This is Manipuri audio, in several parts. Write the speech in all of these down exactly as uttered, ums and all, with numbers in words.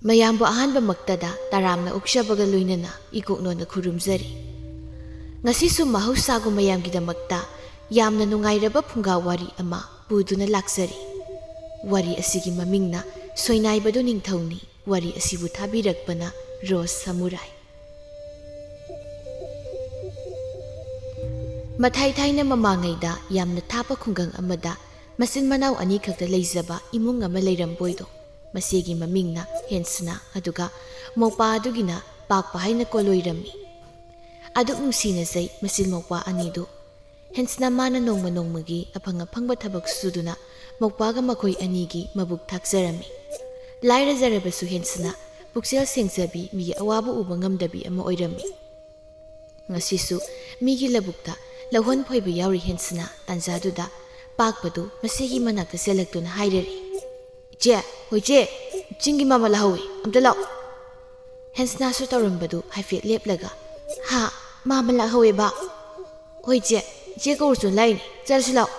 ꯃꯌꯥꯝꯕꯨ ꯑꯍꯥꯟꯕꯃꯛꯇꯗ ꯇꯔꯥꯝꯅ ꯑꯣꯛꯆꯕꯒ ꯂꯣꯏꯅꯅ ꯏꯀꯣꯛꯅꯣꯟꯅ ꯈꯨꯔꯨꯝꯖꯔꯤ꯫ ꯉꯁꯤꯁꯨ ꯃꯍꯧꯁꯥꯒꯨꯝ ꯃꯌꯥꯝꯒꯤꯗꯃꯛꯇ ꯌꯥꯝꯅ ꯅꯨꯡꯉꯥꯏꯔꯕ ꯐꯨꯡꯒꯥ ꯋꯥꯔꯤ ꯑꯃ ꯄꯨꯗꯨꯅ ꯂꯥꯛꯆꯔꯤ꯫ ꯋꯥꯔꯤ ꯑꯁꯤꯒꯤ ꯃꯃꯤꯡꯅ ꯁꯣꯏꯅꯥꯏꯕꯗꯨ ꯅꯤꯡꯊꯧꯅꯤ꯫ ꯋꯥꯔꯤ ꯑꯁꯤꯕꯨ ꯊꯥꯕꯤꯔꯛꯄꯅ ꯔꯣꯁ ꯁꯃꯨꯔꯥꯏ꯫ ꯃꯊꯥꯏ ꯊꯥꯏꯅ ꯃꯃꯥꯡꯉꯩꯗ ꯌꯥꯝꯅ ꯊꯥꯞꯄ ꯈꯨꯡꯒꯪ ꯑꯃꯗ ꯃꯆꯤꯟ ꯃꯅꯥꯎ ꯑꯅꯤꯈꯛꯇ ꯂꯩꯖꯕ ꯏꯃꯨꯡ ꯑꯃ ꯂꯩꯔꯝꯕꯣꯏꯗꯣ꯫ ꯃꯆꯦꯒꯤ ꯃꯃꯤꯡꯅ ꯍꯦꯟꯁꯅꯥ, ꯑꯗꯨꯒ ꯃꯧꯄꯥ ꯑꯗꯨꯒꯤꯅ ꯄꯥꯛꯄ ꯍꯥꯏꯅ ꯀꯣꯂꯣꯏꯔꯝꯃꯤ꯫ ꯑꯗꯨꯛ ꯅꯨꯡꯁꯤꯅꯖꯩ ꯃꯆꯤꯟ ꯃꯧꯄꯥ ꯑꯅꯤꯗꯨ꯫ ꯍꯦꯟꯁꯅꯥ ꯃꯥꯅ ꯅꯣꯡꯃ ꯅꯣꯡꯃꯒꯤ ꯑꯐꯪ ꯑꯐꯪꯕ ꯊꯕꯛ ꯁꯨꯗꯨꯅ ꯃꯧꯄꯥꯒ ꯃꯈꯣꯏ ꯑꯅꯤꯒꯤ ꯃꯕꯨꯛ ꯊꯥꯛꯆꯔꯝꯃꯤ꯫ ꯂꯥꯏꯔꯖꯔꯕꯁꯨ ꯍꯦꯟꯁꯅꯥ ꯄꯨꯛꯆꯦꯜ ꯁꯦꯡꯖꯕꯤ, ꯃꯤꯒꯤ ꯑꯋꯥꯕ ꯎꯕ ꯉꯝꯗꯕꯤ ꯑꯃ ꯑꯣꯏꯔꯝꯃꯤ꯫ ꯉꯁꯤꯁꯨ ꯃꯤꯒꯤ ꯂꯧꯕꯨꯛꯇ ꯂꯧꯍꯣꯟ ꯐꯣꯏꯕ ꯌꯥꯎꯔꯤ ꯍꯦꯟꯁꯅꯥ ꯇꯥꯟꯖꯥꯗꯨꯗ ꯄꯥꯛꯄꯗꯨ ꯃꯆꯦꯒꯤ ꯃꯅꯥꯛꯇ ꯆꯦꯜꯂꯛꯇꯨꯅ ꯍꯥꯏꯔꯔꯤ, "ꯏꯆꯦ, ꯍꯣꯏ ꯏꯆꯦ, ꯆꯤꯡꯒꯤ ꯃꯥ ꯑꯃ ꯂꯥꯛꯍꯧꯏ, ꯑꯝꯇ ꯂꯥꯛꯑꯣ꯫" ꯍꯦꯟꯁꯅꯥꯁꯨ ꯇꯧꯔꯝꯕꯗꯨ ꯍꯥꯏꯐꯦꯠ ꯂꯦꯞꯂꯒ, "ꯍꯥ, ꯃꯥ ꯑꯃ ꯂꯥꯛꯍꯧꯋꯦꯕ?" "ꯍꯣꯏ ꯏꯆꯦ, ꯏꯆꯦ ꯀꯧꯔꯁꯨ ꯂꯥꯛꯏꯅꯦ, ꯆꯠꯂꯁꯤ ꯂꯥꯛꯑꯣ꯫"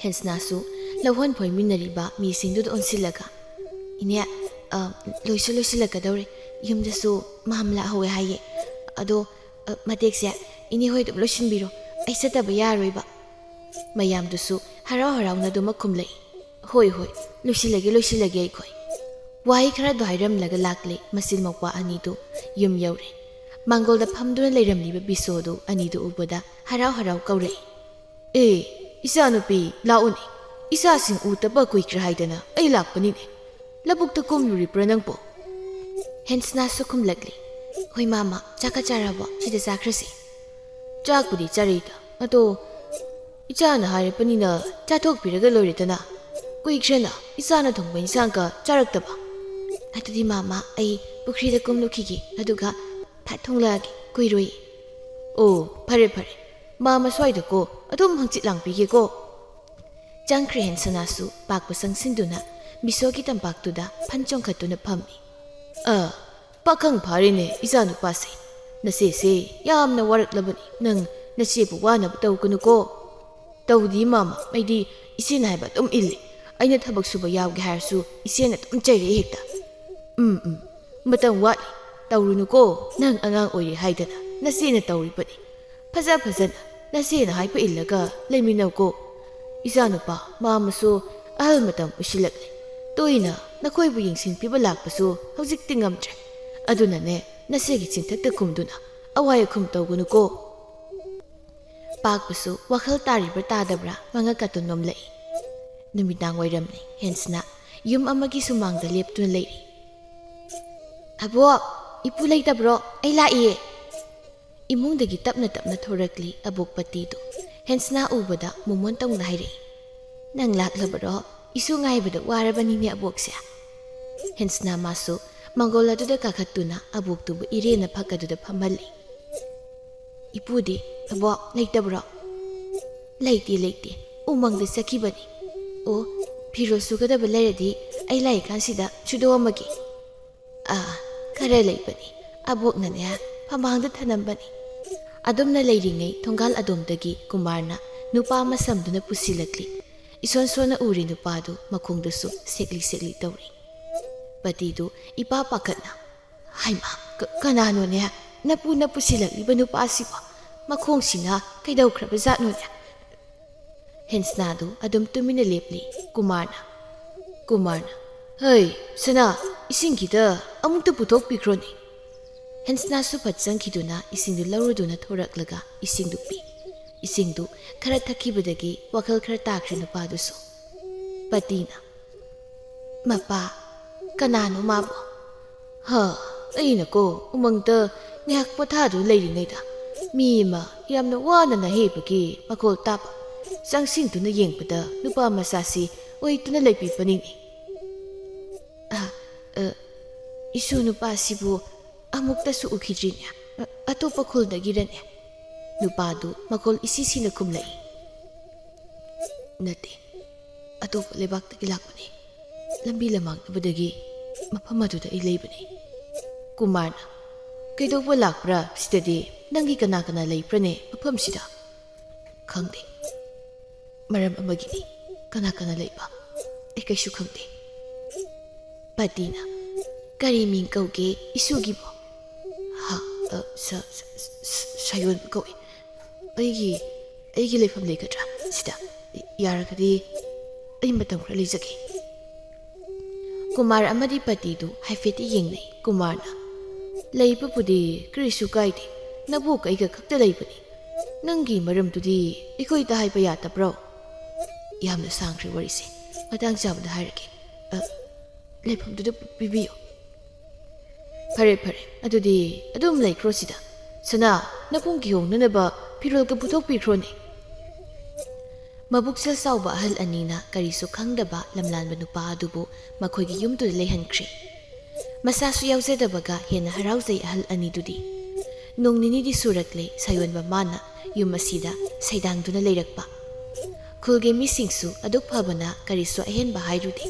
ꯍꯦꯟꯁꯅꯥꯁꯨ ꯂꯧꯍꯣꯟ ꯐꯣꯏꯃꯤꯟꯅꯔꯤꯕ ꯃꯤꯁꯤꯡꯗꯨꯗ ꯑꯣꯟꯁꯤꯜꯂꯒ, "ꯏꯅꯦ, ꯑ, ꯂꯣꯏꯁꯨ ꯂꯣꯏꯁꯤꯜꯂꯛꯀꯗꯧꯔꯦ, ꯌꯨꯝꯗꯁꯨ ꯃꯥ ꯑꯃ ꯂꯥꯛꯍꯧꯋꯦ ꯍꯥꯏꯌꯦ, ꯑꯗꯣ, ꯑ, ꯃꯇꯦꯛꯁꯦ ꯏꯅꯦ ꯍꯣꯏ ꯑꯗꯨꯝ ꯂꯣꯏꯁꯤꯟꯕꯤꯔꯣ, ꯑꯩ ꯆꯠꯇꯕ ꯌꯥꯔꯣꯏꯕ꯫" ꯃꯌꯥꯝꯗꯨꯁꯨ ꯍꯔꯥꯎ ꯍꯔꯥꯎꯅ ꯑꯗꯨꯃꯛ ꯈꯨꯝꯂꯛꯏ, "ꯍꯣꯏ, ꯍꯣꯏ, ꯂꯣꯏꯁꯤꯜꯂꯒꯦ, ꯂꯣꯏꯁꯤꯜꯂꯒꯦ ꯑꯩꯈꯣꯏ꯫" ꯋꯥꯍꯩ ꯈꯔꯗꯨ ꯍꯥꯏꯔꯝꯂꯒ ꯂꯥꯛꯂꯦ ꯃꯆꯤꯟ ꯃꯧꯄ꯭ꯋꯥ ꯑꯅꯤꯗꯨ ꯌꯨꯝ ꯌꯧꯔꯦ꯫ ꯃꯥꯡꯒꯣꯜꯗ ꯐꯝꯗꯨꯅ ꯂꯩꯔꯝꯂꯤꯕ ꯕꯤꯁꯣꯗꯨ ꯑꯅꯤꯗꯨ ꯎꯕꯗ ꯍꯔꯥꯎ ꯍꯔꯥꯎ ꯀꯧꯔꯛꯏ, "ꯑꯦ, ꯏꯆꯥꯅꯨꯄꯤ, ꯂꯥꯛꯎꯅꯦ꯫ ꯏꯆꯥꯁꯤꯡ ꯎꯗꯕ ꯀꯨꯏꯈ꯭ꯔꯦ ꯍꯥꯏꯗꯅ ꯑꯩ ꯂꯥꯛꯄꯅꯤꯅꯦ꯫ ꯂꯧꯕꯨꯛꯇ ꯀꯨꯝꯂꯨꯔꯤꯕ꯭ꯔꯥ ꯅꯪꯕꯣ?" ꯍꯦꯟꯁꯅꯥꯁꯨ ꯈꯨꯝꯂꯛꯂꯤ, "ꯍꯣꯏ ꯃꯥꯃ, ꯆꯥꯛꯀ ꯆꯥꯔꯕꯣ? ꯁꯤꯗ ꯆꯥꯈ꯭ꯔꯁꯤ꯫" "ꯆꯥꯛꯄꯨꯗꯤ ꯆꯥꯔꯛꯏꯗ, ꯑꯗꯣ ꯏꯆꯥꯅ ꯍꯥꯏꯔꯛꯄꯅꯤꯅ ꯆꯥꯊꯣꯛꯄꯤꯔꯒ ꯂꯣꯏꯔꯦꯗꯅ꯫ ꯀꯨꯏꯈ꯭ꯔꯦꯅ ꯏꯆꯥꯅ ꯊꯣꯡꯕ ꯏꯟꯁꯥꯡꯒ ꯆꯥꯔꯛꯇꯕ꯫" "ꯑꯗꯨꯗꯤ ꯃꯥꯃ, ꯑꯩ ꯄꯨꯈ꯭ꯔꯤꯗ ꯀꯨꯝꯂꯨꯈꯤꯒꯦ, ꯑꯗꯨꯒ ꯐꯠ ꯊꯣꯡꯂꯛꯑꯒꯦ, ꯀꯨꯏꯔꯣꯏ꯫" "ꯑꯣ, ꯐꯔꯦ ꯐꯔꯦ, ꯃꯥꯃ ꯁ꯭ꯋꯥꯏꯗꯀꯣ ꯑꯗꯨꯝ ꯍꯪꯆꯤꯠ ꯂꯥꯡꯕꯤꯒꯦꯀꯣ꯫" ꯆꯪꯈ꯭ꯔꯦ ꯍꯦꯟꯁꯅꯥꯁꯨ ꯄꯥꯛꯄ ꯆꯪꯁꯤꯟꯗꯨꯅ ꯕꯤꯁꯣꯒꯤ ꯇꯝꯄꯥꯛꯇꯨꯗ ꯐꯟ ꯆꯣꯡꯈꯠꯇꯨꯅ ꯐꯝꯃꯤ꯫ "ꯑ, ꯄꯥꯈꯪ ꯐꯥꯔꯦꯅꯦ ꯏꯆꯥꯅꯨꯄꯥꯁꯦ꯫ ꯅꯆꯦꯁꯦ ꯌꯥꯝꯅ ꯋꯥꯔꯛꯂꯕꯅꯤ꯫ ꯅꯪ ꯅꯆꯦꯕꯨ ꯋꯥꯅꯕ ꯇꯧꯒꯅꯨꯀꯣ꯫" "ꯇꯧꯗꯤ ꯃꯥꯃ, ꯑꯩꯗꯤ ꯏꯆꯦꯅ ꯍꯥꯏꯕ ꯑꯗꯨꯝ ꯏꯜꯂꯤ꯫ ꯑꯩꯅ ꯊꯕꯛ ꯁꯨꯕ ꯌꯥꯎꯒꯦ ꯍꯥꯏꯔꯁꯨ ꯏꯆꯦꯅ ꯑꯗꯨꯝ ꯆꯩꯔꯛꯏ ꯍꯦꯛꯇ꯫" "ꯎꯝ, ꯎꯝ, ꯃꯇꯝ ꯋꯥꯠꯂꯤ, ꯇꯧꯔꯨꯅꯨꯀꯣ꯫ ꯅꯪ ꯑꯉꯥꯡ ꯑꯣꯏꯔꯤ ꯍꯥꯏꯗꯅ ꯅꯆꯦꯅ ꯇꯧꯔꯤꯕꯅꯤ꯫ ꯐꯖ ꯐꯖꯅ ꯅꯆꯦꯅ ꯍꯥꯏꯕ ꯏꯜꯂꯒ ꯂꯩꯃꯤꯟꯅꯧꯀꯣ꯫ ꯏꯆꯥꯅꯨꯄꯥ, ꯃꯥꯃꯁꯨ ꯑꯍꯜ ꯃꯇꯝ ꯑꯣꯏꯁꯤꯜꯂꯛꯂꯦ꯫ ꯇꯣꯏꯅ ꯅꯈꯣꯏꯕꯨ ꯌꯦꯡꯁꯤꯟꯕꯤꯕ ꯂꯥꯛꯄꯁꯨ ꯍꯧꯖꯤꯛꯇꯤ ꯉꯝꯗ꯭ꯔꯦ꯫ ꯑꯗꯨꯅꯅꯦ, ꯅꯆꯦꯒꯤ ꯆꯤꯟꯊꯛꯇ ꯈꯨꯝꯗꯨꯅ ꯑꯋꯥꯏ ꯑꯈꯨꯝ ꯇꯧꯒꯅꯨꯀꯣ"꯫ ꯄꯥꯛꯄꯁꯨ ꯋꯥꯈꯜ ꯇꯥꯔꯤꯕ꯭ꯔꯥ ꯇꯥꯗꯕ꯭ꯔꯥ ꯃꯉꯛꯀꯗꯨ ꯅꯣꯝꯂꯛꯏ꯫ ꯅꯨꯃꯤꯗꯥꯡ ꯋꯥꯏꯔꯝꯅꯤ꯫ ꯍꯦꯟꯁꯅ ꯌꯨꯝ ꯑꯃꯒꯤ ꯁꯨꯃꯥꯡꯗ ꯂꯦꯞꯇꯨꯅ ꯂꯩꯔꯤ꯫ "ꯑꯕꯣꯛ, ꯏꯄꯨ ꯂꯩꯇꯕ꯭ꯔꯣ? ꯑꯩ ꯂꯥꯛꯏꯌꯦ"꯫ ꯏꯃꯨꯡꯗꯒꯤ ꯇꯞꯅ ꯇꯞꯅ ꯊꯣꯔꯛꯂꯤ ꯑꯕꯣꯛ ꯄꯇꯤꯗꯨ꯫ ꯍꯦꯟꯁꯅ ꯎꯕꯗ ꯃꯣꯃꯣꯟ ꯇꯧꯅ ꯍꯥꯏꯔꯛꯏ, "ꯅꯪ ꯂꯥꯛꯂꯕꯔꯣ? ꯏꯁꯨ ꯉꯥꯏꯕꯗ ꯋꯥꯔꯕꯅꯤꯅꯦ ꯑꯕꯣꯛꯁꯦ"꯫ ꯍꯦꯟꯁꯅ ꯃꯥꯁꯨ ꯃꯪꯒꯣꯜ ꯑꯗꯨꯗ ꯀꯥꯈꯠꯇꯨꯅ ꯑꯕꯣꯛꯇꯨꯕꯨ ꯏꯔꯦꯟꯅ ꯐꯛ ꯑꯗꯨꯗ ꯐꯝꯍꯜꯂꯤ꯫ "ꯏꯄꯨꯗꯤ, ꯑꯕꯣꯛ, ꯂꯩꯇꯕ꯭ꯔꯣ?" "ꯂꯩꯇꯦ, ꯂꯩꯇꯦ꯫ ꯎꯃꯪꯗ ꯆꯠꯈꯤꯕꯅꯤ꯫ ꯑꯣ, ꯐꯤꯔꯣꯜ ꯁꯨꯒꯗꯕ ꯂꯩꯔꯗꯤ ꯑꯩ ꯂꯥꯛꯏꯀꯥꯟꯁꯤꯗ ꯁꯨꯗꯣꯛꯑꯝꯃꯒꯦ"꯫ "ꯑꯥ, ꯈꯔ ꯂꯩꯕꯅꯤ꯫ ꯑꯕꯣꯛꯅꯅꯦ, ꯐꯃꯥꯡꯗ ꯊꯅꯝꯕꯅꯤ"꯫ ꯑꯗꯨꯝꯅ ꯂꯩꯔꯤꯉꯩ ꯊꯣꯡꯒꯥꯜ ꯑꯗꯣꯝꯗꯒꯤ ꯀꯨꯃꯥꯔꯅ ꯅꯨꯄꯥ ꯑꯃ ꯁꯝꯗꯨꯅ ꯄꯨꯁꯤꯜꯂꯛꯂꯤ꯫ ꯏꯁꯣꯟ ꯁꯣꯟꯅ ꯎꯔꯦ ꯅꯨꯄꯥꯗꯨ, ꯃꯈꯣꯡꯗꯁꯨ ꯁꯦꯛꯂꯤ ꯁꯦꯛꯂꯤ ꯇꯧꯔꯤ꯫ ꯄꯇꯤꯗꯨ ꯏꯄꯥ ꯄꯥꯈꯠꯅ, "ꯍꯩꯃꯥ, ꯀ-, ꯀꯅꯥꯅꯣꯅꯦ? ꯅꯄꯨꯅ ꯄꯨꯁꯤꯜꯂꯛꯂꯤꯕ ꯅꯨꯄꯥꯁꯤꯕꯣ? ꯃꯈꯣꯡꯁꯤꯅ ꯀꯩꯗꯧꯈ꯭ꯔꯕ ꯖꯥꯠꯅꯣꯅꯦ?" ꯍꯦꯟꯁꯅꯥꯗꯨ ꯑꯗꯨꯝ ꯇꯨꯃꯤꯟꯅ ꯂꯦꯞꯂꯤ꯫ ꯀꯨꯃꯥꯔꯅ, ꯀꯨꯃꯥꯔꯅ, "ꯍꯩ, ꯁꯅꯥ, ꯏꯁꯤꯡ ꯈꯤꯇ ꯑꯃꯨꯛꯇ ꯄꯨꯊꯣꯛꯄꯤꯈ꯭ꯔꯣꯅꯦ"꯫ ꯍꯦꯟꯁꯅꯥꯁꯨ ꯐꯠ ꯆꯪꯈꯤꯗꯨꯅ ꯏꯁꯤꯡꯗꯨ ꯂꯧꯔꯨꯗꯨꯅ ꯊꯣꯔꯛꯂꯒ ꯏꯁꯤꯡꯗꯨ ꯄꯤ꯫ ꯏꯁꯤꯡꯗꯨ ꯈꯔ ꯊꯛꯈꯤꯕꯗꯒꯤ ꯋꯥꯈꯜ ꯈꯔ ꯇꯥꯈ꯭ꯔꯦ ꯅꯨꯄꯥꯗꯨꯁꯨ꯫ ꯄꯇꯤꯅ, "ꯃꯄꯥ, ꯀꯅꯥꯅꯣ ꯃꯥꯕꯣ?" "ꯍꯥ, ꯑꯩꯅꯀꯣ, ꯎꯃꯪꯗ ꯉꯥꯏꯍꯥꯛ ꯄꯣꯊꯥꯗꯨꯅ ꯂꯩꯔꯤꯉꯩꯗ ꯃꯤ ꯑꯃ ꯌꯥꯝꯅ ꯋꯥꯅ ꯅꯥꯍꯩꯕꯒꯤ ꯃꯈꯣꯜ ꯇꯥꯕ꯫ ꯆꯪꯁꯤꯟꯗꯨꯅ ꯌꯦꯡꯕꯗ ꯅꯨꯄꯥ ꯃꯆꯥꯁꯤ ꯑꯣꯏꯗꯨꯅ ꯂꯩꯕꯤꯕꯅꯤꯅꯦ"꯫ "ꯑ, ꯑ, ꯏꯁꯨ ꯅꯨꯄꯥꯁꯤꯕꯨ ꯑꯃꯨꯛꯇꯁꯨ ꯎꯈꯤꯗ꯭ꯔꯤꯅꯦ꯫ ꯑ, ꯑꯇꯣꯞꯄ ꯈꯨꯜꯗꯒꯤꯔꯅꯦ?" ꯅꯨꯄꯥꯗꯨ ꯃꯈꯣꯜ ꯏꯁꯤ ꯁꯤꯅ ꯈꯨꯝꯂꯛꯏ꯫ "ꯅꯠꯇꯦ, ꯑꯇꯣꯞꯄ ꯂꯩꯕꯥꯛꯇꯒꯤ ꯂꯥꯛꯄꯅꯤ꯫ ꯂꯝꯕꯤ ꯂꯃꯥꯡꯅꯕꯗꯒꯤ ꯃꯐꯝ ꯑꯗꯨꯗ ꯑꯩ ꯂꯩꯕꯅꯤ"꯫ ꯀꯨꯃꯥꯔꯅ, "ꯀꯩꯗꯧꯕ ꯂꯥꯛꯄ꯭ꯔꯥ ꯁꯤꯗꯗꯤ? ꯅꯪꯒꯤ ꯀꯅꯥ ꯀꯅꯥ ꯂꯩꯕ꯭ꯔꯅꯦ ꯃꯐꯝꯁꯤꯗ?" "ꯈꯪꯗꯦ꯫ ꯃꯔꯝ ꯑꯃꯒꯤꯅꯤ꯫ ꯀꯅꯥ ꯀꯅꯥ ꯂꯩꯕ? ꯑꯩ ꯀꯩꯁꯨ ꯈꯪꯗꯦ"꯫ ꯄꯇꯤꯅ, "ꯀꯔꯤ ꯃꯤꯡ ꯀꯧꯒꯦ ꯏꯁꯨꯒꯤꯕꯣ?" "ꯍꯥ, ꯑ, ꯁ-, ꯁ-, ꯁ-, ꯁꯌꯣꯟꯕ ꯀꯧꯏ꯫ ꯑꯩꯒꯤ, ꯑꯩꯒꯤ ꯂꯩꯐꯝ ꯂꯩꯒꯗ꯭ꯔꯥ ꯁꯤꯗ? ꯌꯥꯔꯒꯗꯤ ꯑꯩ ꯃꯇꯝ ꯈꯔ ꯂꯩꯖꯒꯦ꯫" ꯀꯨꯃꯥꯔ ꯑꯃꯗꯤ ꯄꯇꯤꯗꯨ ꯍꯥꯏꯐꯦꯠꯇꯤ ꯌꯦꯡꯅꯩ꯫ ꯀꯨꯃꯥꯔꯅ, "ꯂꯩꯕꯕꯨꯗꯤ ꯀꯔꯤꯁꯨ ꯀꯥꯏꯗꯦ, ꯅꯕꯣꯛꯀ ꯑꯩꯒ ꯈꯛꯇ ꯂꯩꯕꯅꯤ꯫ ꯅꯪꯒꯤ ꯃꯔꯝꯗꯨꯗꯤ ꯑꯩꯈꯣꯏꯗ ꯍꯥꯏꯕ ꯌꯥꯗꯕ꯭ꯔꯣ?" "ꯌꯥꯝꯅ ꯁꯥꯡꯈ꯭ꯔꯦ ꯋꯥꯔꯤꯁꯦ, ꯃꯇꯥꯡ ꯆꯥꯕꯗ ꯍꯥꯏꯔꯒꯦ꯫ ꯑ, ꯂꯩꯐꯝꯗꯨꯗ ꯄꯤꯕꯤꯌꯨ꯫" "ꯐꯔꯦ, ꯐꯔꯦ, ꯑꯗꯨꯗꯤ ꯑꯗꯨꯝ ꯂꯩꯈ꯭ꯔꯣ ꯁꯤꯗ꯫ ꯁꯅꯥ, ꯅꯕꯨꯡꯒꯤ ꯍꯣꯡꯅꯅꯕ ꯐꯤꯔꯣꯜꯒ ꯄꯨꯊꯣꯛꯄꯤꯈ꯭ꯔꯣꯅꯦ꯫" ꯃꯕꯨꯛꯆꯦꯜ ꯆꯥꯎꯕ ꯑꯍꯜ ꯑꯅꯤꯅ ꯀꯔꯤꯁꯨ ꯈꯪꯗꯕ ꯂꯝꯂꯥꯟꯕ ꯅꯨꯄꯥ ꯑꯗꯨꯕꯨ ꯃꯈꯣꯏꯒꯤ ꯌꯨꯝꯗꯨꯗ ꯂꯩꯍꯟꯈ꯭ꯔꯦ꯫ ꯃꯁꯥꯁꯨ ꯌꯥꯎꯖꯗꯕꯒ ꯍꯦꯟꯅ ꯍꯔꯥꯎꯖꯩ ꯑꯍꯜ ꯑꯅꯤꯗꯨꯗꯤ꯫ ꯅꯣꯡ ꯅꯤꯅꯤꯗꯤ ꯁꯨꯔꯛꯂꯦ ꯁꯌꯣꯟꯕ ꯃꯥꯅ ꯌꯨꯝ ꯑꯁꯤꯗ ꯁꯩꯗꯥꯡꯗꯨꯅ ꯂꯩꯔꯛꯄ꯫ ꯈꯨꯜꯒꯤ ꯃꯤꯁꯤꯡꯁꯨ ꯑꯗꯨꯛ ꯐꯕꯅ ꯀꯔꯤꯁꯨ ꯑꯍꯦꯟꯕ ꯍꯥꯏꯔꯨꯗꯦ꯫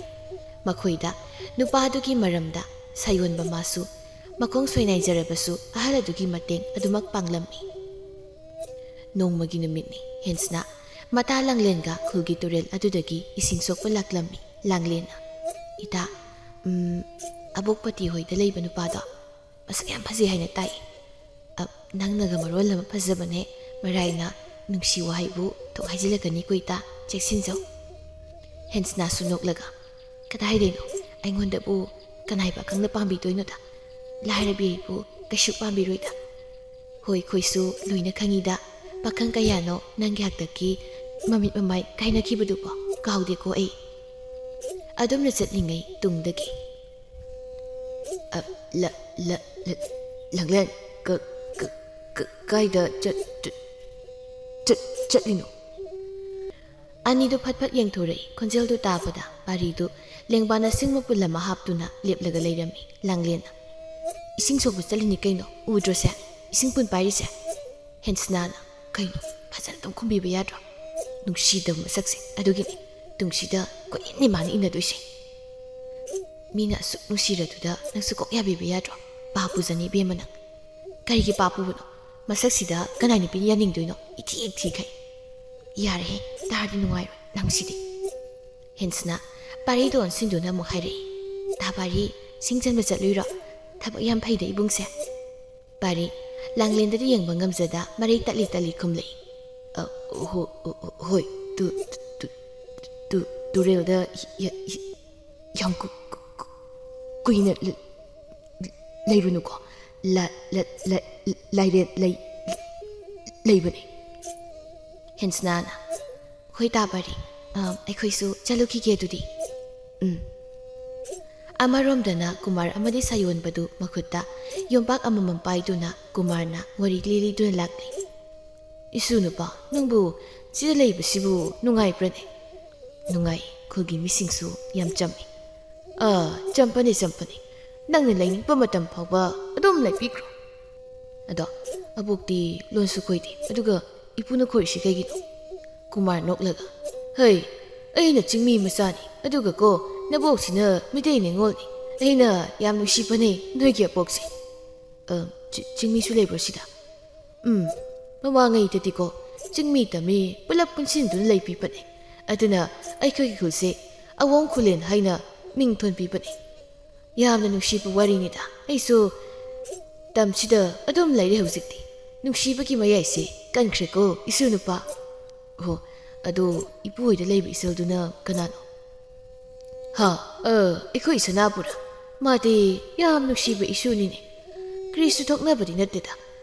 ꯃꯈꯣꯏꯗ ꯅꯨꯄꯥꯗꯨꯒꯤ ꯃꯔꯝꯗ ꯁꯌꯣꯟꯕ ꯃꯥꯁꯨ ꯃꯈꯣꯡ ꯁꯣꯏꯅꯥꯏꯖꯔꯕꯁꯨ ꯑꯍꯜ ꯑꯗꯨꯒꯤ ꯃꯇꯦꯡ ꯑꯗꯨꯃꯛ ꯄꯥꯡꯂꯝꯃꯤ꯫ ꯅꯣꯡꯃꯒꯤ ꯅꯨꯃꯤꯠꯅꯤ꯫ ꯍꯦꯟꯁꯅ ꯃꯇꯥ ꯂꯥꯡꯂꯦꯟꯒ ꯈꯨꯜꯒꯤ ꯇꯨꯔꯦꯜ ꯑꯗꯨꯗꯒꯤ ꯏꯁꯤꯡ ꯁꯣꯛꯄ ꯂꯥꯛꯂꯝꯃꯤ꯫ ꯂꯥꯡꯂꯦꯟꯅ, "ꯏꯇꯥ, ꯎꯝ, ꯑꯕꯣꯛꯄꯇꯤ ꯍꯣꯏꯗ ꯂꯩꯕ ꯅꯨꯄꯥꯗꯣ ꯃꯁꯛ ꯌꯥꯝ ꯐꯖꯩ ꯍꯥꯏꯅ ꯇꯥꯏ꯫ ꯑ, ꯅꯪꯅꯒ ꯃꯔꯣꯜ ꯑꯃ ꯐꯖꯕꯅꯦ, ꯃꯔꯥꯏꯅ ꯅꯨꯡꯁꯤ ꯋꯥꯍꯩꯕꯨ ꯊꯣꯛ ꯍꯥꯏꯖꯤꯜꯂꯛꯀꯅꯤꯀꯣ ꯏꯇꯥ, ꯆꯦꯛꯁꯤꯟꯖꯧ꯫" ꯍꯦꯟꯁꯅꯥꯁꯨ ꯅꯣꯛꯂꯒ, "ꯀꯗꯥꯏꯗꯩꯅꯣ? ꯑꯩꯉꯣꯟꯗꯕꯨ ꯀꯅꯥꯏ ꯄꯥꯈꯪꯅ ꯄꯥꯝꯕꯤꯗꯣꯏꯅꯣꯗ? ꯂꯥꯏꯔꯕꯤ ꯑꯩꯕꯨ ꯀꯩꯁꯨ ꯄꯥꯝꯕꯤꯔꯣꯏꯗ꯫ ꯍꯣꯏ, ꯑꯩꯈꯣꯏꯁꯨ ꯂꯣꯏꯅ ꯈꯪꯉꯤꯗ, ꯄꯥꯈꯪ ꯀꯌꯥꯅꯣ ꯅꯪꯒꯤ ꯍꯥꯛꯇꯛꯀꯤ ꯃꯃꯤꯠ ꯃꯃꯥꯏ ꯀꯥꯏꯅꯈꯤꯕꯗꯨꯕꯣ ꯀꯥꯎꯗꯦꯀꯣ ꯑꯩ꯫" ꯑꯗꯨꯝꯅ ꯆꯠꯂꯤꯉꯩ ꯇꯨꯡꯗꯒꯤ, "ꯑ, ꯂ-, ꯂ-, ꯂ-, ꯂꯥꯡꯂꯦꯟ, ꯀ-, ꯀ-, ꯀ-, ꯀꯥꯏꯗ ꯆꯠ-, ꯆꯠ-, ꯆꯠ-, ꯆꯠꯂꯤꯅꯣ?" ꯑꯅꯤꯗꯨ ꯐꯠ ꯐꯠ ꯌꯦꯡꯊꯣꯔꯛꯏ꯫ ꯈꯣꯟꯖꯦꯜꯗꯨ ꯇꯥꯕꯗ ꯄꯥꯔꯤꯗꯨ ꯂꯦꯡꯕꯥꯟ ꯑꯁꯤꯡ ꯃꯄꯨꯜ ꯑꯃ ꯍꯥꯞꯇꯨꯅ ꯂꯦꯞꯂꯒ ꯂꯩꯔꯝꯃꯤ꯫ ꯂꯥꯡꯂꯦꯟꯅ, "ꯏꯁꯤꯡ ꯁꯣꯛꯄ ꯆꯠꯂꯤꯅꯤ ꯀꯩꯅꯣ, ꯎꯗ꯭ꯔꯣꯁꯦ? ꯏꯁꯤꯡ ꯄꯨꯟ ꯄꯥꯏꯔꯤꯁꯦ?" ꯍꯦꯟꯁꯅꯥꯅ, "ꯀꯩꯅꯣ, ꯐꯖꯅ ꯑꯗꯨꯝ ꯈꯨꯝꯕꯤꯕ ꯌꯥꯗ꯭ꯔꯣ? ꯅꯨꯡꯁꯤꯗꯕ ꯃꯁꯛꯁꯦ, ꯑꯗꯨꯒꯤꯅꯤ ꯇꯨꯡꯁꯤꯗ ꯀꯣꯏꯏꯟ ꯏꯃꯥꯅ ꯏꯟꯅꯗꯣꯏꯁꯦ꯫ ꯃꯤꯅ ꯑꯁꯨꯛ ꯅꯨꯡꯁꯤꯔꯗꯨꯗ ꯅꯪꯁꯨ ꯀꯣꯛ ꯌꯥꯕꯤꯕ ꯌꯥꯗ꯭ꯔꯣ? ꯄꯥꯞ ꯄꯨꯖꯅꯤ ꯏꯕꯦꯝꯃ ꯅꯪ꯫ ꯀꯔꯤꯒꯤ ꯄꯥꯞ ꯄꯨꯕꯅꯣ? ꯃꯁꯛꯁꯤꯗ ꯀꯅꯥꯏ ꯅꯨꯄꯤꯅ ꯌꯥꯅꯤꯡꯗꯣꯏꯅꯣ? ꯏꯊꯤ ꯏꯊꯤꯈꯩ꯫ ꯌꯥꯔꯦꯍꯦ, ꯇꯥꯔꯗꯤ ꯅꯨꯡꯉꯥꯏꯔꯣꯏ ꯅꯪꯁꯤꯗꯤ꯫" ꯍꯦꯟꯁꯅ ꯄꯥꯔꯤꯗ ꯑꯣꯟꯁꯤꯟꯗꯨꯅ ꯑꯃꯨꯛ ꯍꯥꯏꯔꯛꯏ, "ꯇꯥ ꯄꯥꯔꯤ, ꯁꯤꯡ ꯆꯟꯕ ꯆꯠꯂꯨꯏꯔꯣ? ꯊꯕꯛ ꯌꯥꯝ ꯐꯩꯗ ꯏꯕꯨꯡꯁꯦ꯫ ꯄꯥꯔꯤ, ꯂꯥꯡꯂꯦꯟꯗꯗꯤ ꯌꯦꯡꯕ ꯉꯝꯖꯗ ꯃꯔꯩ ꯇꯠꯂꯤ ꯇꯠꯂꯤ ꯈꯨꯝꯂꯛꯏ꯫ "ꯑ, ꯍꯣ-, ꯑ, ꯑ, ꯍꯣꯏ, ꯇꯨ-, ꯇꯨ-, ꯇꯨ-, ꯇꯨ-, ꯇꯨꯔꯦꯜꯗ ꯌ-, ꯌ-, ꯌꯥꯝ ꯀꯨ-, ꯀꯨ-, ꯀꯨ-, ꯀꯨꯏꯅ ꯂ-, ꯂꯩꯔꯨꯅꯨꯀꯣ꯫ ꯂ-, ꯂ-, ꯂ-, ꯂꯥꯏꯔꯦꯟ ꯂꯩ-, ꯂꯩꯕꯅꯦ꯫" ꯍꯦꯟꯁꯅꯥꯅ, "ꯍꯣꯏ ꯇꯥꯕꯔꯤ, ꯑ, ꯑꯩꯈꯣꯏꯁꯨ ꯆꯠꯂꯨꯈꯤꯒꯦ ꯑꯗꯨꯗꯤ꯫" ꯎꯝ꯫ ꯑꯃꯔꯣꯝꯗꯅ ꯀꯨꯃꯥꯔ ꯑꯃꯗꯤ ꯁꯥꯌꯣꯟꯕꯗꯨ ꯃꯈꯨꯠꯇ ꯌꯣꯝꯄꯥꯛ ꯑꯃꯃꯝ ꯄꯥꯏꯗꯨꯅ ꯀꯨꯃꯥꯔꯅ ꯋꯥꯔꯤ ꯂꯤꯔꯤꯗꯨꯅ ꯂꯥꯛꯂꯤ꯫ "ꯏꯁꯨ ꯅꯨꯄꯥ, ꯅꯪꯕꯨ ꯁꯤꯗ ꯂꯩꯕꯁꯤꯕꯨ ꯅꯨꯡꯉꯥꯏꯕ꯭ꯔꯅꯦ?" "ꯅꯨꯡꯉꯥꯏ, ꯈꯨꯜꯒꯤ ꯃꯤꯁꯤꯡꯁꯨ ꯌꯥꯝ ꯆꯝꯃꯤ꯫" "ꯑꯥ, ꯆꯝꯄꯅꯤ, ꯆꯝꯄꯅꯤ꯫ ꯅꯪꯅ ꯂꯩꯅꯤꯡꯕ ꯃꯇꯝ ꯐꯥꯎꯕ ꯑꯗꯨꯝ ꯂꯩꯕꯤꯈ꯭ꯔꯣ꯫ ꯑꯗꯣ ꯑꯕꯣꯛꯇꯤ ꯂꯣꯟꯁꯨ ꯈꯣꯏꯗꯦ, ꯑꯗꯨꯒ ꯏꯄꯨꯅ ꯈꯣꯏꯔꯤꯁꯤ ꯀꯩꯒꯤꯅꯣ?" ꯀꯨꯃꯥꯔ ꯅꯣꯛꯂꯒ, "ꯍꯩ, ꯑꯩꯅ ꯆꯤꯡꯃꯤ ꯃꯆꯥꯅꯤ, ꯑꯗꯨꯒ ꯀꯣ, ꯅꯕꯣꯛꯁꯤꯅ ꯃꯩꯇꯩ ꯅꯤꯉꯣꯜꯅꯤ꯫ ꯑꯩꯅ ꯌꯥꯝ ꯅꯨꯡꯁꯤꯕꯅꯦ ꯅꯣꯏꯒꯤ ꯑꯕꯣꯛꯁꯦ꯫" "ꯑ, ꯆꯤ-, ꯆꯤꯡꯃꯤꯁꯨ ꯂꯩꯕ꯭ꯔꯣ ꯁꯤꯗ?" "ꯎꯝ, ꯃꯃꯥꯡꯉꯩꯗꯗꯤꯀꯣ, ꯆꯤꯡꯃꯤ ꯇꯝꯃꯤ ꯄꯨꯂꯞ ꯄꯨꯟꯁꯤꯟꯗꯨꯅ ꯂꯩꯕꯤꯕꯅꯦ꯫ ꯑꯗꯨꯅ ꯑꯩꯈꯣꯏꯒꯤ ꯈꯨꯜꯁꯦ ꯑꯋꯣꯡ ꯈꯨꯂꯦꯟ ꯍꯥꯏꯅ ꯃꯤꯡ ꯊꯣꯟꯕꯤꯕꯅꯦ꯫" "ꯌꯥꯝꯅ ꯅꯨꯡꯁꯤꯕ ꯋꯥꯔꯤꯅꯤꯗ꯫ ꯑꯩꯁꯨ ꯇꯝꯁꯤꯗ ꯑꯗꯨꯝ ꯂꯩꯔꯦ ꯍꯧꯖꯤꯛꯇꯤ꯫ ꯅꯨꯡꯁꯤꯕꯒꯤ ꯃꯌꯥꯏꯁꯦ ꯀꯟꯈ꯭ꯔꯦꯀꯣ, ꯏꯁꯨ ꯅꯨꯄꯥ꯫" "ꯑꯣ, ꯑꯗꯣ ꯏꯄꯨ ꯍꯣꯏꯗ ꯂꯩꯕ ꯏꯆꯜꯗꯨꯅ ꯀꯅꯥꯅꯣ?" "ꯍꯥ, ꯑ, ꯑꯩꯈꯣꯏ ꯁꯅꯥꯄꯨꯔ꯫ ꯃꯥꯗꯤ ꯌꯥꯝ ꯅꯨꯡꯁꯤꯕ ꯏꯁꯨꯅꯤꯅꯦ꯫ ꯀꯔꯤꯁꯨ ꯊꯣꯛꯅꯕꯗꯤ ꯅꯠꯇꯦꯗ꯫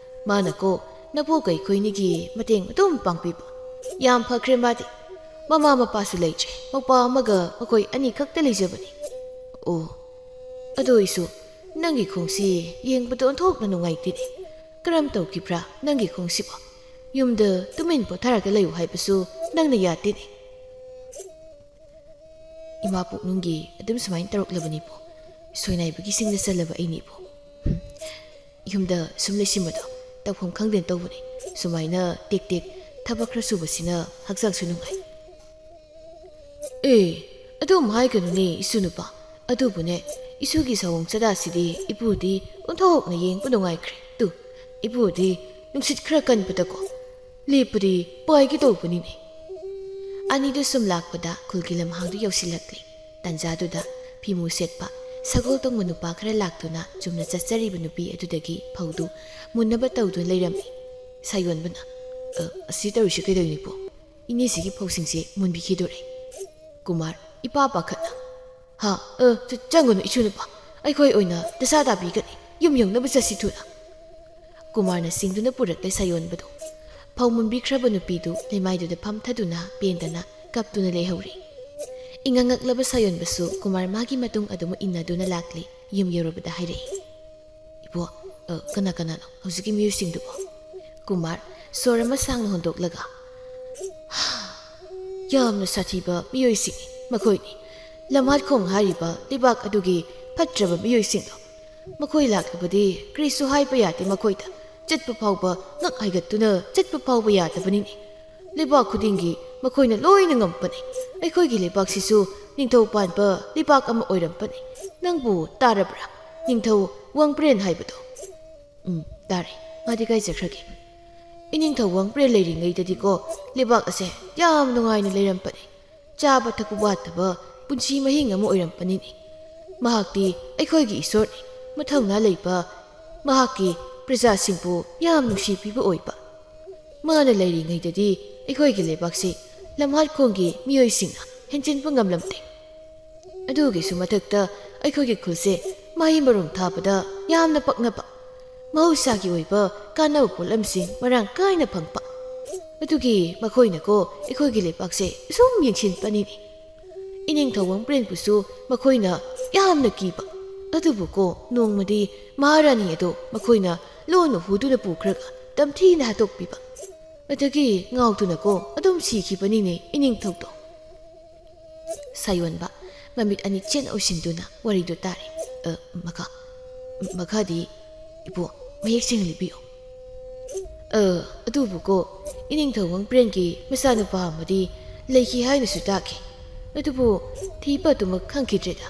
ꯃꯥꯅꯀꯣ, ꯅꯕꯣꯛ ꯑꯩꯈꯣꯏꯅꯤꯒꯤ ꯃꯇꯦꯡ ꯑꯗꯨꯝ ꯄꯥꯡꯕꯤꯕ꯫ ꯌꯥꯝ ꯐꯈ꯭ꯔꯦ ꯃꯥꯗꯤ꯫ ꯃꯃꯥ ꯃꯄꯥꯁꯨ ꯂꯩꯇ꯭ꯔꯦ꯫ ꯃꯧꯄꯥ ꯑꯃꯒ ꯃꯈꯣꯏ ꯑꯅꯤꯈꯛꯇ ꯂꯩꯖꯕꯅꯤ꯫" "ꯑꯣ, ꯑꯗꯣ ꯏꯁꯨ, ꯅꯪꯒꯤ ꯈꯣꯡꯁꯤ ꯌꯦꯡꯕꯗ ꯑꯣꯟꯊꯣꯛꯅ ꯅꯨꯡꯉꯥꯏꯇꯦꯅꯦ꯫ ꯀꯔꯝ ꯇꯧꯈꯤꯕ꯭ꯔꯥ ꯅꯪꯒꯤ ꯈꯣꯡꯁꯤꯕꯣ? ꯌꯨꯝꯗ ꯇꯨꯃꯤꯟ ꯄꯣꯊꯥꯔꯒ ꯂꯩꯌꯨ ꯍꯥꯏꯕꯁꯨ ꯅꯪꯅ ꯌꯥꯗꯦꯅꯦ꯫" "ꯏꯃꯥ ꯄꯣꯛꯅꯨꯡꯒꯤ ꯑꯗꯨꯝ ꯁꯨꯃꯥꯏꯅ ꯇꯧꯔꯛꯂꯕꯅꯤꯕꯣ꯫ ꯁꯣꯏꯅꯥꯏꯕꯒꯤ ꯁꯤꯡꯅ ꯆꯜꯂꯕ ꯑꯩꯅꯤꯕꯣ꯫ ꯌꯨꯝꯗ ꯁꯨꯝ ꯂꯩꯁꯤꯟꯕꯗꯣ ꯇꯧꯐꯝ ꯈꯪꯗꯦꯅ ꯇꯧꯕꯅꯦ꯫ ꯁꯨꯃꯥꯏꯅ ꯇꯦꯛ ꯇꯦꯛ ꯊꯕꯛ ꯈꯔ ꯁꯨꯕꯁꯤꯅ ꯍꯛꯆꯥꯡꯁꯨ ꯅꯨꯡꯉꯥꯏ꯫" "ꯑꯦ, ꯑꯗꯨꯝ ꯍꯥꯏꯒꯅꯨꯅꯦ, ꯏꯁꯨ ꯅꯨꯄꯥ꯫ ꯑꯗꯨꯕꯨꯅꯦ, ꯏꯁꯨꯒꯤ ꯁꯑꯣꯡ ꯆꯗꯥꯁꯤꯗꯤ ꯏꯄꯨꯗꯤ ꯑꯣꯟꯊꯣꯛꯅ ꯌꯦꯡꯕ ꯅꯨꯡꯉꯥꯏꯈ꯭ꯔꯦ꯫ ꯇꯨ, ꯏꯄꯨꯗꯤ ꯅꯨꯡꯁꯤꯠ ꯈꯔ ꯀꯟꯕꯗꯀꯣ, ꯂꯦꯞꯄꯗꯤ ꯄꯥꯏꯒꯦ ꯇꯧꯕꯅꯤꯅꯦ꯫" ꯑꯅꯤꯗꯨ ꯁꯨꯝ ꯂꯥꯛꯄꯗ ꯈꯨꯜꯒꯤ ꯂꯝꯍꯥꯡꯗꯨ ꯌꯧꯁꯤꯜꯂꯛꯂꯤ꯫ ꯇꯥꯟꯖꯥꯗꯨꯗ ꯐꯤꯃꯨ ꯁꯦꯠꯄ ꯁꯒꯣꯜ ꯇꯣꯡꯕ ꯅꯨꯄꯥ ꯈꯔ ꯂꯥꯛꯇꯨꯅ ꯆꯨꯝꯅ ꯆꯠꯆꯔꯤꯕ ꯅꯨꯄꯤ ꯑꯗꯨꯗꯒꯤ ꯐꯧꯗꯨ ꯃꯨꯟꯅꯕ ꯇꯧꯗꯨꯅ ꯂꯩꯔꯝꯃꯤ꯫ ꯁꯥꯌꯣꯟꯕꯅ, "ꯑ, ꯑꯁꯤ ꯇꯧꯔꯤꯁꯤ ꯀꯩꯗꯧꯅꯤꯄꯣ? ꯏꯅꯦꯁꯤꯒꯤ ꯐꯧꯁꯤꯡꯁꯦ ꯃꯨꯟꯕꯤꯈꯤꯗꯣꯔꯦ꯫" ꯀꯨꯃꯥꯔ, ꯏꯄꯥ ꯄꯥꯈꯠꯅ, "ꯍꯥ, ꯑ, ꯆ-, ꯆꯪꯒꯅꯨ ꯏꯁꯨ ꯅꯨꯄꯥ, ꯑꯩꯈꯣꯏ ꯑꯣꯏꯅ ꯗꯁꯥ ꯇꯥꯕꯤꯒꯅꯤ, ꯌꯨꯝ ꯌꯧꯅꯕ ꯆꯠꯁꯤ ꯊꯨꯅ꯫" ꯀꯨꯃꯥꯔꯅ ꯆꯤꯡꯗꯨꯅ ꯄꯨꯔꯛꯂꯦ ꯁꯥꯌꯣꯟꯕꯗꯨ꯫ ꯐꯧ ꯃꯨꯟꯕꯤꯈ꯭ꯔꯕ ꯅꯨꯄꯤꯗꯨ ꯂꯩꯃꯥꯏꯗꯨꯗ ꯐꯝꯊꯗꯨꯅ ꯄꯦꯟꯗꯅ ꯀꯞꯇꯨꯅ ꯂꯩꯍꯧꯔꯤ꯫ ꯏꯉꯥꯡꯉꯛꯂꯕ ꯁꯥꯌꯣꯟꯕꯁꯨ ꯀꯨꯃꯥꯔ ꯃꯥꯒꯤ ꯃꯇꯨꯡ ꯑꯗꯨꯃꯛ ꯏꯟꯅꯗꯨꯅ ꯂꯥꯛꯂꯤ꯫ ꯌꯨꯝ ꯌꯧꯔꯕꯗ ꯍꯥꯏꯔꯛꯏ, "ꯏꯕꯣ, ꯑ, ꯀꯅꯥ ꯀꯅꯥꯅꯣ ꯍꯧꯖꯤꯛꯀꯤ ꯃꯤꯑꯣꯏꯁꯤꯡꯗꯨꯕꯣ?" ꯀꯨꯃꯥꯔ ꯁꯣꯔ ꯑꯃ ꯁꯥꯡꯅ ꯍꯣꯟꯗꯣꯛꯂꯒ, "ꯌꯥꯝꯅ ꯁꯥꯊꯤꯕ ꯃꯤꯑꯣꯏꯁꯤꯡꯅꯤ ꯃꯈꯣꯏꯅꯤ꯫ ꯂꯝꯍꯥꯠꯈꯣꯡ ꯍꯥꯏꯔꯤꯕ ꯂꯩꯕꯥꯛ ꯑꯗꯨꯒꯤ ꯐꯠꯇ꯭ꯔꯕ ꯃꯤꯑꯣꯏꯁꯤꯡꯗꯣ꯫ ꯃꯈꯣꯏ ꯂꯥꯛꯂꯕꯗꯤ ꯀꯔꯤꯁꯨ ꯍꯥꯏꯕ ꯌꯥꯗꯦ ꯃꯈꯣꯏꯗ꯫ ꯆꯠꯄ ꯐꯥꯎꯕ ꯉꯛ ꯍꯥꯏꯒꯠꯇꯨꯅ ꯆꯠꯄ ꯐꯥꯎꯕ ꯌꯥꯗꯕꯅꯤꯅꯦ꯫ ꯂꯩꯕꯥꯛ ꯈꯨꯗꯤꯡꯒꯤ ꯃꯈꯣꯏꯅ ꯂꯣꯏꯅ ꯉꯝꯕꯅꯤ꯫ ꯑꯩꯈꯣꯏꯒꯤ ꯂꯩꯕꯥꯛꯁꯤꯁꯨ ꯅꯤꯡꯊꯧ ꯄꯥꯟꯕ ꯂꯩꯕꯥꯛ ꯑꯃ ꯑꯣꯏꯔꯝꯕꯅꯤ꯫ ꯅꯪꯕꯨ ꯇꯥꯔꯕ꯭ꯔꯥ? ꯅꯤꯡꯊꯧ ꯋꯥꯡꯄ꯭ꯔꯦꯟ ꯍꯥꯏꯕꯗꯣ?" "ꯎꯝ, ꯇꯥꯔꯦ꯫ ꯃꯥꯗꯤ ꯀꯥꯏ ꯆꯠꯈ꯭ꯔꯒꯦ?" "ꯏꯅꯤꯡꯊꯧ ꯋꯥꯡꯄ꯭ꯔꯦꯟ ꯂꯩꯔꯤꯉꯩꯗꯗꯤꯀꯣ, ꯂꯩꯕꯥꯛ ꯑꯁꯦ ꯌꯥꯝ ꯅꯨꯡꯉꯥꯏꯅ ꯂꯩꯔꯝꯕꯅꯤ꯫ ꯆꯥꯕ ꯊꯛꯄ ꯋꯥꯠꯇꯕ ꯄꯨꯟꯁꯤ ꯃꯍꯤꯡ ꯑꯃ ꯑꯣꯏꯔꯝꯕꯅꯤꯅꯦ꯫ ꯃꯍꯥꯛꯇꯤ ꯑꯩꯈꯣꯏꯒꯤ ꯏꯁꯣꯔꯅꯤ, ꯃꯊꯧꯅꯥ ꯂꯩꯕ, ꯃꯍꯥꯛꯀꯤ ꯄ꯭ꯔꯖꯥꯁꯤꯡꯕꯨ ꯌꯥꯝ ꯅꯨꯡꯁꯤꯕꯤꯕ ꯑꯣꯏꯕ꯫ ꯃꯥꯅ ꯂꯩꯔꯤꯉꯩꯗꯗꯤ ꯑꯩꯈꯣꯏꯒꯤ ꯂꯩꯕꯥꯛꯁꯤ ꯂꯝꯍꯥꯠꯈꯣꯡꯒꯤ ꯃꯤꯑꯣꯏꯁꯤꯡꯅ ꯍꯦꯟꯖꯤꯟꯕ ꯉꯝꯂꯝꯗꯦ꯫ ꯑꯗꯨꯒꯤꯁꯨ ꯃꯊꯛꯇ ꯑꯩꯈꯣꯏꯒꯤ ꯈꯨꯜꯁꯦ ꯃꯍꯩ ꯃꯔꯣꯡ ꯊꯥꯕꯗ ꯌꯥꯝꯅ ꯄꯛꯅꯕ, ꯃꯍꯧꯁꯥꯒꯤ ꯑꯣꯏꯕ ꯀꯥꯟꯅꯕ ꯄꯣꯠꯂꯝꯁꯤꯡ ꯃꯔꯥꯡ ꯀꯥꯏꯅ ꯐꯪꯕ꯫ ꯑꯗꯨꯒꯤ ꯃꯈꯣꯏꯅꯀꯣ ꯑꯩꯈꯣꯏꯒꯤ ꯂꯩꯕꯥꯛꯁꯦ ꯁꯨꯝ ꯌꯦꯡꯁꯤꯟꯕꯅꯤꯅꯦ꯫ ꯏꯅꯤꯡꯊꯧ ꯋꯥꯡꯄ꯭ꯔꯦꯟꯕꯨꯁꯨ ꯃꯈꯣꯏꯅ ꯌꯥꯝꯅ ꯀꯤꯕ꯫ ꯑꯗꯨꯕꯨꯀꯣ ꯅꯣꯡꯃꯗꯤ ꯃꯍꯥꯔꯥꯅꯤ ꯑꯗꯣ ꯃꯈꯣꯏꯅ ꯂꯣꯟꯅ ꯍꯨꯗꯨꯅ ꯄꯨꯈ꯭ꯔꯒ ꯇꯝꯊꯤꯅ ꯍꯥꯠꯇꯣꯛꯄꯤꯕ꯫ ꯑꯗꯒꯤ ꯉꯥꯎꯗꯨꯅꯀꯣ ꯑꯗꯨꯝ ꯁꯤꯈꯤꯕꯅꯤꯅꯦ ꯏꯅꯤꯡꯊꯧꯗꯣ꯫" ꯁꯥꯌꯣꯟꯕ ꯃꯃꯤꯠ ꯑꯅꯤ ꯆꯦꯠꯅ ꯎꯏꯁꯤꯟꯗꯨꯅ ꯋꯥꯔꯤꯗꯨ ꯇꯥꯔꯤ꯫ "ꯑ, ꯃꯈꯥ, ꯃꯈꯥꯗꯤ ꯏꯕꯣ ꯃꯌꯦꯛ ꯁꯦꯡꯅ ꯂꯤꯕꯤꯌꯨ꯫" "ꯑ, ꯑꯗꯨꯕꯨꯀꯣ, ꯏꯅꯤꯡꯊꯧ ꯋꯥꯡꯄ꯭ꯔꯦꯟꯒꯤ ꯃꯆꯥꯅꯨꯄꯥ ꯑꯃꯗꯤ ꯂꯩꯈꯤ ꯍꯥꯏꯅꯁꯨ ꯇꯥꯈꯤ꯫ ꯑꯗꯨꯕꯨ ꯊꯤꯕ ꯑꯗꯨꯃꯛ ꯈꯪꯈꯤꯗ꯭ꯔꯦꯗ꯫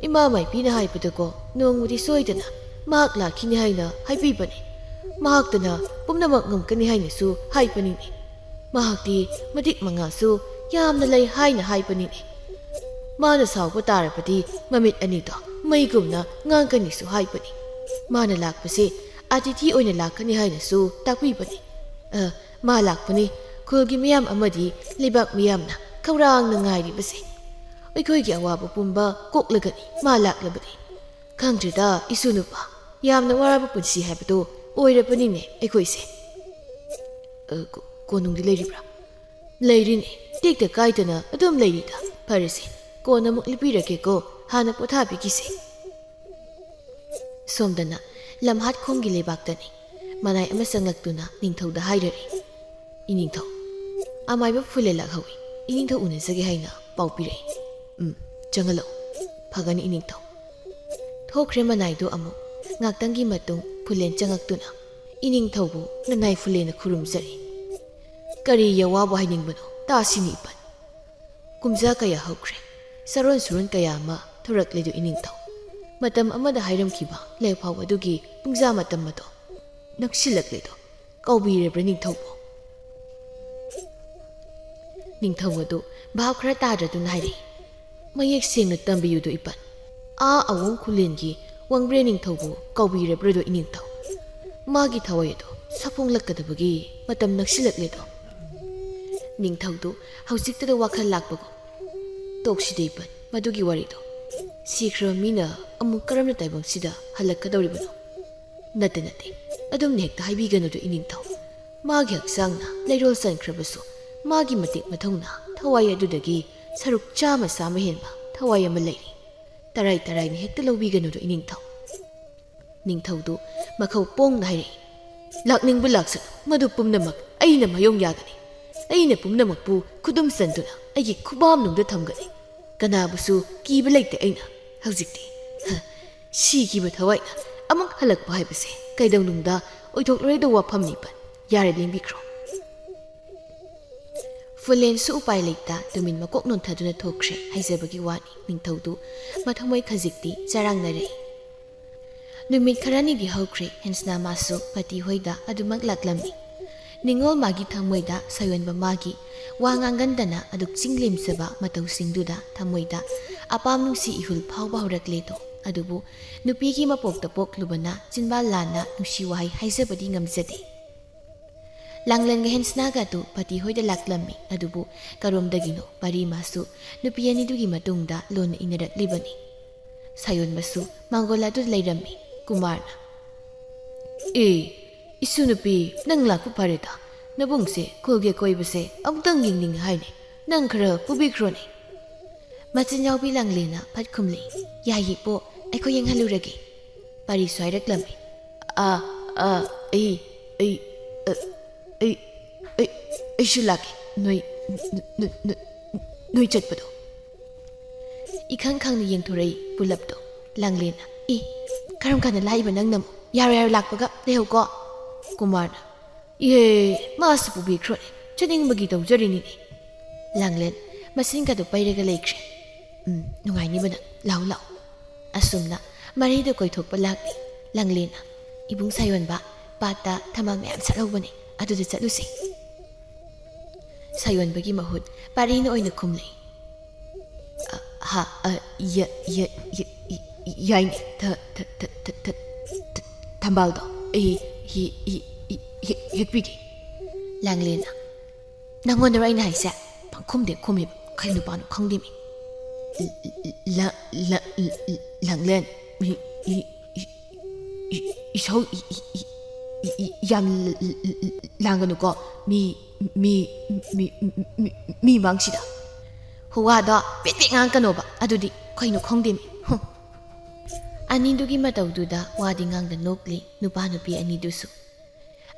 ꯏꯃꯥ ꯃꯥꯏꯕꯤꯅ ꯍꯥꯏꯕꯗꯀꯣ, ꯅꯣꯡꯃꯗꯤ ꯁꯣꯏꯗꯅ ꯃꯍꯥꯛ ꯂꯥꯛꯈꯤꯅꯤ ꯍꯥꯏꯅ ꯍꯥꯏꯕꯤꯕꯅꯤ꯫ ꯃꯍꯥꯛꯇꯅ ꯄꯨꯝꯅꯃꯛ ꯉꯝꯒꯅꯤ ꯍꯥꯏꯅꯁꯨ ꯍꯥꯏꯕꯅꯤꯅꯦ꯫ ꯃꯍꯥꯛꯇꯤ ꯃꯇꯤꯛ ꯃꯉꯥꯁꯨ ꯌꯥꯝꯅ ꯂꯩ ꯍꯥꯏꯅ ꯍꯥꯏꯕꯅꯤꯅꯦ꯫ ꯃꯥꯅ ꯁꯥꯎꯕ ꯇꯥꯔꯕꯗꯤ ꯃꯃꯤꯠ ꯑꯅꯤꯗꯣ ꯃꯩꯒꯨꯝꯅ ꯉꯥꯡꯒꯅꯤꯁꯨ ꯍꯥꯏꯕꯅꯤ꯫ ꯃꯥꯅ ꯂꯥꯛꯄꯁꯦ ꯑꯇꯤꯊꯤ ꯑꯣꯏꯅ ꯂꯥꯛꯀꯅꯤ ꯍꯥꯏꯅꯁꯨ ꯇꯥꯛꯄꯤꯕꯅꯤ꯫ ꯑ, ꯃꯥ ꯂꯥꯛꯄꯅꯤ꯫ ꯈꯨꯜꯒꯤ ꯃꯤꯌꯥꯝ ꯑꯃꯗꯤ ꯂꯩꯕꯥꯛ ꯃꯤꯌꯥꯝꯅ ꯈꯧꯔꯥꯡꯅ ꯉꯥꯏꯔꯤꯕꯁꯦ꯫ ꯑꯩꯈꯣꯏꯒꯤ ꯑꯋꯥꯕ ꯄꯨꯝꯕ ꯀꯣꯛꯂꯒꯅꯤ ꯃꯥ ꯂꯥꯛꯂꯕꯗꯤ꯫ ꯈꯪꯗ꯭ꯔꯦꯗ, ꯏꯁꯨ ꯅꯨꯄꯥ, ꯌꯥꯝꯅ ꯋꯥꯔꯕ ꯄꯨꯟꯁꯤ ꯍꯥꯏꯕꯗꯨ ꯑꯣꯏꯔꯕꯅꯤꯅꯦ ꯑꯩꯈꯣꯏꯁꯦ꯫ ꯑ, ꯀꯣ-, ꯀꯣꯅꯨꯡꯗꯤ ꯂꯩꯔꯤꯕ꯭ꯔꯥ? ꯂꯩꯔꯤꯅꯦ, ꯇꯦꯛꯇ ꯀꯥꯏꯗꯅ ꯑꯗꯨꯝ ꯂꯩꯔꯤꯗ꯫ ꯐꯔꯦꯁꯦ, ꯀꯣꯟꯅ ꯑꯃꯨꯛ ꯂꯤꯕꯤꯔꯒꯦꯀꯣ, ꯍꯥꯟꯅ ꯄꯣꯊꯥꯕꯤꯈꯤꯁꯦ꯫ ꯁꯣꯝꯗꯅ ꯂꯝꯍꯥꯠꯈꯣꯡꯒꯤ ꯂꯩꯕꯥꯛꯇꯅꯤ꯫ ꯃꯅꯥꯏ ꯑꯃ ꯆꯪꯂꯛꯇꯨꯅ ꯅꯤꯡꯊꯧꯗ ꯍꯥꯏꯔꯔꯦ, "ꯏꯅꯤꯡꯊꯧ, ꯑꯃꯥꯏꯕ ꯐꯨꯂꯦ ꯂꯥꯛꯍꯧꯏ, ꯏꯅꯤꯡꯊꯧ ꯎꯅꯖꯒꯦ ꯍꯥꯏꯅ ꯄꯥꯎ ꯄꯤꯔꯛꯏ꯫ ꯎꯝ, ꯆꯪꯍꯜꯂꯛꯎ꯫ ꯐꯒꯅꯤ ꯏꯅꯤꯡꯊꯧ꯫" ꯊꯣꯛꯈ꯭ꯔꯦ ꯃꯅꯥꯏꯗꯨ ꯑꯃꯨꯛ꯫ ꯉꯥꯛꯇꯪꯒꯤ ꯃꯇꯨꯡ ꯐꯨꯂꯦꯟ ꯆꯪꯉꯛꯇꯨꯅ, "ꯏꯅꯤꯡꯊꯧꯕꯨ ꯅꯅꯥꯏ ꯐꯨꯂꯦꯟꯅ ꯈꯨꯔꯨꯝꯖꯔꯤ꯫" "ꯀꯔꯤ ꯌꯋꯥꯕꯨ ꯍꯥꯏꯅꯤꯡꯕꯅꯣ? ꯇꯥꯁꯤꯅꯤ ꯏꯄꯟ꯫" ꯀꯨꯝꯖꯥ ꯀꯌꯥ ꯍꯧꯈ꯭ꯔꯦ꯫ ꯆꯔꯣꯟ ꯁꯨꯔꯣꯟ ꯀꯌꯥ ꯑꯃ ꯊꯣꯔꯛꯂꯦꯗꯨ ꯏꯅꯤꯡꯊꯧ꯫ ꯃꯇꯝ ꯑꯃꯗ ꯍꯥꯏꯔꯝꯈꯤꯕ ꯂꯦꯛꯐꯥꯎ ꯑꯗꯨꯒꯤ ꯄꯨꯡꯖꯥ ꯃꯇꯝ ꯑꯗꯣ ꯅꯛꯁꯤꯜꯂꯛꯂꯦꯗꯣ꯫ ꯀꯥꯎꯕꯤꯔꯕ꯭ꯔꯥ ꯅꯤꯡꯊꯧꯕꯨ? ꯅꯤꯡꯊꯧ ꯑꯗꯨ ꯚꯥꯞ ꯈꯔ ꯇꯥꯗ꯭ꯔꯗꯨꯅ ꯍꯥꯏꯔꯛꯏ, "ꯃꯌꯦꯛ ꯁꯦꯡꯅ ꯇꯝꯕꯤꯌꯨꯗꯣ ꯏꯄꯟ꯫ ꯑꯥ ꯑꯋꯣꯡ ꯈꯨꯂꯦꯟꯒꯤ ꯋꯥꯡꯕ꯭ꯔꯦꯟ ꯅꯤꯡꯊꯧꯕꯨ ꯀꯥꯎꯕꯤꯔꯕ꯭ꯔꯗꯣ ꯏꯅꯤꯡꯊꯧ? ꯃꯥꯒꯤ ꯊꯋꯥꯏ ꯑꯗꯣ ꯁꯥꯐꯣꯡꯂꯛꯀꯗꯕꯒꯤ ꯃꯇꯝ ꯅꯛꯁꯤꯜꯂꯛꯂꯦꯗꯣ꯫" ꯅꯤꯡꯊꯧꯗꯨ ꯍꯧꯖꯤꯛꯇꯗ ꯋꯥꯈꯜ ꯂꯥꯛꯄꯒꯨꯝ, "ꯇꯣꯛꯁꯤꯗ ꯏꯄꯟ, ꯃꯗꯨꯒꯤ ꯋꯥꯔꯤꯗꯣ꯫ ꯁꯤꯈ꯭ꯔꯕ ꯃꯤꯅ ꯑꯃꯨꯛ ꯀꯔꯝꯅ ꯇꯥꯏꯕꯪꯁꯤꯗ ꯍꯜꯂꯛꯀꯗꯧꯔꯤꯕꯅꯣ?" "ꯅꯠꯇꯦ, ꯅꯠꯇꯦ, ꯑꯗꯨꯝꯅ ꯍꯦꯛꯇ ꯍꯥꯏꯕꯤꯒꯅꯨꯗ ꯏꯅꯤꯡꯊꯧ꯫ ꯃꯥꯒꯤ ꯍꯛꯆꯥꯡꯅ ꯂꯩꯔꯣꯜ ꯆꯟꯈ꯭ꯔꯕꯁꯨ, ꯃꯥꯒꯤ ꯃꯇꯤꯛ ꯃꯊꯧꯅ ꯊꯋꯥꯏ ꯑꯗꯨꯗꯒꯤ ꯁꯔꯨꯛ ꯆꯥꯝꯃ, ꯆꯥꯝꯃ ꯍꯦꯟꯕ ꯊꯋꯥꯏ ꯑꯃ ꯂꯩꯔꯤ꯫ ꯇꯔꯥꯏ ꯇꯔꯥꯏꯅ ꯍꯦꯛꯇ ꯂꯧꯕꯤꯒꯅꯨꯗ ꯏꯅꯤꯡꯊꯧ꯫" ꯅꯤꯡꯊꯧꯗꯨ ꯃꯈꯧ ꯄꯣꯡꯅ ꯍꯥꯏꯔꯛꯏ, "ꯂꯥꯛꯅꯤꯡꯕ ꯂꯥꯛꯁꯅꯨ, ꯃꯗꯨ ꯄꯨꯝꯅꯃꯛ ꯑꯩꯅ ꯃꯥꯌꯣꯡ ꯌꯥꯒꯅꯤ꯫ ꯑꯩꯅ ꯄꯨꯝꯅꯃꯛꯄꯨ ꯈꯨꯗꯨꯝ ꯆꯟꯗꯨꯅ ꯑꯩꯒꯤ ꯈꯨꯕꯥꯝꯅꯨꯡꯗ ꯊꯝꯒꯅꯤ꯫ ꯀꯅꯥꯕꯨꯁꯨ ꯀꯤꯕ ꯂꯩꯇꯦ ꯑꯩꯅ꯫ ꯍꯧꯖꯤꯛꯇꯤ, ꯍ, ꯁꯤꯈꯤꯕ ꯊꯋꯥꯏꯅ ꯑꯃꯨꯛ ꯍꯜꯂꯛꯄ ꯍꯥꯏꯕꯁꯦ ꯀꯩꯗꯧꯅꯨꯡꯗ ꯑꯣꯏꯊꯣꯛꯂꯔꯣꯏꯗꯧꯕ ꯋꯥꯐꯝꯅꯤ ꯏꯄꯟ꯫ ꯌꯥꯔꯦ, ꯂꯦꯡꯕꯤꯈ꯭ꯔꯣ꯫" ꯐꯨꯂꯦꯟꯁꯨ ꯎꯄꯥꯏ ꯂꯩꯇ ꯇꯨꯃꯤꯟ ꯃꯀꯣꯛ ꯅꯣꯟꯊꯗꯨꯅ ꯊꯣꯛꯈ꯭ꯔꯦ꯫ ꯍꯥꯏꯖꯕꯒꯤ ꯋꯥꯅꯤ, ꯅꯤꯡꯊꯧꯗꯨ ꯃꯊꯃꯣꯏ ꯈꯖꯤꯛꯇꯤ ꯆꯔꯥꯡꯅꯔꯛꯏ꯫ ꯅꯨꯃꯤꯠ ꯈꯔꯅꯤꯗꯤ ꯍꯧꯈ꯭ꯔꯦ꯫ ꯍꯦꯟꯁꯅꯥ ꯃꯥꯁꯨ ꯄꯇꯤ ꯍꯣꯏꯗ ꯑꯗꯨꯃꯛ ꯂꯥꯛꯂꯝꯃꯤ꯫ ꯅꯤꯡꯉꯣꯜ ꯃꯥꯒꯤ ꯊꯃꯣꯏꯗ ꯁꯥꯌꯣꯟꯕ ꯃꯥꯒꯤ ꯋꯥ ꯉꯥꯡꯒꯟꯗꯅ ꯑꯗꯨꯛ ꯆꯤꯡ ꯂꯦꯝꯖꯕ ꯃꯇꯧꯁꯤꯡꯗꯨꯗ ꯊꯃꯣꯏꯗ ꯑꯄꯥꯝ ꯅꯨꯡꯁꯤ ꯏꯍꯨꯜ ꯐꯥꯎꯕ ꯍꯧꯔꯛꯂꯦꯗꯣ꯫ ꯑꯗꯨꯕꯨ ꯅꯨꯄꯤꯒꯤ ꯃꯄꯣꯛꯇ ꯄꯣꯛꯂꯨꯕꯅ ꯆꯤꯟꯕꯥꯜ ꯂꯥꯟꯅ ꯅꯨꯡꯁꯤ ꯋꯥꯍꯩ ꯍꯥꯏꯖꯕꯗꯤ ꯉꯝꯖꯗꯦ꯫ ꯂꯥꯡꯂꯦꯟꯒ ꯍꯦꯟꯁꯅꯥꯒ ꯑꯗꯨ ꯄꯇꯤ ꯍꯣꯏꯗ ꯂꯥꯛꯂꯝꯃꯤ꯫ ꯑꯗꯨꯕꯨ ꯀꯔꯣꯝꯗꯒꯤꯅꯣ ꯄꯥꯔꯤ ꯃꯥꯁꯨ ꯅꯨꯄꯤ ꯑꯅꯤꯗꯨꯒꯤ ꯃꯇꯨꯡꯗ ꯂꯣꯟꯅ ꯏꯟꯅꯔꯛꯂꯤꯕꯅꯤ꯫ ꯁꯥꯌꯣꯟꯕꯁꯨ ꯃꯥꯡꯒꯣꯜ ꯑꯗꯨꯗ ꯂꯩꯔꯝꯃꯤ꯫ ꯀꯨꯃꯥꯔꯅ, "ꯑꯦ, ꯏꯁꯨ ꯅꯨꯄꯤ, ꯅꯪ ꯂꯥꯛꯄ ꯐꯔꯦꯗ꯫ ꯅꯕꯨꯡꯁꯦ ꯈꯨꯜꯒꯤ ꯑꯀꯣꯏꯕꯁꯦ ꯑꯃꯨꯛꯇꯪ ꯌꯦꯡꯅꯤꯡꯉꯦ ꯍꯥꯏꯅꯦ꯫ ꯅꯪ ꯈꯔ ꯄꯨꯕꯤꯈ꯭ꯔꯣꯅꯦ꯫" ꯃꯆꯤꯟ ꯌꯥꯎꯕꯤ ꯂꯥꯡꯂꯦꯟꯅ ꯐꯠ ꯈꯨꯝꯂꯤ, "ꯌꯥꯏꯌꯦ ꯄꯣ, ꯑꯩꯈꯣꯏ ꯌꯦꯡꯍꯜꯂꯨꯔꯒꯦ꯫" ꯄꯥꯔꯤꯁꯨ ꯍꯥꯏꯔꯛꯂꯝꯃꯤ, "ꯑ, ꯑ, ꯑꯩ, ꯑꯩ, ꯑ, ꯑꯩ, ꯑꯩ, ꯑꯩꯁꯨ ꯂꯥꯛꯀꯦ, ꯅꯣꯏ, ꯅ-, ꯅ-, ꯅ-, ꯅꯣꯏ ꯆꯠꯄꯗꯣ꯫" ꯏꯈꯪ ꯈꯪꯅ ꯌꯦꯡꯊꯣꯔꯛꯏ ꯄꯨꯂꯞꯇꯣ꯫ ꯂꯥꯡꯂꯦꯟꯅ, "ꯏ, ꯀꯔꯝ ꯀꯥꯟꯗ ꯂꯥꯛꯏꯕ ꯅꯪꯅ ꯑꯃꯨꯛ? ꯌꯥꯔꯣꯏ, ꯌꯥꯔꯣꯏ, ꯂꯥꯛꯄꯒ ꯂꯩꯍꯧꯀꯣ꯫" ꯀꯨꯃꯥꯔꯅ, "ꯏꯍꯦ, ꯃꯥꯁꯨ ꯄꯨꯕꯤꯈ꯭ꯔꯣꯅꯦ, ꯆꯠꯅꯤꯡꯕꯒꯤ ꯇꯧꯖꯔꯤꯅꯤꯅꯦ꯫" ꯂꯥꯡꯂꯦꯟ ꯃꯁꯤꯟꯒꯗꯨ ꯄꯩꯔꯒ ꯂꯩꯈ꯭ꯔꯦ꯫ "ꯎꯝ, ꯅꯨꯡꯉꯥꯏꯅꯤꯕ ꯅꯪ, ꯂꯥꯛꯎ, ꯂꯥꯛꯎ꯫" ꯑꯁꯨꯝꯅ ꯃꯔꯤꯗꯨ ꯀꯣꯏꯊꯣꯛꯄ ꯂꯥꯛꯂꯤ꯫ ꯂꯥꯡꯂꯦꯟꯅ, "ꯏꯕꯨꯡ ꯁꯥꯌꯣꯟꯕ, ꯄꯥꯠꯇ ꯊꯝꯕꯥꯜ ꯃꯌꯥꯝ ꯁꯥꯠꯍꯧꯕꯅꯦ, ꯑꯗꯨꯗ ꯆꯠꯂꯨꯁꯦ꯫" ꯁꯥꯌꯣꯟꯕꯒꯤ ꯃꯍꯨꯠ ꯄꯥꯔꯤꯅ ꯑꯣꯏꯅ ꯈꯨꯝꯂꯛꯏ꯫ "ꯑ, ꯍꯥ, ꯑ, ꯌ-, ꯌ-, ꯌ-, ꯌ-, ꯌꯥꯏꯅꯦ, ꯊ-, ꯊ-, ꯊ-, ꯊ-, ꯊ-, ꯊ-, ꯊꯝꯕꯥꯜꯗꯣ ꯑꯩ ꯍꯤ-, ꯍꯤ-, ꯍꯤ-, ꯍꯤ-, ꯍꯦꯛꯄꯤꯒꯦ꯫" ꯂꯥꯡꯂꯦꯟꯅ, "ꯅꯪꯉꯣꯟꯗꯔꯣ ꯑꯩꯅ ꯍꯥꯏꯁꯦ?" ꯄꯪꯈꯨꯝꯗ ꯈꯨꯝꯃꯤꯕ, ꯀꯩ ꯅꯨꯄꯥꯅꯣ ꯈꯪꯗꯦꯃꯤ꯫ ꯂ-, ꯂ-, ꯂ-, ꯂ-, ꯂꯥꯡꯂꯦꯟ, ꯃꯤ, ꯃꯤ, ꯏ-, ꯏ-, ꯏꯁꯧ E-, E-, E-, E-, E-, ꯌꯥꯝ ꯂ-, ꯂ-, ꯂ-, ꯂꯥꯡꯒꯅꯨꯀꯣ꯫ ꯃꯤ, ꯃꯤ, ꯃꯤ, ꯃꯤ, ꯃꯤ, ꯃꯤ ꯃꯥꯡꯁꯤꯗ꯫ ꯍꯨꯋꯥꯗꯣ ꯄꯦꯠ ꯄꯦꯠ ꯉꯥꯡꯀꯅꯣꯕ꯫ ꯑꯗꯨꯗꯤ ꯀꯩꯅꯣ ꯈꯪꯗꯦꯃꯤ꯫ ꯍꯨꯝ꯫ ꯑꯅꯤꯗꯨꯒꯤ ꯃꯇꯧꯗꯨꯗ ꯋꯥꯗꯤ ꯉꯥꯡꯗ ꯅꯣꯛꯂꯤ ꯅꯨꯄꯥ ꯅꯨꯄꯤ ꯑꯅꯤꯗꯨꯁꯨ꯫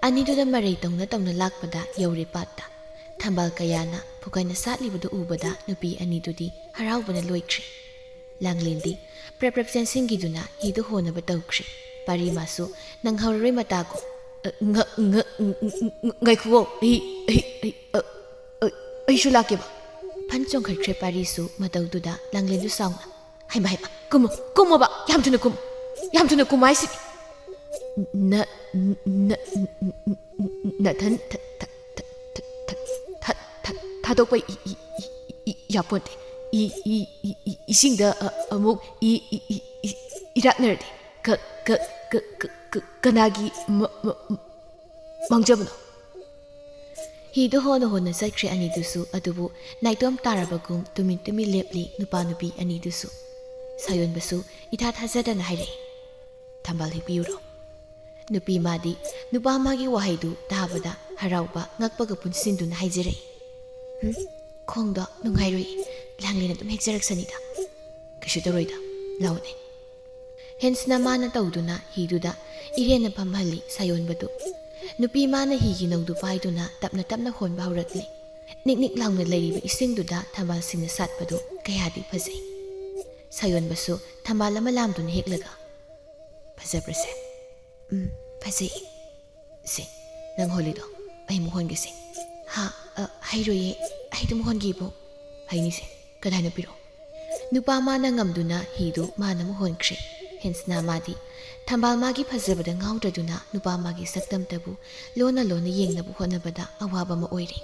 ꯑꯅꯤꯗꯨꯗ ꯃꯔꯩ ꯇꯧꯅ ꯇꯧꯅ ꯂꯥꯛꯄꯗ ꯌꯧꯔꯦ ꯄꯥꯠꯇ꯫ ꯊꯝꯕꯥꯜ ꯀꯌꯥꯅ ꯐꯨꯀꯟꯅ ꯁꯥꯠꯂꯤꯕꯗꯨ ꯎꯕꯗ ꯅꯨꯄꯤ ꯑꯅꯤꯗꯨꯗꯤ ꯍꯔꯥꯎꯕꯅ ꯂꯣꯏꯈ꯭ꯔꯦ꯫ ꯂꯥꯡꯂꯦꯟꯗꯤ ꯄ꯭ꯔꯞ ꯄ꯭ꯔꯞ ꯆꯦꯟꯁꯤꯟꯈꯤꯗꯨꯅ ꯍꯤꯗꯨ ꯍꯣꯅꯕ ꯇꯧꯈ꯭ꯔꯦ꯫ ꯄꯥꯔꯤꯃꯥꯁꯨ ꯅꯪꯍꯧꯔꯔꯣꯏ ꯃꯇꯥꯒꯨꯝ, "ꯑ, ꯉ-, ꯉ-, ꯉ-, ꯉ-, ꯉ-, ꯉꯥꯏꯈꯨꯋꯣ, ꯑꯩ, ꯑꯩ, ꯑꯩ, ꯑ, ꯑ, ꯑꯩꯁꯨ ꯂꯥꯛꯀꯦꯕ꯫" ꯐꯟ ꯆꯣꯡꯈꯠꯈ꯭ꯔꯦ ꯄꯥꯔꯤꯁꯨ ꯃꯇꯧꯗꯨꯗ ꯂꯥꯡꯂꯦꯟꯗꯨ ꯁꯥꯎꯅ, "ꯍꯩꯃ, ꯍꯩꯃ, ꯀꯨꯝꯃꯣ, ꯀꯨꯝꯃꯣꯕ, ꯌꯥꯝ ꯊꯨꯅ ꯀꯨꯝꯃꯣ, ꯌꯥꯝ ꯊꯨꯅ ꯀꯨꯝꯃꯣ ꯍꯥꯏꯁꯤꯗꯤ꯫" ꯅ ꯅ ꯅ ꯅ ꯅꯊꯟ ꯊ- ꯊ- ꯊ- ꯊ- ꯊ- ꯊ- ꯊ- ꯊ- ꯊꯥꯗꯣꯛꯄ E- E- E- E- E- ꯌꯥꯄꯣꯟꯇꯦ꯫ E- E- E- E- ꯏꯁꯤꯡꯗ ꯑ- ꯑꯃꯨꯛ ꯏ- ꯏ- ꯏ- ꯏ- ꯏꯔꯥꯛꯅꯔꯗꯤ ꯀ- ꯀ- ꯀ- ꯀ- ꯀ- ꯀꯅꯥꯒꯤ ꯃ- ꯃ- ꯃ- ꯃꯥꯡꯖꯕꯅꯣ? ꯍꯤꯗꯨ ꯍꯣꯟꯅ ꯍꯣꯟꯅ ꯆꯠꯈ꯭ꯔꯦ ꯑꯅꯤꯗꯨꯁꯨ꯫ ꯑꯗꯨꯕꯨ ꯅꯥꯏꯇꯣꯝ ꯇꯥꯔꯕꯒꯨꯝ ꯇꯨꯃꯤꯟ ꯇꯨꯃꯤꯟ ꯂꯦꯞꯂꯤ ꯅꯨꯄꯥ ꯅꯨꯄꯤ ꯑꯅꯤꯗꯨꯁꯨ꯫ ꯁꯥꯌꯣꯟꯕꯁꯨ ꯏꯊꯥ ꯊꯥꯖꯗꯅ ꯍꯥꯏꯔꯛꯏ, "ꯊꯝꯕꯥꯜ ꯍꯦꯛꯄꯤꯌꯨꯔꯣ?" ꯅꯨꯄꯤ ꯃꯥꯗꯤ ꯅꯨꯄꯥ ꯃꯥꯒꯤ ꯋꯥꯍꯩꯗꯨ ꯇꯥꯕꯗ ꯍꯔꯥꯎꯕ ꯉꯛꯄꯒ ꯄꯨꯟꯁꯤꯟꯗꯨꯅ ꯍꯥꯏꯖꯔꯛꯏ, "ꯎꯝ, ꯈꯣꯡꯗꯣ ꯅꯨꯡꯉꯥꯏꯔꯣꯏ, ꯂꯥꯡꯂꯦꯟ ꯑꯗꯨꯝ ꯍꯦꯛꯆꯔꯛꯁꯅꯤꯗ, ꯀꯩꯁꯨ ꯇꯧꯔꯣꯏꯗ, ꯂꯥꯎꯅꯦ꯫" ꯍꯦꯟꯁꯅ ꯃꯥꯅ ꯇꯧꯗꯨꯅ ꯍꯤꯗꯨꯗ ꯏꯔꯦꯟꯅ ꯐꯝꯍꯜꯂꯤ ꯁꯥꯌꯣꯟꯕꯗꯨ꯫ ꯅꯨꯄꯤ ꯃꯥꯅ ꯍꯤꯒꯤ ꯅꯧꯗꯨ ꯄꯥꯏꯗꯨꯅ ꯇꯞꯅ ꯇꯞꯅ ꯍꯣꯟꯕ ꯍꯧꯔꯛꯂꯤ꯫ ꯅꯤꯛ ꯅꯤꯛ ꯂꯥꯎꯅ ꯂꯩꯔꯤꯕ ꯏꯁꯤꯡꯗꯨꯗ ꯊꯝꯕꯥꯜꯁꯤꯡꯅ ꯁꯥꯠꯄꯗꯨ ꯀꯌꯥꯗꯤ ꯐꯖꯩ꯫ ꯁꯥꯌꯣꯟꯕꯁꯨ ꯊꯝꯕꯥꯜ ꯑꯃ ꯂꯥꯝꯗꯨꯅ ꯍꯦꯛꯂꯒ, "ꯐꯖꯕ꯭ꯔꯁꯦ?" "ꯎꯝ, ꯐꯖꯩ꯫" "ꯁꯦ, ꯅꯪ ꯍꯣꯜꯂꯤꯗꯣ ꯑꯩ ꯑꯃꯨꯛ ꯍꯣꯟꯒꯦꯁꯦ꯫" "ꯍꯥ? ꯑ, ꯍꯩꯔꯣꯏꯌꯦ, ꯑꯩ ꯑꯗꯨꯝ ꯍꯣꯟꯒꯦꯕꯨ꯫" "ꯍꯩꯅꯤꯁꯦ, ꯀꯗꯥꯏꯅꯣ ꯄꯤꯔꯛꯑꯣ꯫" ꯅꯨꯄꯥ ꯃꯥꯅ ꯉꯝꯗꯨꯅ ꯍꯤꯗꯨ ꯃꯥꯅ ꯑꯃꯨꯛ ꯍꯣꯟꯈ꯭ꯔꯦ꯫ ꯍꯦꯟꯁꯅ ꯃꯥꯗꯤ ꯊꯝꯕꯥꯜ ꯃꯥꯒꯤ ꯐꯖꯕꯗ ꯉꯥꯎꯗ꯭ꯔꯗꯨꯅ ꯅꯨꯄꯥ ꯃꯥꯒꯤ ꯁꯛꯇꯝꯇꯕꯨ ꯂꯣꯟꯅ ꯂꯣꯟꯅ ꯌꯦꯡꯅꯕ ꯍꯣꯠꯅꯕꯗ ꯑꯋꯥꯕ ꯑꯃ ꯑꯣꯏꯔꯦ꯫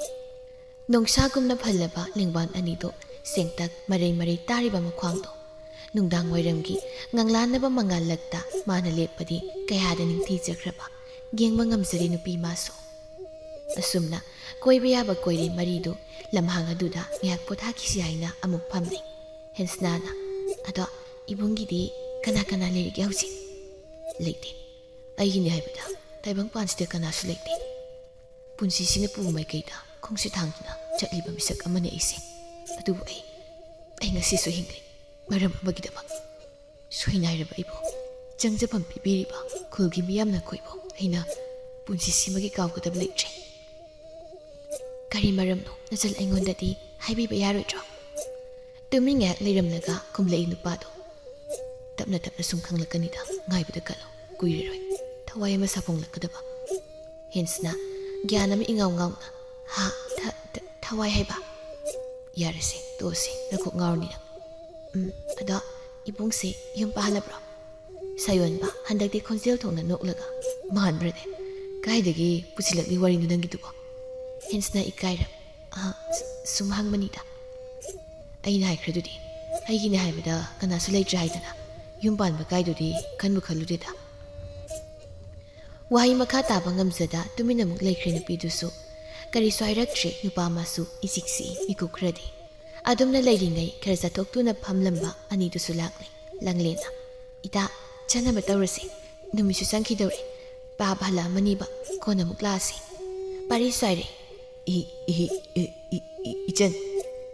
ꯅꯣꯡꯁꯥꯒꯨꯝꯅ ꯐꯜꯂꯕ ꯂꯦꯡꯕꯥꯟ ꯑꯅꯤꯗꯣ ꯆꯦꯡꯇꯛ ꯃꯔꯩ ꯃꯔꯩ ꯇꯥꯔꯤꯕ ꯃꯈ꯭ꯋꯥꯡꯗꯣ ꯅꯨꯡꯗꯥꯡ ꯋꯥꯏꯔꯝꯒꯤ ꯉꯪꯂꯥꯟꯅꯕ ꯃꯉꯥꯜꯂꯛꯇ ꯃꯥꯅ ꯂꯦꯞꯄꯗꯤ ꯀꯌꯥꯗ ꯅꯤꯡꯊꯤꯖꯈ꯭ꯔꯕ ꯌꯦꯡꯕ ꯉꯝꯖꯔꯦ ꯅꯨꯄꯤ ꯃꯥꯁꯨ꯫ ꯑꯁꯨꯝꯅ ꯀꯣꯏꯕ ꯌꯥꯕ ꯀꯣꯏꯔꯦ ꯃꯔꯤꯗꯨ ꯂꯝꯍꯥꯡ ꯑꯗꯨꯗ ꯉꯥꯏꯍꯥꯛ ꯄꯣꯊꯥꯈꯤꯁꯤ ꯍꯥꯏꯅ ꯑꯃꯨꯛ ꯐꯝꯂꯦ꯫ ꯍꯦꯟꯁꯅꯥꯅ, "ꯑꯗꯣ ꯏꯕꯨꯡꯒꯤꯗꯤ ꯀꯅꯥ ꯀꯅꯥ ꯂꯩꯔꯤꯒꯦ ꯍꯧꯖꯤꯛ?" "ꯂꯩꯇꯦ꯫ ꯑꯩꯒꯤꯅꯤ ꯍꯥꯏꯕꯗ ꯇꯥꯏꯕꯪꯄꯥꯟꯁꯤꯗ ꯀꯅꯥꯁꯨ ꯂꯩꯇꯦ꯫ ꯄꯨꯟꯁꯤꯁꯤꯅ ꯄꯨꯕ ꯃꯥꯏꯀꯩꯗ ꯈꯣꯡꯁꯦ ꯊꯥꯡꯗꯨꯅ ꯆꯠꯂꯤꯕ ꯃꯤꯁꯛ ꯑꯃꯅꯤ ꯑꯩꯁꯦ꯫ ꯑꯗꯨꯕꯨ ꯑꯩ, ꯑꯩ ꯉꯁꯤꯁꯨ ꯍꯤꯡꯂꯤ꯫ ꯃꯔꯝ ꯑꯃꯒꯤꯗꯃꯛ ꯁꯣꯏꯅꯥꯏꯔꯕ ꯑꯩꯕꯨ ꯆꯪꯖꯐꯝ ꯄꯤꯕꯤꯔꯤꯕ ꯈꯨꯜꯒꯤ ꯃꯤꯌꯥꯝꯅ ꯑꯩꯈꯣꯏꯕꯨ ꯑꯩꯅ ꯄꯨꯟꯁꯤꯁꯤꯃꯒꯤ ꯀꯥꯎꯒꯗꯕ ꯂꯩꯇ꯭ꯔꯦ꯫" "ꯀꯔꯤ ꯃꯔꯝꯅꯣ ꯅꯆꯜ ꯑꯩꯉꯣꯟꯗꯗꯤ ꯍꯥꯏꯕꯤꯕ ꯌꯥꯔꯣꯏꯗ꯭ꯔꯣ?" ꯇꯨꯃꯤꯟ ꯉꯥꯏꯍꯥꯛ ꯂꯩꯔꯝꯂꯒ ꯈꯨꯝꯂꯛꯏ ꯅꯨꯄꯥꯗꯣ꯫ "ꯇꯞꯅ ꯇꯞꯅ ꯁꯨꯝ ꯈꯪꯂꯛꯀꯅꯤꯗ, ꯉꯥꯏꯕꯗ ꯀꯜꯂꯣ, ꯀꯨꯏꯔꯔꯣꯏ꯫ ꯊꯋꯥꯏ ꯑꯃ ꯁꯥꯐꯣꯡꯂꯛꯀꯗꯕ꯫" ꯍꯦꯟꯁꯅ ꯒ꯭ꯌꯥꯟ ꯑꯃ ꯏꯉꯥꯎ ꯉꯥꯎꯅ, "ꯍꯥ? ꯊ-, ꯊ-, ꯊꯋꯥꯏ ꯍꯥꯏꯕ?" "ꯌꯥꯔꯦꯁꯦ, ꯇꯣꯛꯑꯁꯦ, ꯅꯀꯣꯛ ꯉꯥꯎꯔꯅꯤ ꯅꯪ꯫ ꯎꯝ, ꯑꯗꯣ ꯏꯕꯨꯡꯁꯦ ꯌꯨꯝ ꯄꯥꯜꯂꯕ꯭ꯔꯣ?" ꯁꯥꯌꯣꯟꯕ ꯍꯟꯗꯛꯇꯤ ꯈꯣꯟꯖꯦꯜ ꯊꯣꯛꯅ ꯅꯣꯛꯂꯒ, "ꯃꯥꯟꯕ꯭ꯔꯅꯦ? ꯀꯥꯏꯗꯒꯤ ꯄꯨꯁꯤꯜꯂꯛꯂꯤ ꯋꯥꯔꯤꯅꯣ ꯅꯪꯒꯤꯗꯨꯕꯣ?" ꯍꯦꯟꯁꯅ ꯏꯀꯥꯏꯔꯞ, "ꯑ, ꯁ-, ꯁꯨꯝ ꯍꯪꯕꯅꯤꯗ꯫ ꯑꯩꯅ ꯍꯥꯏꯈ꯭ꯔꯗꯨꯗꯤ, ꯑꯩꯒꯤꯅꯦ ꯍꯥꯏꯕꯗ ꯀꯅꯥꯁꯨ ꯂꯩꯇ꯭ꯔꯦ ꯍꯥꯏꯗꯅ꯫ ꯌꯨꯝ ꯄꯥꯟꯕ ꯀꯥꯏꯗꯨꯗꯤ ꯈꯟꯕꯨ ꯈꯜꯂꯨꯗꯦꯗ꯫" ꯋꯥꯍꯩ ꯃꯈꯥ ꯇꯥꯕ ꯉꯝꯖꯗ ꯇꯨꯃꯤꯟꯅ ꯑꯃꯨꯛ ꯂꯩꯈ꯭ꯔꯦ ꯅꯨꯄꯤꯗꯨꯁꯨ꯫ ꯀꯔꯤꯁꯨ ꯍꯥꯏꯔꯛꯇ꯭ꯔꯦ ꯅꯨꯄꯥ ꯑꯃꯁꯨ, ꯏꯆꯤꯛ ꯆꯤꯛꯏ ꯃꯤꯀꯨꯞ ꯈꯔꯗꯤ꯫ ꯑꯗꯨꯝꯅ ꯂꯩꯔꯤꯉꯩ ꯈꯔ ꯆꯠꯊꯣꯛꯇꯨꯅ ꯐꯝꯂꯝꯕ ꯑꯅꯤꯗꯨꯁꯨ ꯂꯥꯛꯂꯦ꯫ ꯂꯪꯂꯦꯟꯅ, "ꯏꯇꯥ, ꯆꯥꯅꯕ ꯇꯧꯔꯁꯤ꯫ ꯅꯨꯃꯤꯠꯁꯨ ꯆꯪꯈꯤꯗꯧꯔꯦ꯫ ꯄꯥꯕ ꯍꯜꯂꯛꯑꯃꯅꯤꯕ꯫ ꯀꯣꯟꯅ ꯑꯃꯨꯛ ꯂꯥꯛꯑꯁꯤ꯫" ꯄꯥꯔꯤ ꯁ꯭ꯋꯥꯏꯔꯦ꯫ "E, E, E, E, E, ꯏꯆꯟ,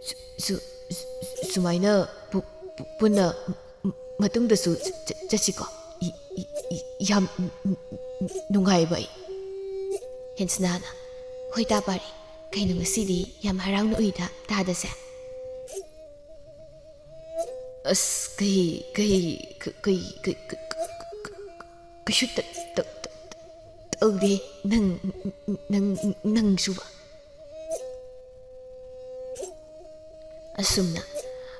ꯁꯨ, ꯁꯨ, ꯁꯨ, ꯁꯨꯃꯥꯏꯅ ꯄꯨ-, ꯄꯨ-, ꯄꯨꯟꯅ ꯃꯇꯨꯡꯗꯁꯨ ꯆ-, ꯆ-, ꯆꯠꯁꯤꯀꯣ꯫ ꯏ-, ꯏ-, ꯏ-, ꯌꯥꯝ ꯅꯨꯡꯉꯥꯏꯕ ꯑꯩ꯫" ꯍꯦꯟꯁꯅꯥꯅ, "ꯍꯣꯏ ꯇꯥ ꯄꯥꯔꯤ, ꯀꯩꯅꯣ ꯉꯁꯤꯗꯤ ꯌꯥꯝ ꯍꯔꯥꯎꯅ ꯎꯏꯗ ꯇꯥꯗꯁꯦ?" "ꯑꯁ, ꯀꯩ, ꯀꯩ, ꯀ-, ꯀꯩ, ꯀꯩ, ꯀ-, ꯀ-, ꯀ-, ꯀ-, ꯀꯩꯁꯨ ꯇ-, ꯇ-, ꯇ-, ꯇ-, ꯇꯧꯗꯦ꯫ ꯅꯪ, ꯅꯪ, ꯅꯪꯁꯨꯕ?" ꯑꯁꯨꯝꯅ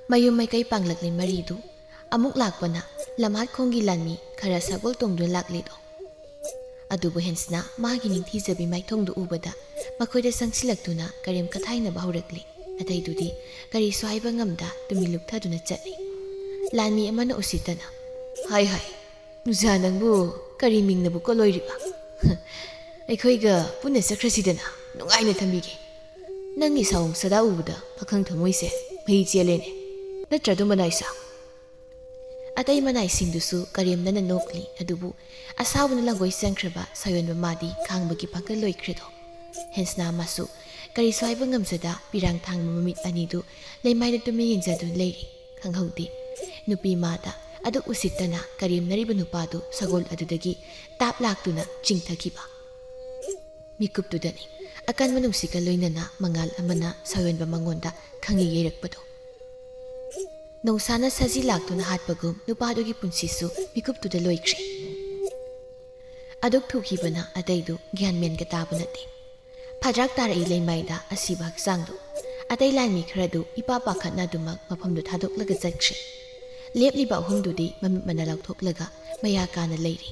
ꯃꯌꯨꯝ ꯃꯥꯏꯀꯩ ꯄꯥꯡꯂꯛꯂꯤ ꯃꯔꯤꯗꯨ꯫ ꯑꯃꯨꯛ ꯂꯥꯛꯄꯅ ꯂꯝꯍꯥꯠꯈꯣꯡꯒꯤ ꯂꯥꯟꯃꯤ ꯈꯔ ꯁꯒꯣꯜ ꯇꯣꯡꯗꯨꯅ ꯂꯥꯛꯂꯤꯗꯣ꯫ ꯑꯗꯨꯕꯨ ꯍꯦꯟꯁꯅ ꯃꯥꯒꯤ ꯅꯤꯡꯊꯤꯖꯕꯤ ꯃꯥꯏꯊꯣꯡꯗꯨ ꯎꯕꯗ ꯃꯈꯣꯏꯗ ꯆꯪꯁꯤꯜꯂꯛꯇꯨꯅ ꯀꯔꯦꯝ ꯀꯊꯥꯏꯅꯕ ꯍꯧꯔꯛꯂꯤ꯫ ꯑꯇꯩꯗꯨꯗꯤ ꯀꯔꯤꯁꯨ ꯍꯥꯏꯕ ꯉꯝꯗ ꯇꯨꯃꯤꯟ ꯂꯨꯞꯊꯗꯨꯅ ꯆꯠꯂꯤ꯫ ꯂꯥꯟꯃꯤ ꯑꯃꯅ ꯎꯁꯤꯠꯇꯅ, "ꯍꯥꯏ ꯍꯥꯏ, ꯅꯨꯖꯥ ꯅꯪꯕꯨ ꯀꯔꯤ ꯃꯤꯡꯅꯕꯨ ꯀꯣꯜꯂꯣꯏꯔꯤꯕ? ꯑꯩꯈꯣꯏꯒ ꯄꯨꯟꯅ ꯆꯠꯈ꯭ꯔꯁꯤꯗꯅ, ꯅꯨꯡꯉꯥꯏꯅ ꯊꯝꯕꯤꯒꯦ꯫ ꯅꯪꯒꯤ ꯁꯥꯑꯣꯡ ꯁꯥꯗꯥ ꯎꯕꯗ ꯄꯥꯈꯪ ꯊꯃꯣꯏꯁꯦ ꯃꯍꯤ ꯆꯦꯜꯂꯦꯅꯦ꯫ ꯅꯠꯇ꯭ꯔꯗꯣ ꯃꯅꯥꯏꯁꯥ?" ꯑꯇꯩ ꯃꯅꯥꯏꯁꯤꯡꯗꯨꯁꯨ ꯀꯔꯦꯝꯅꯅ ꯅꯣꯛꯂꯤ, ꯑꯗꯨꯕꯨ ꯑꯁꯥꯎꯕꯅ ꯂꯪꯒꯣꯏ ꯆꯪꯈ꯭ꯔꯕ ꯁꯥꯌꯣꯟꯕ ꯃꯥꯗꯤ ꯈꯥꯡꯕꯒꯤ ꯄꯥꯡꯒꯜ ꯂꯣꯏꯈ꯭ꯔꯦꯗꯣ꯫ ꯍꯦꯟꯁꯅꯥ ꯃꯥꯁꯨ ꯀꯔꯤꯁꯨ ꯍꯥꯏꯕ ꯉꯝꯖꯗ ꯄꯤꯔꯥꯡ ꯊꯥꯡꯕ ꯃꯃꯤꯠ ꯑꯅꯤꯗꯨ ꯂꯩꯃꯥꯏꯗ ꯇꯨꯃꯤꯟ ꯌꯦꯡꯖꯗꯨꯅ ꯂꯩꯔꯤ꯫ ꯈꯪꯍꯧꯗꯦ ꯅꯨꯄꯤ ꯃꯥꯗ ꯑꯗꯨꯛ ꯎꯁꯤꯠꯇꯅ ꯀꯔꯦꯝꯅꯔꯤꯕ ꯅꯨꯄꯥꯗꯨ ꯁꯒꯣꯜ ꯑꯗꯨꯗꯒꯤ ꯇꯥꯞ ꯂꯥꯛꯇꯨꯅ ꯆꯤꯡꯊꯈꯤꯕ꯫ ꯃꯤꯀꯨꯞꯇꯨꯗꯅꯤ ꯑꯀꯟꯕ ꯅꯨꯡꯁꯤꯠꯀ ꯂꯣꯏꯅꯅ ꯃꯉꯥꯜ ꯑꯃꯅ ꯁꯥꯌꯣꯟꯕ ꯃꯉꯣꯟꯗ ꯈꯪꯌꯩ ꯌꯩꯔꯛꯄꯗꯣ꯫ ꯅꯣꯡꯁꯥꯅ ꯁꯖꯤ ꯂꯥꯛꯇꯨꯅ ꯍꯥꯠꯄꯒꯨꯝ ꯅꯨꯄꯥꯗꯨꯒꯤ ꯄꯨꯟꯁꯤꯁꯨ ꯃꯤꯀꯨꯞꯇꯨꯗ ꯂꯣꯏꯈ꯭ꯔꯦ꯫ ꯑꯗꯨꯛ ꯊꯨꯈꯤꯕꯅ ꯑꯇꯩꯗꯨ ꯒ꯭ꯌꯥꯟ ꯃꯦꯟꯒ ꯇꯥꯕ ꯅꯠꯇꯦ꯫ ꯐꯗ꯭ꯔꯥꯛ ꯇꯥꯔꯛꯏ ꯂꯩꯃꯥꯏꯗ ꯑꯁꯤꯕ ꯍꯛꯆꯥꯡꯗꯨ꯫ ꯑꯇꯩ ꯂꯥꯟꯃꯤ ꯈꯔꯗꯨ ꯏꯄꯥ ꯄꯥꯈꯠꯅ ꯑꯗꯨꯃꯛ ꯃꯐꯝꯗꯨ ꯊꯥꯗꯣꯛꯂꯒ ꯆꯠꯈ꯭ꯔꯦ꯫ ꯂꯦꯞꯂꯤꯕ ꯑꯍꯨꯝꯗꯨꯗꯤ ꯃꯃꯤꯠ ꯃꯅꯥ ꯂꯥꯎꯊꯣꯛꯂꯒ ꯃꯌꯥ ꯀꯥꯅ ꯂꯩꯔꯤ꯫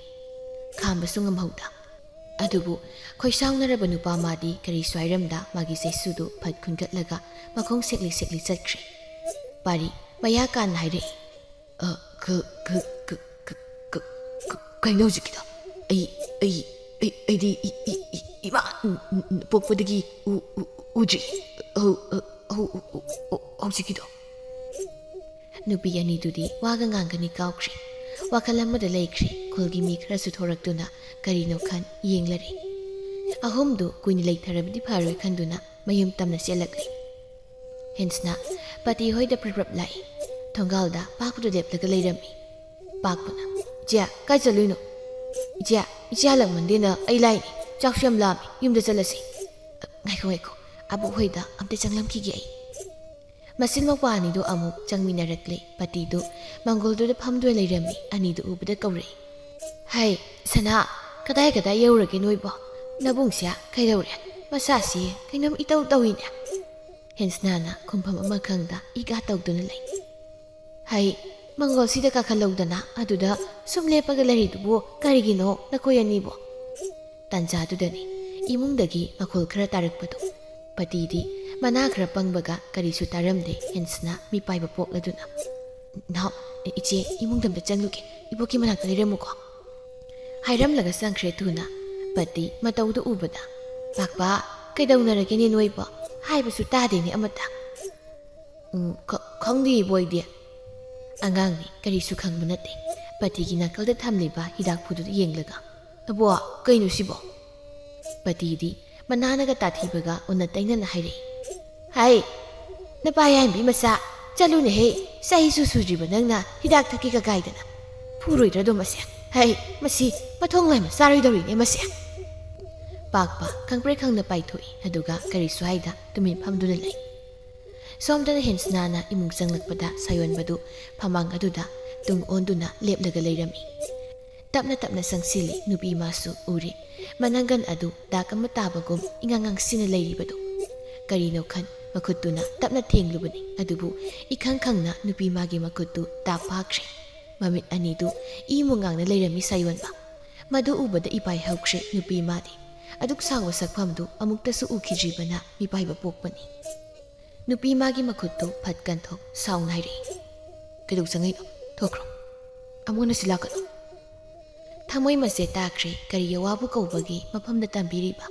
ꯈꯥꯝꯕꯁꯨ ꯉꯝꯍꯧꯗ꯫ ꯑꯗꯨꯕꯨ ꯈꯣꯏꯁꯥꯎꯅꯔꯕ ꯅꯨꯄꯥ ꯃꯥꯗꯤ ꯀꯔꯤꯁꯨ ꯍꯥꯏꯔꯝꯗ ꯃꯥꯒꯤ ꯆꯩꯁꯨꯗꯨ ꯐꯠ ꯈꯨꯟꯒꯠꯂꯒ ꯃꯈꯣꯡ ꯁꯦꯛꯂꯤ ꯁꯦꯛꯂꯤ ꯆꯠꯈ꯭ꯔꯦ꯫ ꯄꯥꯔꯤ ꯃꯌꯥ ꯀꯥꯅ ꯍꯥꯏꯔꯛꯏ, "ꯑ, ꯈ-, ꯈ-, ꯈ-, ꯈ-, ꯈ-, ꯈ-, ꯀꯩꯅꯣ ꯍꯧꯖꯤꯛꯀꯤꯗꯣ? ꯑꯩ, ꯑꯩ, ꯑꯩ, ꯑꯩꯗꯤ ꯏ-, ꯏ-, ꯏ-, ꯏꯃꯥ ꯎ-, ꯎ-, ꯎ-, ꯄꯣꯛꯄꯗꯒꯤ ꯎ-, ꯎ-, ꯎꯗ꯭ꯔꯤ꯫ ꯍꯧ-, ꯑ, ꯍꯧ-, ꯎ-, ꯎ-, ꯎ-, ꯍꯧꯖꯤꯛꯀꯤꯗꯣ?" ꯅꯨꯄꯤ ꯑꯅꯤꯗꯨꯗꯤ ꯋꯥꯒ ꯉꯥꯡꯒꯅꯤ ꯀꯥꯎꯈ꯭ꯔꯦ꯫ ꯋꯥꯈꯜ ꯑꯃꯗ ꯂꯩꯈ꯭ꯔꯦ꯫ ꯈꯨꯜꯒꯤ ꯃꯤ ꯈꯔꯁꯨ ꯊꯣꯔꯛꯇꯨꯅ ꯀꯔꯤꯅꯣ ꯈꯟ ꯌꯦꯡꯂꯔꯦ꯫ ꯑꯍꯨꯝꯗꯨ ꯀꯨꯏꯅ ꯂꯩꯊꯔꯕꯗꯤ ꯐꯔꯣꯏ ꯈꯟꯗꯨꯅ ꯃꯌꯨꯝ ꯇꯝꯅ ꯆꯦꯜꯂꯛꯂꯦ꯫ ꯍꯦꯟꯁꯅ ꯄꯇꯤ ꯍꯣꯏꯗ ꯄ꯭ꯔꯞ ꯄ꯭ꯔꯞ ꯂꯥꯛꯏ꯫ ꯊꯣꯡꯒꯥꯜꯗ ꯄꯥꯛꯄꯗꯨ ꯂꯦꯞꯂꯒ ꯂꯩꯔꯝꯃꯤ꯫ ꯄꯥꯛꯄꯅ, "ꯏꯆꯦ, ꯀꯥꯏ ꯆꯠꯂꯨꯏꯅꯣ? ꯏꯆꯦ, ꯏꯆꯦ ꯍꯜꯂꯛꯃꯟꯗꯦꯅ ꯑꯩ ꯂꯥꯛꯏꯅꯤ꯫ ꯆꯥꯛꯁꯨ ꯌꯥꯝ ꯂꯥꯝꯃꯤ꯫ ꯌꯨꯝꯗ ꯆꯠꯂꯁꯤ꯫" "ꯉꯥꯏꯈꯣ, ꯉꯥꯏꯈꯣ꯫ ꯑꯕꯣꯛ ꯍꯣꯏꯗ ꯑꯝꯇ ꯆꯪꯂꯝꯈꯤꯒꯦ ꯑꯩ꯫" ꯃꯆꯤꯟ ꯃꯧꯄ꯭ꯋꯥ ꯑꯅꯤꯗꯨ ꯑꯃꯨꯛ ꯆꯪꯃꯤꯟꯅꯔꯛꯂꯦ꯫ ꯄꯇꯤꯗꯨ ꯃꯪꯒꯣꯜꯗꯨꯗ ꯐꯝꯗꯨꯅ ꯂꯩꯔꯝꯃꯤ꯫ ꯑꯅꯤꯗꯨ ꯎꯕꯗ ꯀꯧꯔꯛꯏ, "ꯍꯩ, ꯁꯅꯥ, ꯀꯗꯥꯏ ꯀꯗꯥꯏ ꯌꯧꯔꯒꯦ ꯅꯣꯏꯕꯣ? ꯅꯕꯨꯡꯁꯦ ꯀꯩꯗꯧꯔꯦ? ꯃꯁꯥꯁꯤ ꯀꯩꯅꯣꯝ ꯏꯇꯧ ꯇꯧꯏꯅꯦ꯫" ꯍꯦꯟꯁꯅꯥꯅ ꯈꯨꯝꯐꯝ ꯑꯃ ꯈꯪꯗ ꯏꯀꯥ ꯇꯧꯗꯨꯅ ꯂꯩ꯫ "ꯍꯩ, ꯃꯪꯒꯣꯜꯁꯤꯗ ꯀꯥꯈꯠꯂꯧꯗꯅ ꯑꯗꯨꯗ ꯁꯨꯝ ꯂꯦꯞꯄꯒ ꯂꯩꯔꯤꯗꯨꯕꯨ ꯀꯔꯤꯒꯤꯅꯣ ꯅꯈꯣꯏ ꯑꯅꯤꯕꯣ?" ꯇꯥꯟꯖꯥꯗꯨꯗꯅꯤ ꯏꯃꯨꯡꯗꯒꯤ ꯃꯈꯣꯜ ꯈꯔ ꯇꯥꯔꯛꯄꯗꯨ꯫ ꯄꯇꯤꯗꯤ ꯃꯅꯥ ꯈꯔ ꯄꯪꯕꯒ ꯀꯔꯤꯁꯨ ꯇꯥꯔꯝꯗꯦ꯫ ꯍꯦꯟꯁꯅ ꯃꯤꯄꯥꯏꯕ ꯄꯣꯛꯂꯗꯨꯅ, "ꯅꯥꯎ, ꯏꯆꯦ, ꯏꯃꯨꯡꯗ ꯑꯝꯇ ꯆꯪꯂꯨꯒꯦ꯫ ꯏꯕꯣꯛꯀꯤ ꯃꯅꯥꯛꯇ ꯂꯩꯔꯝꯃꯨꯀꯣ꯫" ꯍꯥꯏꯔꯝꯂꯒ ꯆꯪꯈ꯭ꯔꯦ ꯊꯨꯅ꯫ ꯄꯇꯤ ꯃꯇꯧꯗꯨ ꯎꯕꯗ, "ꯄꯥꯛꯄ, ꯀꯩꯗꯧꯅꯔꯒꯦꯅꯦ ꯅꯣꯏꯕꯣ? ꯍꯥꯏꯕꯁꯨ ꯇꯥꯗꯦꯅꯦ ꯑꯃꯠꯇ꯫" "ꯎꯝ, ꯈ-, ꯈꯪꯗꯦ ꯏꯕꯣ ꯑꯩꯗꯤ꯫" ꯑꯉꯥꯡꯅꯤ, ꯀꯔꯤꯁꯨ ꯈꯪꯕ ꯅꯠꯇꯦ꯫ ꯄꯇꯤꯒꯤ ꯅꯥꯀꯜꯗ ꯊꯝꯂꯤꯕ ꯍꯤꯗꯥꯛꯐꯨꯗꯨꯗ ꯌꯦꯡꯂꯒ, "ꯑꯕꯣ, ꯀꯩꯅꯣ ꯁꯤꯕꯣ?" ꯄꯇꯤꯗꯤ ꯃꯅꯥꯅꯒ ꯇꯥꯊꯤꯕꯒ ꯑꯣꯟꯅ ꯇꯩꯅꯅ ꯍꯥꯏꯔꯛꯏ, "ꯍꯥꯏ, ꯅꯄꯥ ꯌꯥꯏꯝꯕꯤ ꯃꯆꯥ, ꯆꯠꯂꯨꯅꯦꯍꯦ꯫ ꯆꯍꯤꯁꯨ ꯁꯨꯗ꯭ꯔꯤꯕ ꯅꯪꯅ ꯍꯤꯗꯥꯛ ꯊꯛꯀꯦꯒ ꯀꯥꯏꯗꯅ꯫ ꯐꯨꯔꯣꯏꯗ꯭ꯔꯗꯣ ꯃꯁꯦ? ꯍꯩ, ꯃꯁꯤ ꯃꯊꯣꯡ ꯂꯥꯏꯃ ꯆꯥꯔꯣꯏꯗꯧꯔꯤꯅꯦ ꯃꯁꯦ꯫" ꯄꯥꯛꯄ ꯈꯪꯄ꯭ꯔꯦꯛ ꯈꯪꯅ ꯄꯥꯏꯊꯣꯛꯏ, ꯑꯗꯨꯒ ꯀꯔꯤꯁꯨ ꯍꯥꯏꯗ ꯇꯨꯃꯤꯟ ꯐꯝꯗꯨꯅ ꯂꯩ꯫ ꯁꯣꯝꯗꯅ ꯍꯦꯟꯁꯅꯥꯅ ꯏꯃꯨꯡ ꯆꯪꯂꯛꯄꯗ ꯁꯥꯌꯣꯟꯕꯗꯨ ꯐꯃꯥꯡ ꯑꯗꯨꯗ ꯇꯨꯡ ꯑꯣꯟꯗꯨꯅ ꯂꯦꯞꯂꯒ ꯂꯩꯔꯝꯃꯤ꯫ ꯇꯞꯅ ꯇꯞꯅ ꯆꯪꯁꯤꯜꯂꯤ꯫ ꯅꯨꯄꯤ ꯃꯥꯁꯨ ꯎꯔꯦ꯫ ꯃꯅꯪꯒꯟ ꯑꯗꯨ ꯗꯥꯛ ꯑꯃ ꯇꯥꯕꯒꯨꯝ ꯏꯉꯥꯡ ꯉꯥꯡꯁꯤꯟꯅ ꯂꯩꯔꯤꯕꯗꯨ꯫ ꯀꯔꯤꯅꯣ ꯈꯟ ꯃꯈꯨꯠꯇꯨꯅ ꯇꯞꯅ ꯊꯦꯡꯂꯨꯕꯅꯤ, ꯑꯗꯨꯕꯨ ꯏꯈꯪ ꯈꯪꯅ ꯅꯨꯄꯤ ꯃꯥꯒꯤ ꯃꯈꯨꯠꯇꯨ ꯇꯥꯞ ꯐꯥꯈ꯭ꯔꯦ꯫ ꯃꯃꯤꯠ ꯑꯅꯤꯗꯨ ꯏ ꯃꯨꯉꯥꯡꯅ ꯂꯩꯔꯝꯃꯤ ꯁꯥꯌꯣꯟꯕ꯫ ꯃꯗꯨ ꯎꯕꯗ ꯏꯄꯥꯏ ꯍꯧꯈ꯭ꯔꯦ ꯅꯨꯄꯤ ꯃꯥꯗꯤ꯫ ꯑꯗꯨꯛ ꯁꯥꯎꯕ ꯁꯛꯐꯝꯗꯨ ꯑꯃꯨꯛꯇꯁꯨ ꯎꯈꯤꯗ꯭ꯔꯤꯕꯅ ꯃꯤꯄꯥꯏꯕ ꯄꯣꯛꯄꯅꯤ꯫ ꯅꯨꯄꯤ ꯃꯥꯒꯤ ꯃꯈꯨꯠꯇꯨ ꯐꯠ ꯀꯟꯊꯣꯛ ꯁꯥꯎꯅ ꯍꯥꯏꯔꯛꯏ, "ꯀꯩꯗꯧ ꯆꯪꯉꯛꯏꯅꯣ? ꯊꯣꯛꯈ꯭ꯔꯣ꯫ ꯑꯃꯨꯛ ꯍꯟꯅ ꯁꯤ ꯂꯥꯛꯀꯅꯨ꯫" ꯊꯃꯣꯏ ꯃꯆꯦꯠ ꯇꯥꯈ꯭ꯔꯦ ꯀꯔꯤ ꯑꯋꯥꯕ ꯀꯧꯕꯒꯤ ꯃꯐꯝꯗ ꯇꯝꯕꯤꯔꯤꯕ꯫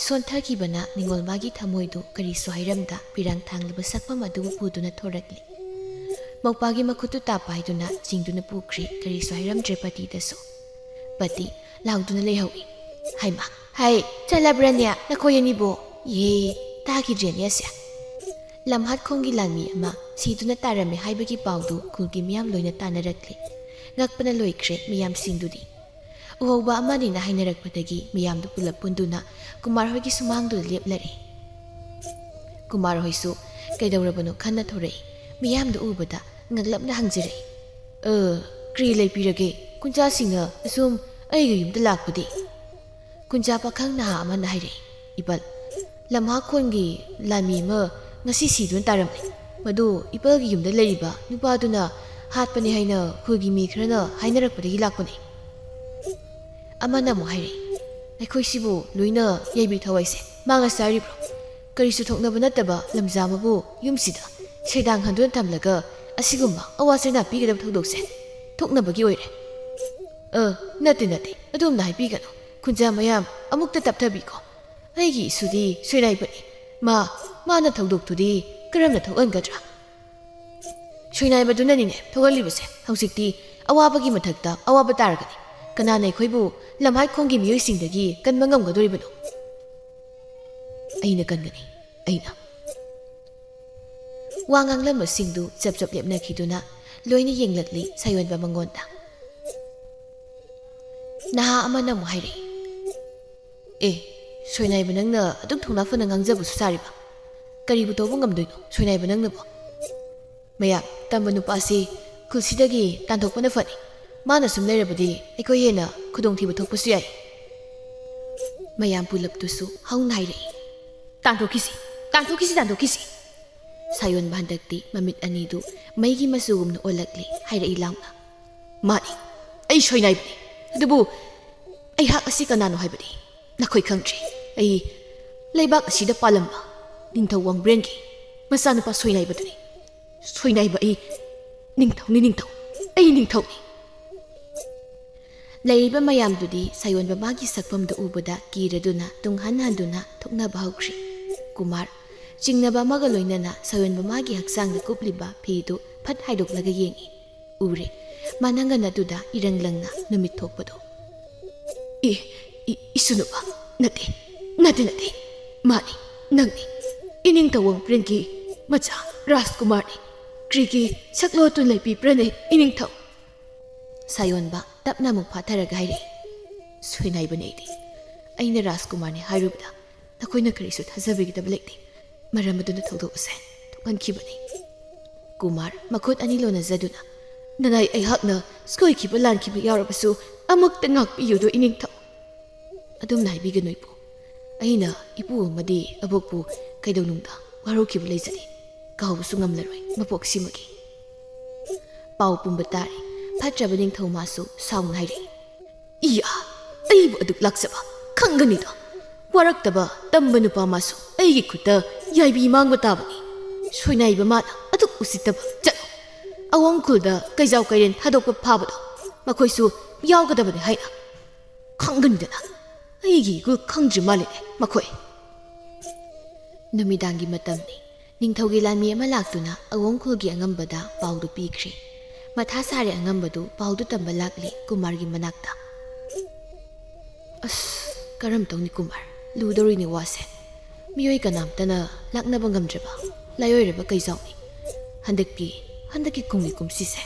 ꯁꯣꯟꯊꯈꯤꯕꯅ ꯅꯤꯡꯉꯣꯜ ꯃꯥꯒꯤ ꯊꯃꯣꯏꯗꯨ ꯀꯔꯤꯁꯨ ꯍꯥꯏꯔꯝꯗ ꯄꯤꯔꯥꯡ ꯊꯥꯡꯂꯕ ꯁꯛꯐꯝ ꯑꯗꯨꯕꯨ ꯄꯨꯗꯨꯅ ꯊꯣꯔꯛꯂꯤ꯫ ꯃꯧꯄꯥꯒꯤ ꯃꯈꯨꯠꯇꯨ ꯇꯥꯞ ꯄꯥꯏꯗꯨꯅ ꯆꯤꯡꯗꯨꯅ ꯄꯨꯈ꯭ꯔꯦ ꯀꯔꯤꯁꯨ ꯍꯥꯏꯔꯝꯗ꯭ꯔꯦ ꯄꯇꯤꯗꯁꯨ꯫ ꯄꯇꯤ ꯂꯥꯎꯗꯨꯅ ꯂꯩꯍꯧꯏ꯫ "ꯍꯥꯏꯃ, ꯍꯥꯏ, ꯆꯠꯂꯕ꯭ꯔꯅꯦ ꯅꯈꯣꯏ ꯑꯅꯤꯕꯨ? ꯌꯦ, ꯇꯥꯈꯤꯗ꯭ꯔꯦꯅꯦ ꯑꯁꯦ꯫" ꯂꯝꯍꯥꯠꯈꯣꯡꯒꯤ ꯂꯥꯟꯃꯤ ꯑꯃ ꯁꯤꯗꯨꯅ ꯇꯥꯔꯝꯃꯦ ꯍꯥꯏꯕꯒꯤ ꯄꯥꯎꯗꯨ ꯈꯨꯜꯒꯤ ꯃꯤꯌꯥꯝ ꯂꯣꯏꯅ ꯇꯥꯟꯅꯔꯛꯂꯦ꯫ ꯉꯛꯄꯅ ꯂꯣꯏꯈ꯭ꯔꯦ ꯃꯤꯌꯥꯝꯁꯤꯡꯗꯨꯗꯤ꯫ ꯎꯍꯧꯕ ꯑꯃꯅꯤꯅ ꯍꯥꯏꯅꯔꯛꯄꯗꯒꯤ ꯃꯤꯌꯥꯝꯗꯨ ꯄꯨꯂꯞ ꯄꯨꯟꯗꯨꯅ ꯀꯨꯃꯥꯔ ꯍꯣꯏꯒꯤ ꯁꯨꯃꯥꯡꯗꯨꯗ ꯂꯦꯞꯂꯔꯦ꯫ ꯀꯨꯃꯥꯔ ꯍꯣꯏꯁꯨ ꯀꯩꯗꯧꯔꯕꯅꯣ ꯈꯟꯅ ꯊꯣꯔꯛꯏ꯫ ꯃꯤꯌꯥꯝꯗꯨ ꯎꯕꯗ ꯉꯛꯂꯞꯅ ꯍꯪꯖꯔꯛꯏ, "ꯑ, ꯀꯔꯤ ꯂꯩꯕꯤꯔꯒꯦ? ꯀꯨꯟꯖꯥꯁꯤꯡꯅ ꯑꯁꯨꯝ ꯑꯩꯒꯤ ꯌꯨꯝꯗ ꯂꯥꯛꯄꯗꯤ?" ꯀꯨꯟꯖꯥ ꯄꯥꯈꯪ ꯅꯍꯥ ꯑꯃꯅ ꯍꯥꯏꯔꯛꯏ, "ꯏꯄꯜ, ꯂꯝꯍꯥꯈꯣꯟꯒꯤ ꯂꯥꯟꯃꯤ ꯑꯃ ꯉꯁꯤ ꯁꯤꯗꯨꯅ ꯇꯥꯔꯝꯂꯦ꯫ ꯃꯗꯨ ꯏꯄꯜꯒꯤ ꯌꯨꯝꯗ ꯂꯩꯔꯤꯕ ꯅꯨꯄꯥꯗꯨꯅ ꯍꯥꯠꯄꯅꯤ ꯍꯥꯏꯅ ꯈꯨꯜꯒꯤ ꯃꯤ ꯈꯔꯅ ꯍꯥꯏꯅꯔꯛꯄꯗꯒꯤ ꯂꯥꯛꯄꯅꯤ꯫" ꯑꯃꯅ ꯑꯃꯨꯛ ꯍꯥꯏꯔꯛꯏ, "ꯑꯩꯈꯣꯏꯁꯤꯕꯨ ꯂꯣꯏꯅ ꯌꯥꯏꯕꯤ ꯊꯋꯥꯏꯁꯦ ꯃꯥꯡꯉ ꯆꯥꯔꯤꯕ꯭ꯔꯣ? ꯀꯔꯤꯁꯨ ꯊꯣꯛꯅꯕ ꯅꯠꯇꯕ ꯂꯝꯖꯥ ꯑꯃꯕꯨ ꯌꯨꯝꯁꯤꯗ ꯁꯦꯗꯥꯡ ꯍꯟꯗꯨꯅ ꯊꯝꯂꯒ ꯑꯁꯤꯒꯨꯝꯕ ꯑꯋꯥ ꯆꯩꯅꯥ ꯄꯤꯒꯗꯕ ꯊꯧꯗꯣꯛꯁꯦ ꯊꯣꯛꯅꯕꯒꯤ ꯑꯣꯏꯔꯦ꯫" "ꯑ, ꯅꯠꯇꯦ, ꯅꯠꯇꯦ, ꯑꯗꯨꯝꯅ ꯍꯥꯏꯕꯤꯒꯅꯨ꯫ ꯈꯨꯟꯖꯥ ꯃꯌꯥꯝ ꯑꯃꯨꯛꯇ ꯇꯞꯊꯕꯤꯀꯣ꯫ ꯑꯩꯒꯤ ꯏꯁꯨꯗꯤ ꯁꯣꯏꯅꯥꯏꯕꯅꯤ꯫ ꯃꯥ, ꯃꯥꯅ ꯊꯧꯗꯣꯛꯇꯨꯗꯤ ꯀꯔꯝꯅ ꯊꯣꯛꯍꯟꯒꯗ꯭ꯔꯥ?" "ꯁꯣꯏꯅꯥꯏꯕꯗꯨꯅꯅꯤꯅꯦ ꯊꯣꯛꯍꯜꯂꯤꯕꯁꯦ꯫ ꯍꯧꯖꯤꯛꯇꯤ ꯑꯋꯥꯕꯒꯤ ꯃꯊꯛꯇ ꯑꯋꯥꯕ ꯇꯥꯔꯒꯗꯤ ꯀꯅꯥꯅ ꯑꯩꯈꯣꯏꯕꯨ ꯂꯝꯍꯥꯏꯈꯣꯡꯒꯤ ꯃꯤꯑꯣꯏꯁꯤꯡꯗꯒꯤ ꯀꯟꯕ ꯉꯝꯒꯗꯣꯔꯤꯕꯅꯣ?" "ꯑꯩꯅ ꯀꯟꯒꯅꯤ, ꯑꯩꯅ꯫" ꯋꯥ ꯉꯥꯡꯂꯝꯕꯁꯤꯡꯗꯨ ꯆꯞ ꯆꯞ ꯂꯦꯞꯅꯈꯤꯗꯨꯅ ꯂꯣꯏꯅ ꯌꯦꯡꯂꯛꯂꯤ ꯁꯥꯌꯣꯟꯕ ꯃꯉꯣꯟꯗ꯫ ꯅꯍꯥ ꯑꯃꯅ ꯑꯃꯨꯛ ꯍꯥꯏꯔꯛꯏ, "ꯑꯦ, ꯁꯣꯏꯅꯥꯏꯕ ꯅꯪꯅ ꯑꯗꯨꯛ ꯊꯧꯅꯥ ꯐꯅ ꯉꯥꯡꯖꯕꯁꯨ ꯁꯥꯔꯤꯕ? ꯀꯔꯤꯕꯨ ꯇꯧꯕ ꯉꯝꯗꯣꯏꯅꯣ ꯁꯣꯏꯅꯥꯏꯕ ꯅꯪꯅꯕꯣ? ꯃꯌꯥꯝ, ꯇꯝꯕ ꯅꯨꯄꯥꯁꯤ ꯈꯨꯜꯁꯤꯗꯒꯤ ꯇꯥꯟꯊꯣꯛꯄꯅ ꯐꯅꯤ꯫ ꯃꯥꯅ ꯁꯨꯝ ꯂꯩꯔꯕꯗꯤ ꯑꯩꯈꯣꯏ ꯍꯦꯟꯅ ꯈꯨꯗꯣꯡꯊꯤꯕ ꯊꯣꯛꯄꯁꯨ ꯌꯥꯏ꯫" ꯃꯌꯥꯝ ꯄꯨꯂꯞꯇꯨꯁꯨ ꯍꯧꯅ ꯍꯥꯏꯔꯛꯏ, "ꯇꯥꯟꯊꯣꯛꯈꯤꯁꯤ, ꯇꯥꯟꯊꯣꯛꯈꯤꯁꯤ, ꯇꯥꯟꯊꯣꯛꯈꯤꯁꯤ꯫ ꯁꯥꯌꯣꯟꯕ ꯍꯟꯗꯛꯇꯤ ꯃꯃꯤꯠ ꯑꯅꯤꯗꯨ ꯃꯩꯒꯤ ꯃꯆꯨꯒꯨꯝꯅ ꯑꯣꯜꯂꯛꯂꯦ꯫ ꯍꯥꯏꯔꯛꯏ ꯂꯥꯎꯅ, "ꯃꯥꯅꯤ, ꯑꯩ ꯁꯣꯏꯅꯥꯏꯕꯅꯤ꯫ ꯑꯗꯨꯕꯨ ꯑꯩꯍꯥꯛ ꯑꯁꯤ ꯀꯅꯥꯅꯣ ꯍꯥꯏꯕꯗꯤ ꯅꯈꯣꯏ ꯈꯪꯗ꯭ꯔꯤ꯫ ꯑꯩ ꯂꯩꯕꯥꯛ ꯑꯁꯤꯗ ꯄꯥꯜꯂꯝꯕ ꯅꯤꯡꯊꯧ ꯋꯥꯡꯕ꯭ꯔꯦꯟꯒꯤ ꯃꯆꯥꯅꯨꯄꯥ ꯁꯣꯏꯅꯥꯏꯕꯗꯨꯅꯤ꯫ ꯁꯣꯏꯅꯥꯏꯕ ꯑꯩ ꯅꯤꯡꯊꯧꯅꯤ, ꯅꯤꯡꯊꯧ꯫ ꯑꯩ ꯅꯤꯡꯊꯧꯅꯤ꯫" ꯂꯩꯔꯤꯕ ꯃꯌꯥꯝꯗꯨꯗꯤ ꯁꯥꯌꯣꯟꯕ ꯃꯥꯒꯤ ꯁꯛꯐꯝꯗꯨ ꯎꯕꯗ ꯀꯤꯔꯗꯨꯅ ꯇꯨꯡ ꯍꯟ ꯍꯟꯗꯨꯅ ꯊꯣꯛꯅꯕ ꯍꯧꯈ꯭ꯔꯤ꯫ ꯀꯨꯃꯥꯔ ꯆꯤꯡꯅꯕ ꯑꯃꯒ ꯂꯣꯏꯅꯅ ꯁꯥꯌꯣꯟꯕ ꯃꯥꯒꯤ ꯍꯛꯆꯥꯡꯗ ꯀꯨꯞꯂꯤꯕ ꯐꯤꯗꯨ ꯐꯠ ꯍꯥꯏꯗꯣꯛꯂꯒ ꯌꯦꯡꯏ꯫ ꯎꯔꯦ, ꯃꯅꯪꯒꯟ ꯑꯗꯨꯗ ꯏꯔꯪ ꯂꯪꯅ ꯅꯨꯃꯤꯠ ꯊꯣꯛꯄꯗꯣ꯫ "ꯏ, ꯏ, ꯏꯁꯨ ꯅꯨꯄꯥ, ꯅꯠꯇꯦ, ꯅꯠꯇꯦ, ꯅꯠꯇꯦ, ꯃꯥꯅꯤ, ꯅꯪꯅꯤ, ꯏꯅꯤꯡꯊꯧ ꯋꯥꯡꯕ꯭ꯔꯦꯟꯒꯤ ꯃꯆꯥ ꯔꯥꯖꯀꯨꯃꯥꯔꯅꯤ, ꯀ꯭ꯔꯤꯒꯤ ꯁꯛꯂꯣ ꯇꯨꯟ ꯂꯩꯕꯤ ꯄ꯭ꯔꯅꯦ ꯏꯅꯤꯡꯊꯧ꯫" ꯁꯥꯌꯣꯟꯕ ꯇꯞꯅ ꯑꯃꯨꯛ ꯐꯥꯊꯔꯒ ꯍꯥꯏꯔꯛꯏ, "ꯁꯣꯏꯅꯥꯏꯕꯅꯤ ꯑꯩꯗꯤ꯫ ꯑꯩꯅ ꯔꯥꯖꯀꯨꯃꯥꯔꯅꯤ ꯍꯥꯏꯔꯨꯕꯗ ꯅꯈꯣꯏꯅ ꯀꯔꯤꯁꯨ ꯊꯥꯖꯕꯤꯒꯗꯕ ꯂꯩꯇꯦ꯫ ꯃꯔꯝ ꯑꯗꯨꯅ ꯊꯧꯗꯣꯛ ꯑꯁꯦ ꯊꯣꯛꯍꯟꯈꯤꯕꯅꯤ꯫" ꯀꯨꯃꯥꯔ ꯃꯈꯨꯠ ꯑꯅꯤ ꯂꯣꯟꯅꯖꯗꯨꯅ, "ꯅꯅꯥꯏ ꯑꯩꯍꯥꯛꯅ ꯁꯣꯏꯈꯤꯕ ꯂꯥꯟꯈꯤꯕ ꯌꯥꯎꯔꯕꯁꯨ ꯑꯃꯨꯛꯇ ꯉꯥꯛꯄꯤꯌꯨꯗꯣ ꯏꯅꯤꯡꯊꯧ꯫" "ꯑꯗꯨꯝꯅ ꯍꯥꯏꯕꯤꯒꯅꯨ ꯏꯄꯨ꯫ ꯑꯩꯅ ꯏꯄꯨ ꯑꯃꯗꯤ ꯑꯕꯣꯛꯄꯨ ꯀꯩꯗꯧꯅꯨꯡꯗ ꯋꯥꯔꯧꯈꯤꯕ ꯂꯩꯖꯗꯦ꯫ ꯀꯥꯎꯕꯁꯨ ꯉꯝꯂꯔꯣꯏ ꯃꯄꯣꯛꯁꯤꯃꯒꯤ꯫" ꯄꯥꯎ ꯄꯨꯝꯕ ꯇꯥꯔꯦ꯫ ꯐꯠꯇ꯭ꯔꯕ ꯅꯤꯡꯊꯧ ꯃꯥꯁꯨ ꯁꯥꯎꯅ ꯍꯥꯏꯔꯛꯏ, "ꯏꯌꯥ, ꯑꯩꯕꯨ ꯑꯗꯨꯛ ꯂꯥꯛꯆꯕ ꯈꯪꯒꯅꯤꯗꯣ꯫ ꯋꯥꯔꯛꯇꯕ ꯇꯝꯕ ꯅꯨꯄꯥ ꯃꯥꯁꯨ ꯑꯩꯒꯤ ꯈꯨꯠꯇ ꯌꯥꯏꯕꯤ ꯃꯥꯡꯕ ꯇꯥꯕꯅꯤ꯫ ꯁꯣꯏꯅꯥꯏꯕ ꯃꯥꯅ ꯑꯗꯨꯛ ꯎꯁꯤꯠꯇꯕ꯫ ꯆꯠꯂꯣ, ꯑꯋꯣꯡ ꯈꯨꯜꯗ ꯀꯩꯖꯥꯎ ꯀꯩꯔꯦꯟ ꯊꯥꯗꯣꯛꯄ ꯐꯥꯕꯗꯣ ꯃꯈꯣꯏꯁꯨ ꯌꯥꯎꯒꯗꯕꯅꯤ ꯍꯥꯏꯅ ꯈꯪꯒꯅꯤꯗꯅ꯫ ꯑꯩꯒꯤ ꯏꯒꯨꯜ ꯈꯪꯗ꯭ꯔꯤ ꯃꯥꯜꯂꯦꯅꯦ ꯃꯈꯣꯏ꯫" ꯅꯨꯃꯤꯗꯥꯡꯒꯤ ꯃꯇꯝꯅꯤ꯫ ꯅꯤꯡꯊꯧꯒꯤ ꯂꯥꯟꯃꯤ ꯑꯃ ꯂꯥꯛꯇꯨꯅ ꯑꯋꯣꯡ ꯈꯨꯜꯒꯤ ꯑꯉꯝꯕꯗ ꯄꯥꯎꯗꯨ ꯄꯤꯈ꯭ꯔꯦ꯫ ꯃꯊꯥ ꯁꯥꯔꯦ ꯑꯉꯝꯕꯗꯨ ꯄꯥꯎꯗꯨ ꯇꯝꯕ ꯂꯥꯛꯂꯦ ꯀꯨꯃꯥꯔꯒꯤ ꯃꯅꯥꯛꯇ꯫ "ꯑꯁ, ꯀꯔꯝ ꯇꯧꯅꯤ ꯀꯨꯃꯥꯔ? ꯂꯨꯗꯧꯔꯤꯅꯦ ꯋꯥꯁꯦ꯫ ꯃꯤꯑꯣꯏ ꯀꯅꯥꯝꯇꯅ ꯂꯥꯛꯅꯕ ꯉꯝꯗ꯭ꯔꯕ ꯂꯥꯏꯑꯣꯏꯔꯕ ꯀꯩꯖꯥꯎꯅꯤ꯫ ꯍꯟꯗꯛꯀꯤ, ꯍꯟꯗꯛꯀꯤ ꯀꯨꯝꯒꯤ ꯀꯨꯝꯁꯤꯁꯦ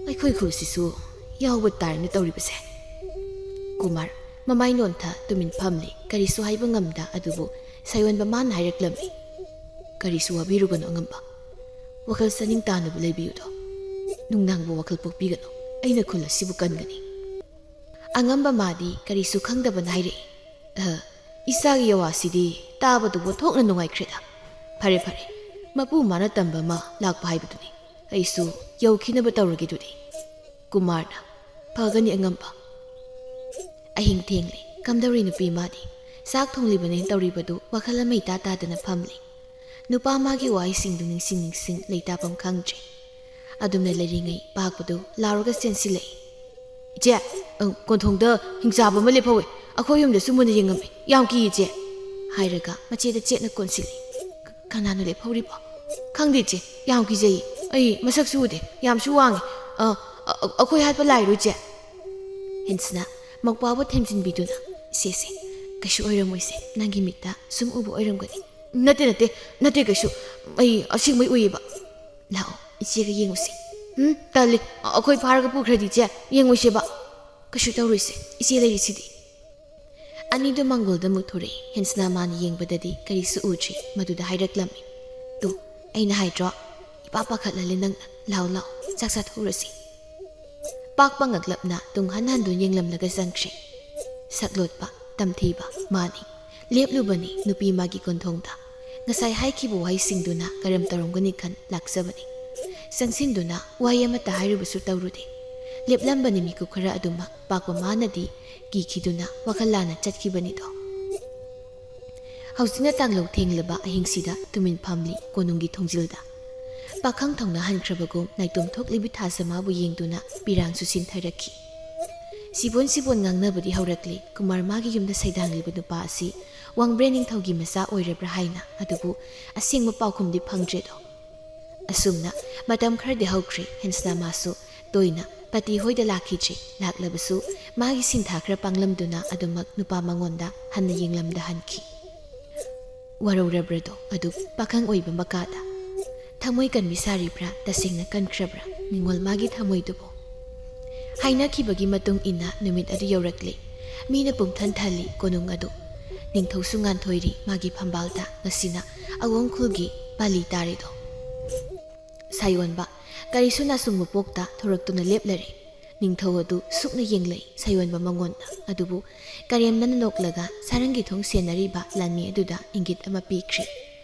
ꯑꯩꯈꯣꯏ ꯈꯨꯜꯁꯤꯁꯨ ꯌꯥꯎꯕ ꯇꯥꯔꯦꯅ ꯇꯧꯔꯤꯕꯁꯦ꯫" ꯀꯨꯃꯥꯔ ꯃꯃꯥꯏ ꯅꯣꯟꯊ ꯇꯨꯃꯤꯟ ꯐꯝꯂꯤ꯫ ꯀꯔꯤꯁꯨ ꯍꯥꯏꯕ ꯉꯝꯗ꯫ ꯑꯗꯨꯕꯨ ꯁꯥꯌꯣꯟꯕ ꯃꯥꯅ ꯍꯥꯏꯔꯛꯂꯝꯃꯤ, "ꯀꯔꯤꯁꯨ ꯋꯥꯕꯤꯔꯨꯒꯅꯨ ꯑꯉꯝꯕ꯫ ꯋꯥꯈꯜ ꯆꯥꯅꯤꯡ ꯇꯥꯅꯕ ꯂꯩꯕꯤꯌꯨꯗꯣ꯫ ꯅꯨꯡꯅꯥꯡꯕ ꯋꯥꯈꯜ ꯄꯣꯛꯄꯤꯒꯅꯨ꯫ ꯑꯩꯅ ꯈꯨꯜ ꯑꯁꯤꯕꯨ ꯀꯟꯒꯅꯤ꯫" ꯑꯉꯝꯕ ꯃꯥꯗꯤ ꯀꯔꯤꯁꯨ ꯈꯪꯗꯕꯅ ꯍꯥꯏꯔꯛꯏ, "ꯑ, ꯏꯆꯥꯒꯤ ꯌꯋꯥꯁꯤꯗꯤ ꯇꯥꯕꯗꯨꯕꯨ ꯊꯣꯛꯅ ꯅꯨꯡꯉꯥꯏꯈ꯭ꯔꯦꯗ꯫ "ꯐꯔꯦ ꯐꯔꯦ, ꯃꯄꯨ ꯃꯥꯅ ꯇꯝꯕ ꯑꯃ ꯂꯥꯛꯄ ꯍꯥꯏꯕꯗꯨꯅꯤ꯫ ꯑꯩꯁꯨ ꯌꯧꯈꯤꯅꯕ ꯇꯧꯔꯒꯦ ꯑꯗꯨꯗꯤ꯫ ꯀꯨꯃꯥꯔꯅ ꯐꯒꯅꯤ ꯑꯉꯝꯕ"꯫ ꯑꯍꯤꯡ ꯊꯦꯡꯂꯦ꯫ ꯀꯝꯗꯧꯔꯤ ꯅꯨꯄꯤ ꯃꯥꯗꯤ? ꯆꯥꯛ ꯊꯣꯡꯂꯤꯕꯅꯦꯅ ꯇꯧꯔꯤꯕꯗꯨ ꯋꯥꯈꯜ ꯑꯃ ꯏꯇꯥ ꯇꯥꯗꯅ ꯐꯝꯂꯤ꯫ ꯅꯨꯄꯥ ꯃꯥꯒꯤ ꯋꯥꯍꯩꯁꯤꯡꯗꯨ ꯅꯤꯡꯁꯤꯡ ꯅꯤꯡꯁꯤꯡ ꯂꯩꯇꯥꯐꯝ ꯈꯪꯗ꯭ꯔꯦ꯫ ꯑꯗꯨꯝꯅ ꯂꯩꯔꯤꯉꯩ ꯄꯥꯛꯄꯗꯨ ꯂꯥꯎꯔꯒ ꯆꯦꯟꯁꯤꯜꯂꯛꯏ꯫ "ꯏꯆꯦ, ꯑ, ꯀꯣꯟꯊꯣꯡꯗ ꯍꯤꯡꯆꯥꯕ ꯑꯃ ꯂꯦꯞꯍꯧꯋꯦ꯫ ꯑꯩꯈꯣꯏ ꯌꯨꯝꯗꯁꯨ ꯃꯨꯟꯅ ꯌꯦꯡꯉꯝꯃꯦ꯫ ꯌꯥꯝ ꯀꯤ ꯏꯆꯦ"꯫ ꯍꯥꯏꯔꯒ ꯃꯆꯦꯗ ꯆꯦꯠꯅ ꯀꯣꯟꯁꯤꯜꯂꯤ꯫ "ꯀ-, ꯀꯅꯥꯅꯣ ꯂꯦꯞꯍꯧꯔꯤꯕꯣ?" "ꯈꯪꯗꯦ ꯏꯆꯦ, ꯌꯥꯝ ꯀꯤꯖꯩꯌꯦ꯫ ꯑꯩ ꯃꯁꯛꯁꯨ ꯎꯗꯦ, ꯌꯥꯝꯁꯨ ꯋꯥꯡꯉꯤ꯫ ꯑ, ꯑ, ꯑ, ꯑꯩꯈꯣꯏ ꯍꯥꯠꯄ ꯂꯥꯛꯏꯔꯣ ꯏꯆꯦ?" ꯍꯦꯟꯁꯅ ꯃꯧꯄ꯭ꯋꯥꯕꯨ ꯊꯦꯝꯖꯤꯟꯕꯤꯗꯨꯅ, "ꯏꯆꯦꯁꯦ, ꯀꯩꯁꯨ ꯑꯣꯏꯔꯝꯃꯣꯏꯁꯦ, ꯅꯪꯒꯤ ꯃꯤꯠꯇ ꯁꯨꯝ ꯎꯕ ꯑꯣꯏꯔꯝꯒꯅꯤ"꯫ "ꯅꯠꯇꯦ, ꯅꯠꯇꯦ, ꯅꯠꯇꯦ ꯀꯩꯁꯨ꯫ ꯑꯩ ꯑꯁꯦꯡꯕꯩ ꯎꯏꯌꯦꯕ"꯫ "ꯂꯥꯛꯑꯣ, ꯏꯆꯦꯒ ꯌꯦꯡꯉꯨꯁꯤ"꯫ "ꯎꯝ, ꯇꯜꯂꯤ꯫ ꯑꯩꯈꯣꯏ ꯐꯥꯔꯒ ꯄꯨꯈ꯭ꯔꯗꯤ ꯏꯆꯦ, ꯌꯦꯡꯉꯨꯁꯦꯕ"꯫ "ꯀꯩꯁꯨ ꯇꯧꯔꯣꯏꯁꯦ, ꯏꯆꯦ ꯂꯩꯔꯤꯁꯤꯗꯤ"꯫ ꯑꯅꯤꯗꯨ ꯃꯥꯡꯒꯣꯜꯗ ꯑꯃꯨꯛ ꯊꯣꯔꯛꯏ꯫ ꯍꯦꯟꯁꯅ ꯃꯥꯅ ꯌꯦꯡꯕꯗꯗꯤ ꯀꯔꯤꯁꯨ ꯎꯗ꯭ꯔꯤ꯫ ꯃꯗꯨꯗ ꯍꯥꯏꯔꯛꯂꯝꯃꯤ, "ꯇꯨ, ꯑꯩꯅ ꯍꯥꯏꯗ꯭ꯔꯣ? ꯏꯄꯥ ꯄꯥꯈꯠꯍꯜꯂꯦ ꯅꯪꯅ꯫ ꯂꯥꯛꯑꯣ, ꯂꯥꯛꯑꯣ, ꯆꯥꯛ ꯆꯥꯊꯣꯛꯎꯔꯁꯤ"꯫ ꯄꯥꯛꯄ ꯉꯛꯂꯞꯅ ꯇꯨꯡ ꯍꯟ ꯍꯟꯗꯨꯅ ꯌꯦꯡꯂꯝꯂꯒ ꯆꯪꯈ꯭ꯔꯦ꯫ ꯁꯛꯂꯣꯠꯄ, ꯇꯝꯊꯤꯕ ꯃꯥꯅꯤ꯫ ꯂꯦꯞꯂꯨꯕꯅꯤ ꯅꯨꯄꯤ ꯃꯥꯒꯤ ꯀꯣꯟꯊꯣꯡꯗ꯫ ꯉꯁꯥꯏ ꯍꯥꯏꯈꯤꯕ ꯋꯥꯍꯩꯁꯤꯡꯗꯨꯅ ꯀꯔꯝ ꯇꯧꯔꯝꯒꯅꯤ ꯈꯟ ꯂꯥꯛꯆꯕꯅꯤ꯫ ꯆꯪꯁꯤꯟꯗꯨꯅ ꯋꯥꯍꯩ ꯑꯃꯠꯇ ꯍꯥꯏꯔꯨꯕꯁꯨ ꯇꯧꯔꯨꯗꯦ꯫ ꯂꯦꯞꯂꯝꯕꯅꯤ ꯃꯤꯀꯨꯞ ꯈꯔ ꯑꯗꯨꯃꯛ꯫ ꯄꯥꯛꯄ ꯃꯥꯅꯗꯤ ꯀꯤꯈꯤꯗꯨꯅ ꯋꯥꯈꯜ ꯂꯥꯟꯅ ꯆꯠꯈꯤꯕꯅꯤꯗꯣ꯫ ꯍꯧꯖꯤꯛꯅ ꯇꯥꯡꯂꯧ ꯊꯦꯡꯂꯕ ꯑꯍꯤꯡꯁꯤꯗ ꯇꯨꯃꯤꯟ ꯐꯝꯂꯤ ꯀꯣꯅꯨꯡꯒꯤ ꯊꯣꯡꯖꯤꯜꯗ꯫ ꯄꯥꯈꯪ ꯊꯧꯅꯥ ꯍꯟꯈ꯭ꯔꯕꯒꯨꯝ ꯅꯥꯏꯇꯣꯝ ꯊꯣꯛꯂꯤ ꯕꯤꯊꯥꯖ ꯃꯥꯕꯨ ꯌꯦꯡꯗꯨꯅ ꯄꯤꯔꯥꯡꯁꯨ ꯁꯤꯟꯊꯔꯛꯈꯤ꯫ ꯁꯤꯕꯣꯟ ꯁꯤꯕꯣꯟ ꯉꯥꯡꯅꯕꯗꯤ ꯍꯧꯔꯛꯂꯤ꯫ ꯀꯨꯃꯥꯔ ꯃꯥꯒꯤ ꯌꯨꯝꯗ ꯁꯩꯗꯥꯡꯂꯤꯕ ꯅꯨꯄꯥ ꯑꯁꯤ ꯋꯥꯡꯕ꯭ꯔꯦꯟ ꯅꯤꯡꯊꯧꯒꯤ ꯃꯆꯥ ꯑꯣꯏꯔꯕ꯭ꯔꯥ ꯍꯥꯏꯅ꯫ ꯑꯗꯨꯕꯨ ꯑꯁꯦꯡꯕ ꯄꯥꯎꯈꯨꯝꯗꯤ ꯐꯪꯗ꯭ꯔꯦꯗꯣ꯫ ꯑꯁꯨꯝꯅ ꯃꯇꯝ ꯈꯔꯗꯤ ꯍꯧꯈ꯭ꯔꯦ꯫ ꯍꯦꯟꯁꯅ ꯃꯥꯁꯨ ꯇꯣꯏꯅ ꯄꯇꯤ ꯍꯣꯏꯗ ꯂꯥꯛꯈꯤꯗ꯭ꯔꯦ꯫ ꯂꯥꯛꯂꯕꯁꯨ ꯃꯥꯒꯤ ꯁꯤꯟꯊꯥ ꯈꯔ ꯄꯥꯡꯂꯝꯗꯨꯅ ꯑꯗꯨꯃꯛ ꯅꯨꯄꯥ ꯃꯉꯣꯟꯗ ꯍꯟꯅ ꯌꯦꯡꯂꯝꯗ ꯍꯟꯈꯤ꯫ ꯋꯥꯔꯧꯔꯕ꯭ꯔꯗꯣ ꯑꯗꯨ ꯄꯥꯈꯪ ꯑꯣꯏꯕ ꯃꯀꯥꯗ? ꯊꯃꯣꯏ ꯀꯟꯕꯤ ꯁꯥꯔꯤꯕ꯭ꯔꯥ, ꯇꯁꯦꯡꯅ ꯀꯟꯈ꯭ꯔꯕ꯭ꯔꯥ ꯅꯤꯡꯉꯣꯜ ꯃꯥꯒꯤ ꯊꯃꯣꯏꯗꯨꯕꯨ? ꯍꯥꯏꯅꯈꯤꯕꯒꯤ ꯃꯇꯨꯡ ꯏꯟꯅ ꯅꯨꯃꯤꯠ ꯑꯗꯨ ꯌꯧꯔꯛꯂꯦ꯫ ꯃꯤꯅ ꯄꯨꯝꯊꯟ ꯊꯜꯂꯤ ꯀꯣꯅꯨꯡ ꯑꯗꯨ꯫ ꯅꯤꯡꯊꯧꯁꯨ ꯉꯥꯟꯊꯣꯏꯔꯤ ꯃꯥꯒꯤ ꯐꯝꯕꯥꯜꯗ꯫ ꯉꯁꯤꯅ ꯑꯋꯣꯡ ꯈꯨꯜꯒꯤ ꯄꯥꯂꯤ ꯇꯥꯔꯦꯗꯣ꯫ ꯁꯥꯌꯣꯟꯕ, ꯀꯔꯤꯁꯨ ꯅꯥꯁꯨꯡ ꯃꯄꯣꯛꯇ ꯊꯣꯔꯛꯇꯨꯅ ꯂꯦꯞꯂꯔꯦ꯫ ꯅꯤꯡꯊꯧ ꯑꯗꯨ ꯁꯨꯛꯅ ꯌꯦꯡꯂꯛꯏ ꯁꯥꯌꯣꯟꯕ ꯃꯉꯣꯟꯗ꯫ ꯑꯗꯨꯕꯨ ꯀꯔꯦꯝꯅꯅ ꯅꯣꯛꯂꯒ ꯁꯥꯔꯪꯒꯤ ꯊꯣꯡ ꯁꯦꯟꯅꯔꯤꯕ ꯂꯥꯟꯃꯤ ꯑꯗꯨꯗ ꯏꯪꯒꯤꯠ ꯑꯃ ꯄꯤꯈ꯭ꯔꯦ꯫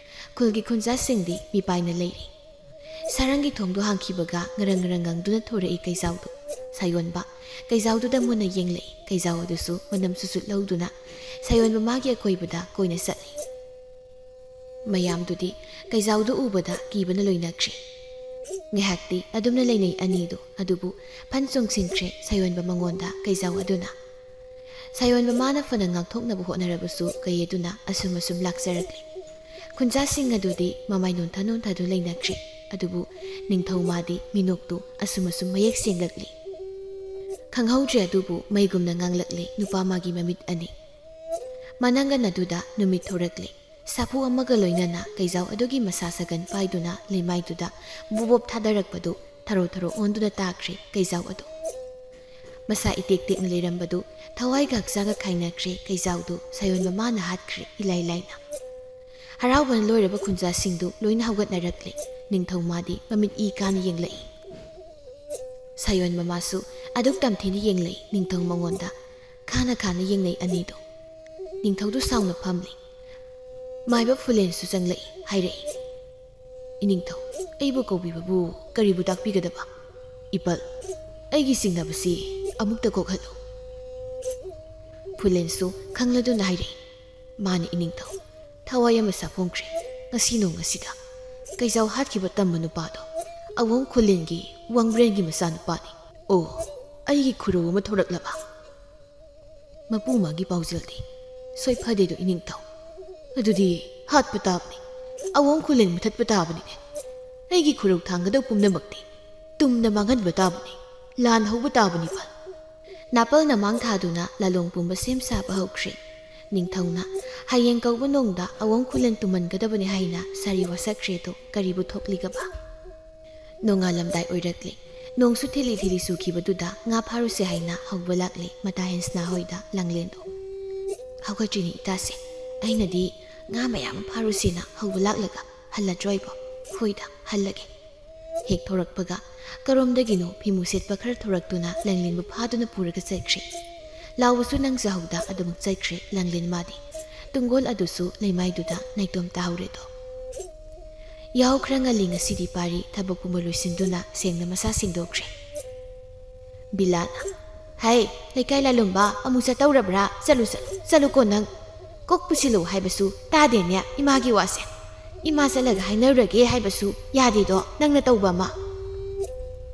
ꯈꯨꯜꯒꯤ ꯈꯨꯟꯖꯥꯁꯤꯡꯗꯤ ꯃꯤꯄꯥꯏꯅ ꯂꯩꯔꯤ꯫ ꯁꯔꯪꯒꯤ ꯊꯣꯡꯗꯨ ꯍꯥꯡꯈꯤꯕꯒ ꯉꯔꯪ ꯉꯔꯪ ꯉꯪꯗꯨꯅ ꯊꯣꯔꯛꯏ ꯀꯩꯖꯥꯎꯗꯨ꯫ ꯁꯥꯌꯣꯟꯕ ꯀꯩꯖꯥꯎꯗꯨꯗ ꯃꯨꯟꯅ ꯌꯦꯡꯂꯛꯏ꯫ ꯀꯩꯖꯥꯎ ꯑꯗꯨꯁꯨ ꯃꯅꯝ ꯁꯨꯆꯨꯠ ꯂꯧꯗꯨꯅ ꯁꯥꯌꯣꯟꯕ ꯃꯥꯒꯤ ꯑꯀꯣꯏꯕꯗ ꯀꯣꯏꯅ ꯆꯠꯂꯤ꯫ ꯃꯌꯥꯝꯗꯨꯗꯤ ꯀꯩꯖꯥꯎꯗꯨ ꯎꯕꯗ ꯀꯤꯕꯅ ꯂꯣꯏꯅꯈ꯭ꯔꯦ꯫ ꯉꯥꯏꯍꯥꯛꯇꯤ ꯑꯗꯨꯝꯅ ꯂꯩꯅꯩ ꯑꯅꯤꯗꯨ, ꯑꯗꯨꯕꯨ ꯐꯟ ꯆꯣꯡꯁꯤꯟꯈ꯭ꯔꯦ ꯁꯥꯌꯣꯟꯕ ꯃꯉꯣꯟꯗ ꯀꯩꯖꯥꯎ ꯑꯗꯨꯅ꯫ ꯁꯥꯌꯣꯟꯕ ꯃꯥꯅ ꯐꯅ ꯉꯥꯛꯊꯣꯛꯅꯕ ꯍꯣꯠꯅꯔꯕꯁꯨ ꯀꯩ ꯑꯗꯨꯅ ꯑꯁꯨꯝ ꯑꯁꯨꯝ ꯂꯥꯛꯆꯔꯛꯂꯤ꯫ ꯈꯨꯟꯖꯥꯁꯤꯡ ꯑꯗꯨꯗꯤ ꯃꯃꯥꯏ ꯅꯣꯟꯊ ꯅꯣꯟꯊꯗꯨ ꯂꯩꯅꯈ꯭ꯔꯦ, ꯑꯗꯨꯕꯨ ꯅꯤꯡꯊꯧ ꯃꯥꯗꯤ ꯃꯤꯅꯣꯛꯇꯨ ꯑꯁꯨꯝ ꯑꯁꯨꯝ ꯃꯌꯦꯛ ꯁꯦꯡꯂꯛꯂꯤ꯫ ꯈꯪꯍꯧꯗ꯭ꯔꯦ, ꯑꯗꯨꯕꯨ ꯃꯩꯒꯨꯝꯅ ꯉꯥꯡꯂꯛꯂꯤ ꯅꯨꯄꯥ ꯃꯥꯒꯤ ꯃꯃꯤꯠ ꯑꯅꯤ꯫ ꯃꯅꯪꯒꯟ ꯑꯗꯨꯗ ꯅꯨꯃꯤꯠ ꯊꯣꯔꯛꯂꯤ꯫ ꯁꯥꯐꯨ ꯑꯃꯒ ꯂꯣꯏꯅꯅ ꯀꯩꯖꯥꯎ ꯑꯗꯨꯒꯤ ꯃꯁꯥ ꯁꯥꯒꯟ ꯄꯥꯏꯗꯨꯅ ꯂꯩꯃꯥꯏꯗꯨꯗ ꯕꯣꯕꯣꯞ ꯊꯥꯗꯔꯛꯄꯗꯨ ꯊꯔꯣ ꯊꯔꯣ ꯑꯣꯟꯗꯨꯅ ꯇꯥꯈ꯭ꯔꯦ ꯀꯩꯖꯥꯎ ꯑꯗꯨ꯫ ꯃꯁꯥ ꯏꯇꯦꯛ ꯇꯦꯛꯅ ꯂꯩꯔꯝꯕꯗꯨ ꯊꯋꯥꯏꯒ ꯍꯛꯆꯥꯡꯒ ꯈꯥꯏꯅꯈ꯭ꯔꯦ ꯀꯩꯖꯥꯎꯗꯨ ꯁꯥꯌꯣꯟꯕ ꯃꯥꯅ ꯍꯥꯠꯈ꯭ꯔꯦ ꯏꯂꯥꯏ ꯂꯥꯏꯅ꯫ ꯍꯔꯥꯎꯕꯅ ꯂꯣꯏꯔꯕ ꯈꯨꯟꯖꯥꯁꯤꯡꯗꯨ ꯂꯣꯏꯅ ꯍꯧꯒꯠꯅꯔꯛꯂꯦ꯫ ꯅꯤꯡꯊꯧ ꯃꯥꯗꯤ ꯃꯃꯤꯠ ꯏ ꯀꯥꯅ ꯌꯦꯡꯂꯛꯏ꯫ ꯁꯥꯌꯣꯟꯕ ꯃꯥꯁꯨ ꯑꯗꯨꯛ ꯇꯝꯊꯤꯅ ꯌꯦꯡꯂꯛꯏ ꯅꯤꯡꯊꯧ ꯃꯉꯣꯟꯗ꯫ ꯈꯥꯅ ꯈꯥꯅ ꯌꯦꯡꯅꯩ ꯑꯅꯤꯗꯣ꯫ ꯅꯤꯡꯊꯧꯗꯨ ꯁꯥꯎꯅ ꯐꯝꯂꯤ꯫ ꯃꯥꯏꯕ ꯐꯨꯂꯦꯟꯁꯨ ꯆꯪꯂꯛꯏ, ꯍꯥꯏꯔꯛꯏ, "ꯏꯅꯤꯡꯊꯧ, ꯑꯩꯕꯨ ꯀꯧꯕꯤꯕꯕꯨ ꯀꯔꯤꯕꯨ ꯇꯥꯛꯄꯤꯒꯗꯕ? ꯏꯄꯜ, ꯑꯩꯒꯤ ꯆꯤꯡꯅꯕꯁꯤ ꯑꯃꯨꯛꯇ ꯀꯣꯛꯍꯜꯂꯨ꯫" ꯐꯨꯂꯦꯟꯁꯨ ꯈꯪꯂꯗꯨꯅ ꯍꯥꯏꯔꯛꯏ, "ꯃꯥꯅꯤ ꯏꯅꯤꯡꯊꯧ, ꯊꯋꯥꯏ ꯑꯃ ꯁꯥꯐꯣꯡꯈ꯭ꯔꯦ ꯉꯁꯤ ꯅꯣꯡ ꯑꯁꯤꯗ꯫ ꯀꯩꯖꯥꯎ ꯍꯥꯠꯈꯤꯕ ꯇꯝꯕ ꯅꯨꯄꯥꯗꯣ ꯑꯋꯣꯡ ꯈꯨꯂꯦꯟꯒꯤ ꯋꯥꯡꯕ꯭ꯔꯦꯟꯒꯤ ꯃꯆꯥꯅꯨꯄꯥꯅꯤ꯫ ꯑꯣ, ꯑꯩꯒꯤ ꯈꯨꯔꯧ ꯑꯃ ꯊꯣꯔꯛꯂꯕ?" ꯃꯄꯨ ꯃꯥꯒꯤ ꯄꯥꯎꯖꯦꯜꯗꯤ ꯁꯣꯏ ꯐꯗꯦꯗꯣ ꯏꯅꯤꯡꯊꯧ꯫ ꯑꯗꯨꯗꯤ ꯍꯥꯠꯄ ꯇꯥꯕꯅꯤ, ꯑꯋꯣꯡ ꯈꯨꯂꯦꯟ ꯃꯨꯊꯠꯄ ꯇꯥꯕꯅꯤꯅꯦ꯫ ꯑꯩꯒꯤ ꯈꯨꯔꯧ ꯊꯥꯡꯒꯗꯧ ꯄꯨꯝꯅꯃꯛꯇꯤ ꯇꯨꯝꯅ ꯃꯥꯡꯍꯟꯕ ꯇꯥꯕꯅꯤ, ꯂꯥꯟ ꯍꯧꯕ ꯇꯥꯕꯅꯤ ꯏꯄꯜ꯫ ꯅꯥꯄꯜꯅ ꯃꯥꯡ ꯊꯥꯗꯨꯅ ꯂꯥꯂꯣꯡ ꯄꯨꯝꯕ ꯁꯦꯝ ꯁꯥꯕ ꯍꯧꯈ꯭ꯔꯦ꯫ ꯅꯤꯡꯊꯧꯅ ꯍꯌꯦꯡ ꯀꯧꯕ ꯅꯣꯡꯗ ꯑꯋꯣꯡ ꯈꯨꯂꯦꯟ ꯇꯨꯝꯍꯟꯒꯗꯕꯅꯤ ꯍꯥꯏꯅ ꯁꯥꯔꯤ ꯋꯥꯁꯛꯈ꯭ꯔꯦꯗꯣ ꯀꯔꯤꯕꯨ ꯊꯣꯛꯂꯤꯒꯕ? ꯅꯣꯡꯉꯥꯜꯂꯝꯗꯥꯏ ꯑꯣꯏꯔꯛꯂꯦ꯫ ꯅꯣꯡꯁꯨ ꯊꯤꯂꯤ ꯊꯤꯂꯤ ꯆꯨꯈꯤꯕꯗꯨꯗ ꯉꯥ ꯐꯥꯔꯨꯁꯦ ꯍꯥꯏꯅ ꯍꯧꯕ ꯂꯥꯛꯂꯦ ꯃꯇꯥ ꯍꯦꯟꯁꯅꯥ ꯍꯣꯏꯗ ꯂꯥꯡꯂꯦꯟꯗꯣ꯫ "ꯍꯧꯒꯠꯇ꯭ꯔꯤꯅꯤ ꯏꯇꯥꯁꯦ, ꯑꯩꯅꯗꯤ ꯉꯥ ꯃꯌꯥꯝ ꯑꯃ ꯐꯥꯔꯨꯁꯦꯅ ꯍꯧꯕ ꯂꯥꯛꯂꯒ ꯍꯜꯂꯗ꯭ꯔꯣ ꯑꯩꯕꯣ?" "ꯍꯣꯏꯗ, ꯍꯜꯂꯒꯦ꯫" ꯍꯦꯛ ꯊꯣꯔꯛꯄꯒ ꯀꯔꯣꯝꯗꯒꯤꯅꯣ ꯐꯤꯃꯨ ꯁꯦꯠꯄ ꯈꯔ ꯊꯣꯔꯛꯇꯨꯅ ꯂꯥꯡꯂꯦꯟꯕꯨ ꯐꯥꯗꯨꯅ ꯄꯨꯔꯒ ꯆꯠꯈ꯭ꯔꯦ꯫ ꯂꯥꯎꯕꯁꯨ ꯅꯪꯖꯍꯧꯗ ꯑꯗꯨꯃꯛ ꯆꯠꯈ꯭ꯔꯦ ꯂꯥꯡꯂꯦꯟ ꯃꯥꯗꯤ꯫ ꯇꯨꯡꯒꯣꯜ ꯑꯗꯨꯁꯨ ꯂꯩꯃꯥꯏꯗꯨꯗ ꯅꯥꯏꯇꯣꯝ ꯇꯥꯍꯧꯔꯦꯗꯣ꯫ ꯌꯥꯍꯧ ꯈꯔ ꯉꯜꯂꯤ ꯉꯁꯤꯗꯤ ꯄꯥꯔꯤ ꯊꯕꯛ ꯄꯨꯝꯕ ꯂꯣꯏꯁꯤꯟꯗꯨꯅ ꯁꯦꯡꯅ ꯃꯁꯥ ꯁꯦꯡꯗꯣꯛꯈ꯭ꯔꯦ꯫ ꯕꯤꯂꯥꯅ, "ꯍꯩ, ꯂꯩꯀꯥꯏ ꯂꯥꯂꯣꯝꯕ, ꯑꯃꯨꯛ ꯆꯠꯇꯧꯔꯕ꯭ꯔꯥ? ꯆꯠꯂꯨ, ꯆꯠꯂꯨ, ꯆꯠꯂꯨꯀꯣ ꯅꯪ꯫ ꯀꯣꯛ ꯄꯨꯁꯤꯜꯂꯨ ꯍꯥꯏꯕꯁꯨ ꯇꯥꯗꯦꯅꯦ ꯏꯃꯥꯒꯤ ꯋꯥꯁꯦ꯫ ꯏꯃꯥ ꯆꯠꯂꯒ ꯍꯥꯏꯅꯔꯨꯔꯒꯦ ꯍꯥꯏꯕꯁꯨ ꯌꯥꯗꯦꯗꯣ ꯅꯪꯅ ꯇꯧꯕ ꯑꯃ꯫"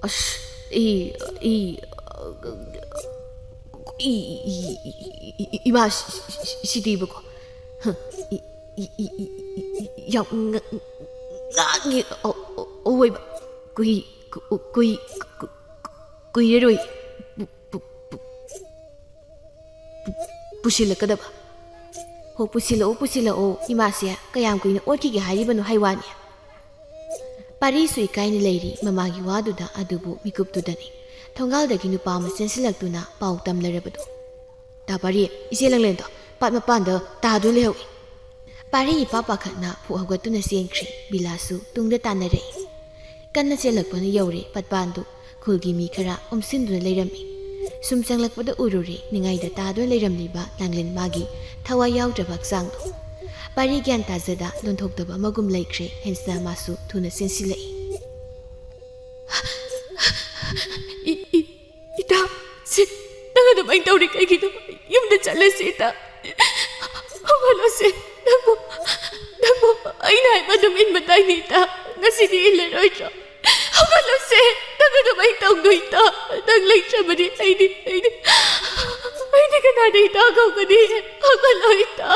"ꯑꯁ, E, E, E, E, E, E, ꯏꯃꯥ ꯁꯤ-, ꯁꯤ-, ꯁꯤ-, ꯁꯤꯗꯤꯕꯀꯣ꯫ ꯍ, E, E, E, E, E, E, ꯌꯥꯝ ꯉ-, ꯉꯥꯡꯉꯤ꯫ ꯑ-, ꯑ-, ꯑꯋꯣꯏꯕ꯫ ꯀꯨꯏ-, ꯀꯨ-, ꯀꯨꯏ-, ꯀꯨ-, ꯀꯨꯏꯔꯔꯣꯏ꯫ ꯄꯨ-, ꯄꯨ-, ꯄꯨ-, ꯄꯨ-, ꯄꯨꯁꯤꯜꯂꯛꯀꯗꯕ꯫" "ꯍꯣ, ꯄꯨꯁꯤꯜꯂꯛꯎ, ꯄꯨꯁꯤꯜꯂꯛꯎ꯫ ꯏꯃꯥꯁꯦ ꯀꯌꯥꯝ ꯀꯨꯏꯅ ꯑꯣꯠꯈꯤꯒꯦ ꯍꯥꯏꯔꯤꯕꯅꯣ ꯍꯥꯏ ꯋꯥꯅꯤ꯫" ꯄꯥꯔꯤꯁꯨ ꯏꯀꯥꯏꯅ ꯂꯩꯔꯤ ꯃꯃꯥꯒꯤ ꯋꯥꯗꯨꯗ, ꯑꯗꯨꯕꯨ ꯃꯤꯀꯨꯞꯇꯨꯗꯅꯤ ꯊꯣꯡꯒꯥꯜꯗꯒꯤ ꯅꯨꯄꯥ ꯑꯃ ꯆꯦꯟꯁꯤꯜꯂꯛꯇꯨꯅ ꯄꯥꯎ ꯇꯝꯂꯔꯕꯗꯣ꯫ "ꯇꯥ ꯄꯥꯔꯤ, ꯏꯆꯦ ꯂꯥꯡꯂꯦꯟꯗꯣ ꯄꯥꯠ ꯃꯄꯥꯟꯗ ꯇꯥꯗꯨꯅ ꯂꯩꯍꯧꯏ꯫" ꯄꯥꯔꯤ ꯏꯄꯥ ꯄꯥꯈꯠꯅ ꯐꯨꯛ ꯍꯧꯒꯠꯇꯨꯅ ꯆꯦꯟꯈ꯭ꯔꯦ꯫ ꯕꯤꯂꯥꯁꯨ ꯇꯨꯡꯗ ꯇꯥꯟꯅꯔꯛꯏ꯫ ꯀꯟꯅ ꯆꯦꯜꯂꯛꯄꯅ ꯌꯧꯔꯦ ꯄꯠꯄꯥꯟꯗꯨ꯫ ꯈꯨꯜꯒꯤ ꯃꯤ ꯈꯔ ꯑꯣꯝꯁꯤꯟꯗꯨꯅ ꯂꯩꯔꯝꯃꯤ꯫ ꯁꯨꯝ ꯆꯪꯂꯛꯄꯗ ꯎꯔꯨꯔꯦ ꯅꯤꯡꯉꯥꯏꯗ ꯇꯥꯗꯨꯅ ꯂꯩꯔꯝꯂꯤꯕ ꯂꯥꯡꯂꯦꯟ ꯃꯥꯒꯤ ꯊꯋꯥꯏ ꯌꯥꯎꯗ꯭ꯔꯕ ꯍꯛꯆꯥꯡꯗꯣ꯫ ꯄꯥꯔꯤ ꯒ꯭ꯌꯥꯟ ꯇꯥꯖꯗ ꯂꯣꯟꯊꯣꯛꯇꯕ ꯑꯃꯒꯨꯝ ꯂꯩꯈ꯭ꯔꯦ꯫ ꯍꯦꯟꯁꯅ ꯃꯥꯁꯨ ꯊꯨꯅ ꯆꯦꯟꯁꯤꯜꯂꯛꯏ꯫ "ꯏ-, ꯏ-, ꯏꯇꯥ, ꯁꯤ ꯅꯪ ꯑꯗꯨꯃꯥꯏꯅ ꯇꯧꯔꯤ ꯀꯩꯒꯤꯅꯣ? ꯌꯨꯝꯗ ꯆꯠꯂꯁꯤ ꯏꯇꯥ꯫ ꯍꯧꯒꯠꯂꯣꯁꯦ꯫ ꯅꯪꯕꯨ, ꯅꯪꯕꯨ ꯑꯩꯅ ꯍꯥꯏꯕ ꯑꯗꯨꯝ ꯏꯟꯕ ꯇꯥꯏꯅꯦ ꯏꯇꯥ꯫ ꯉꯁꯤꯗꯤ ꯏꯜꯂꯔꯣꯏꯗ꯭ꯔꯣ? ꯍꯧꯒꯠꯂꯣꯁꯦ꯫ ꯅꯪ ꯑꯗꯨꯃꯥꯏꯅ ꯇꯧꯅꯨ ꯏꯇꯥ꯫ ꯅꯪ ꯂꯩꯇ꯭ꯔꯕꯗꯤ ꯑꯩꯗꯤ, ꯑꯩꯗꯤ, ꯑꯩꯗꯤ ꯀꯅꯥꯗ ꯏꯇꯥ ꯀꯧꯒꯅꯤ? ꯍꯧꯒꯠꯂꯣ ꯏꯇꯥ,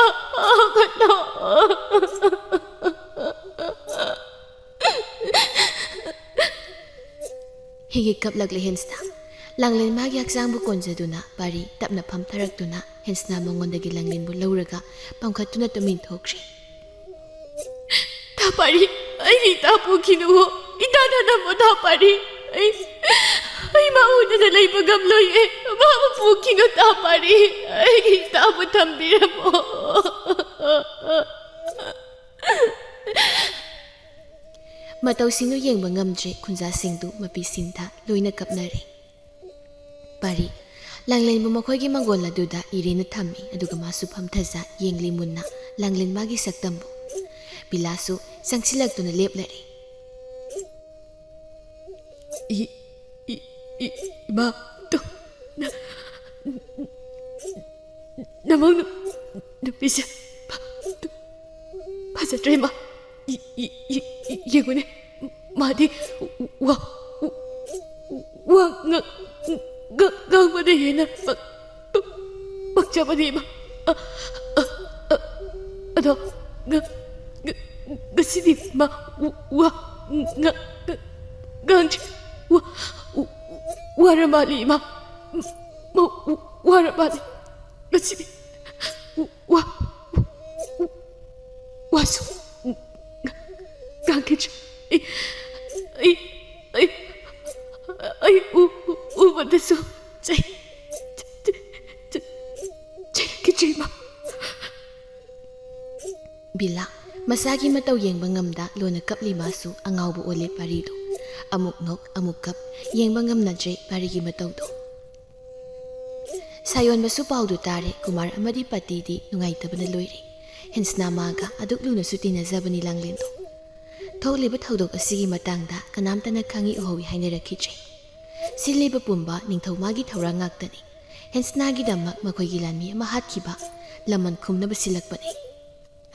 ꯍꯧꯒꯠꯂꯣ꯫" ꯍꯤꯒꯤꯛ ꯀꯞꯂꯛꯂꯦ ꯍꯦꯟꯁꯅ꯫ ꯂꯥꯡꯂꯦꯟ ꯃꯥꯒꯤ ꯍꯛꯆꯥꯡꯕꯨ ꯀꯣꯟꯖꯗꯨꯅ ꯄꯥꯔꯤ ꯇꯞꯅ ꯐꯝꯊꯔꯛꯇꯨꯅ ꯍꯦꯟꯁꯅ ꯃꯉꯣꯟꯗꯒꯤ ꯂꯥꯡꯂꯦꯟꯕꯨ ꯂꯧꯔꯒ ꯄꯥꯡꯈꯠꯇꯨꯅ ꯇꯨꯃꯤꯟ ꯊꯣꯛꯈ꯭ꯔꯦ꯫ "ꯇꯥ ꯄꯥꯔꯤ, ꯑꯩꯒꯤ ꯏꯇꯥ ꯄꯨꯈꯤꯅꯨ꯫ ꯏꯇꯥ ꯊꯅꯝꯃꯣ ꯇꯥ ꯄꯥꯔꯤ꯫ ꯑꯩ, ꯑꯩ ꯃꯥ ꯎꯗꯅ ꯂꯩꯕ ꯉꯝꯂꯣꯏꯌꯦ꯫ ꯃꯥꯕꯨ ꯄꯨꯈꯤꯅꯨ ꯇꯥ ꯄꯥꯔꯤ꯫ ꯑꯩꯒꯤ ꯏꯇꯥꯕꯨ ꯊꯝꯕꯤꯔꯝꯃꯣ꯫" ꯃꯇꯧꯁꯤꯡꯗꯨ ꯌꯦꯡꯕ ꯉꯝꯗ꯭ꯔꯦ꯫ ꯈꯨꯟꯖꯥꯁꯤꯡꯗꯨ ꯃꯄꯤ ꯁꯤꯟꯊ ꯂꯣꯏꯅ ꯀꯞꯅꯔꯦ꯫ ꯄꯥꯔꯤ, ꯂꯥꯡꯂꯦꯟꯕꯨ ꯃꯈꯣꯏꯒꯤ ꯃꯪꯒꯣꯜ ꯑꯗꯨꯗ ꯏꯔꯦꯅ ꯊꯝꯃꯤ, ꯑꯗꯨꯒ ꯃꯥꯁꯨ ꯐꯝꯊꯖ ꯌꯦꯡꯂꯤ ꯃꯨꯟꯅ ꯂꯥꯡꯂꯦꯟ ꯃꯥꯒꯤ ꯁꯛꯇꯝꯕꯨ꯫ ꯕꯤꯂꯥꯁꯨ ꯆꯪꯁꯤꯜꯂꯛꯇꯨꯅ ꯂꯦꯞꯂꯔꯦ꯫ ꯏ- ꯏ- ꯏ- ꯏꯃꯥ, ꯇꯨ, ꯅ- ꯅꯃꯧ ꯅꯨ- ꯅꯨꯄꯤꯁꯦ ꯐ- ꯐꯖꯗ꯭ꯔꯦ, ꯏꯃꯥ꯫ ꯏ- ꯏ- ꯏ- ꯏ- ꯌꯦꯡꯉꯨꯅꯦ, ꯃꯥꯗꯤ ꯋꯥ- ꯋꯥ ꯉ- ꯉ- ꯉꯥꯡꯕꯗ ꯍꯦꯟꯅ ꯄ- ꯄ- ꯄꯛꯆꯕꯅꯤ, ꯏꯃꯥ꯫ ꯑ- ꯑ- ꯑ- ꯑꯗꯣ ꯉ- ꯉ- ꯉꯁꯤꯗꯤ ꯃꯥ ꯋꯥ ꯉ- ꯉ- ꯉꯥꯡꯗ꯭ꯔꯦ꯫ ꯋꯥ- ꯋꯥꯔ ꯃꯥꯜꯂꯤ, ꯏꯃꯥ꯫ ꯃ- ꯋꯥꯔ ꯃꯥꯜꯂꯤ꯫ ꯉꯁꯤꯗꯤ ꯋꯥ- ꯋꯥꯁꯨ ꯉꯥꯡꯈꯤꯗ꯭ꯔꯦ꯫ ꯑꯩ ꯑꯩ ꯑꯩ ꯑꯩ ꯎ- ꯎ- ꯎꯕꯗꯁꯨ ꯆꯩ- ꯆꯩ- ꯆꯩ- ꯆꯩꯔꯛꯈꯤꯗ꯭ꯔꯦ, ꯏꯃꯥ꯫ ꯕꯤꯂꯥ ꯃꯁꯥꯒꯤ ꯃꯇꯧ ꯌꯦꯡꯕ ꯉꯝꯗ ꯂꯣꯟꯅ ꯀꯞꯂꯤ꯫ ꯃꯥꯁꯨ ꯑꯉꯥꯎꯕ ꯑꯣꯜꯂꯦ ꯄꯥꯔꯤꯗꯨ꯫ ꯑꯃꯨꯛ ꯅꯣꯛ ꯑꯃꯨꯛ ꯀꯞ꯫ ꯌꯦꯡꯕ ꯉꯝꯅꯗ꯭ꯔꯦ ꯄꯥꯔꯤꯒꯤ ꯃꯇꯧꯗꯣ꯫ ꯁꯥꯌꯣꯟꯕꯁꯨ ꯄꯥꯎꯗꯨ ꯇꯥꯔꯦ꯫ ꯀꯨꯃꯥꯔ ꯑꯃꯗꯤ ꯄꯇꯤꯗꯤ ꯅꯨꯡꯉꯥꯏꯇꯕꯅ ꯂꯣꯏꯔꯦ꯫ ꯍꯦꯟꯁꯅꯥ ꯃꯥꯒ ꯑꯗꯨꯛ ꯂꯨꯅꯁꯨ ꯇꯤꯟꯅꯖꯕꯅꯤ ꯂꯥꯡꯂꯦꯟꯗꯣ꯫ ꯊꯣꯛꯂꯤꯕ ꯊꯧꯗꯣꯛ ꯑꯁꯤꯒꯤ ꯃꯇꯥꯡꯗ ꯀꯅꯥꯝꯇꯅ ꯈꯪꯏ ꯎꯍꯧꯏ ꯍꯥꯏꯅꯔꯛꯈꯤꯗ꯭ꯔꯦ꯫ ꯁꯤꯜꯂꯤꯕ ꯄꯨꯝꯕ ꯅꯤꯡꯊꯧ ꯃꯥꯒꯤ ꯊꯧꯔꯥꯡ ꯉꯥꯛꯇꯅꯤ꯫ ꯍꯦꯟꯁꯅꯥꯒꯤꯗꯃꯛ ꯃꯈꯣꯏꯒꯤ ꯂꯥꯟꯃꯤ ꯑꯃ ꯍꯥꯠꯈꯤꯕ ꯂꯃꯟ ꯈꯨꯝꯅꯕ ꯁꯤꯜꯂꯛꯄꯅꯤ꯫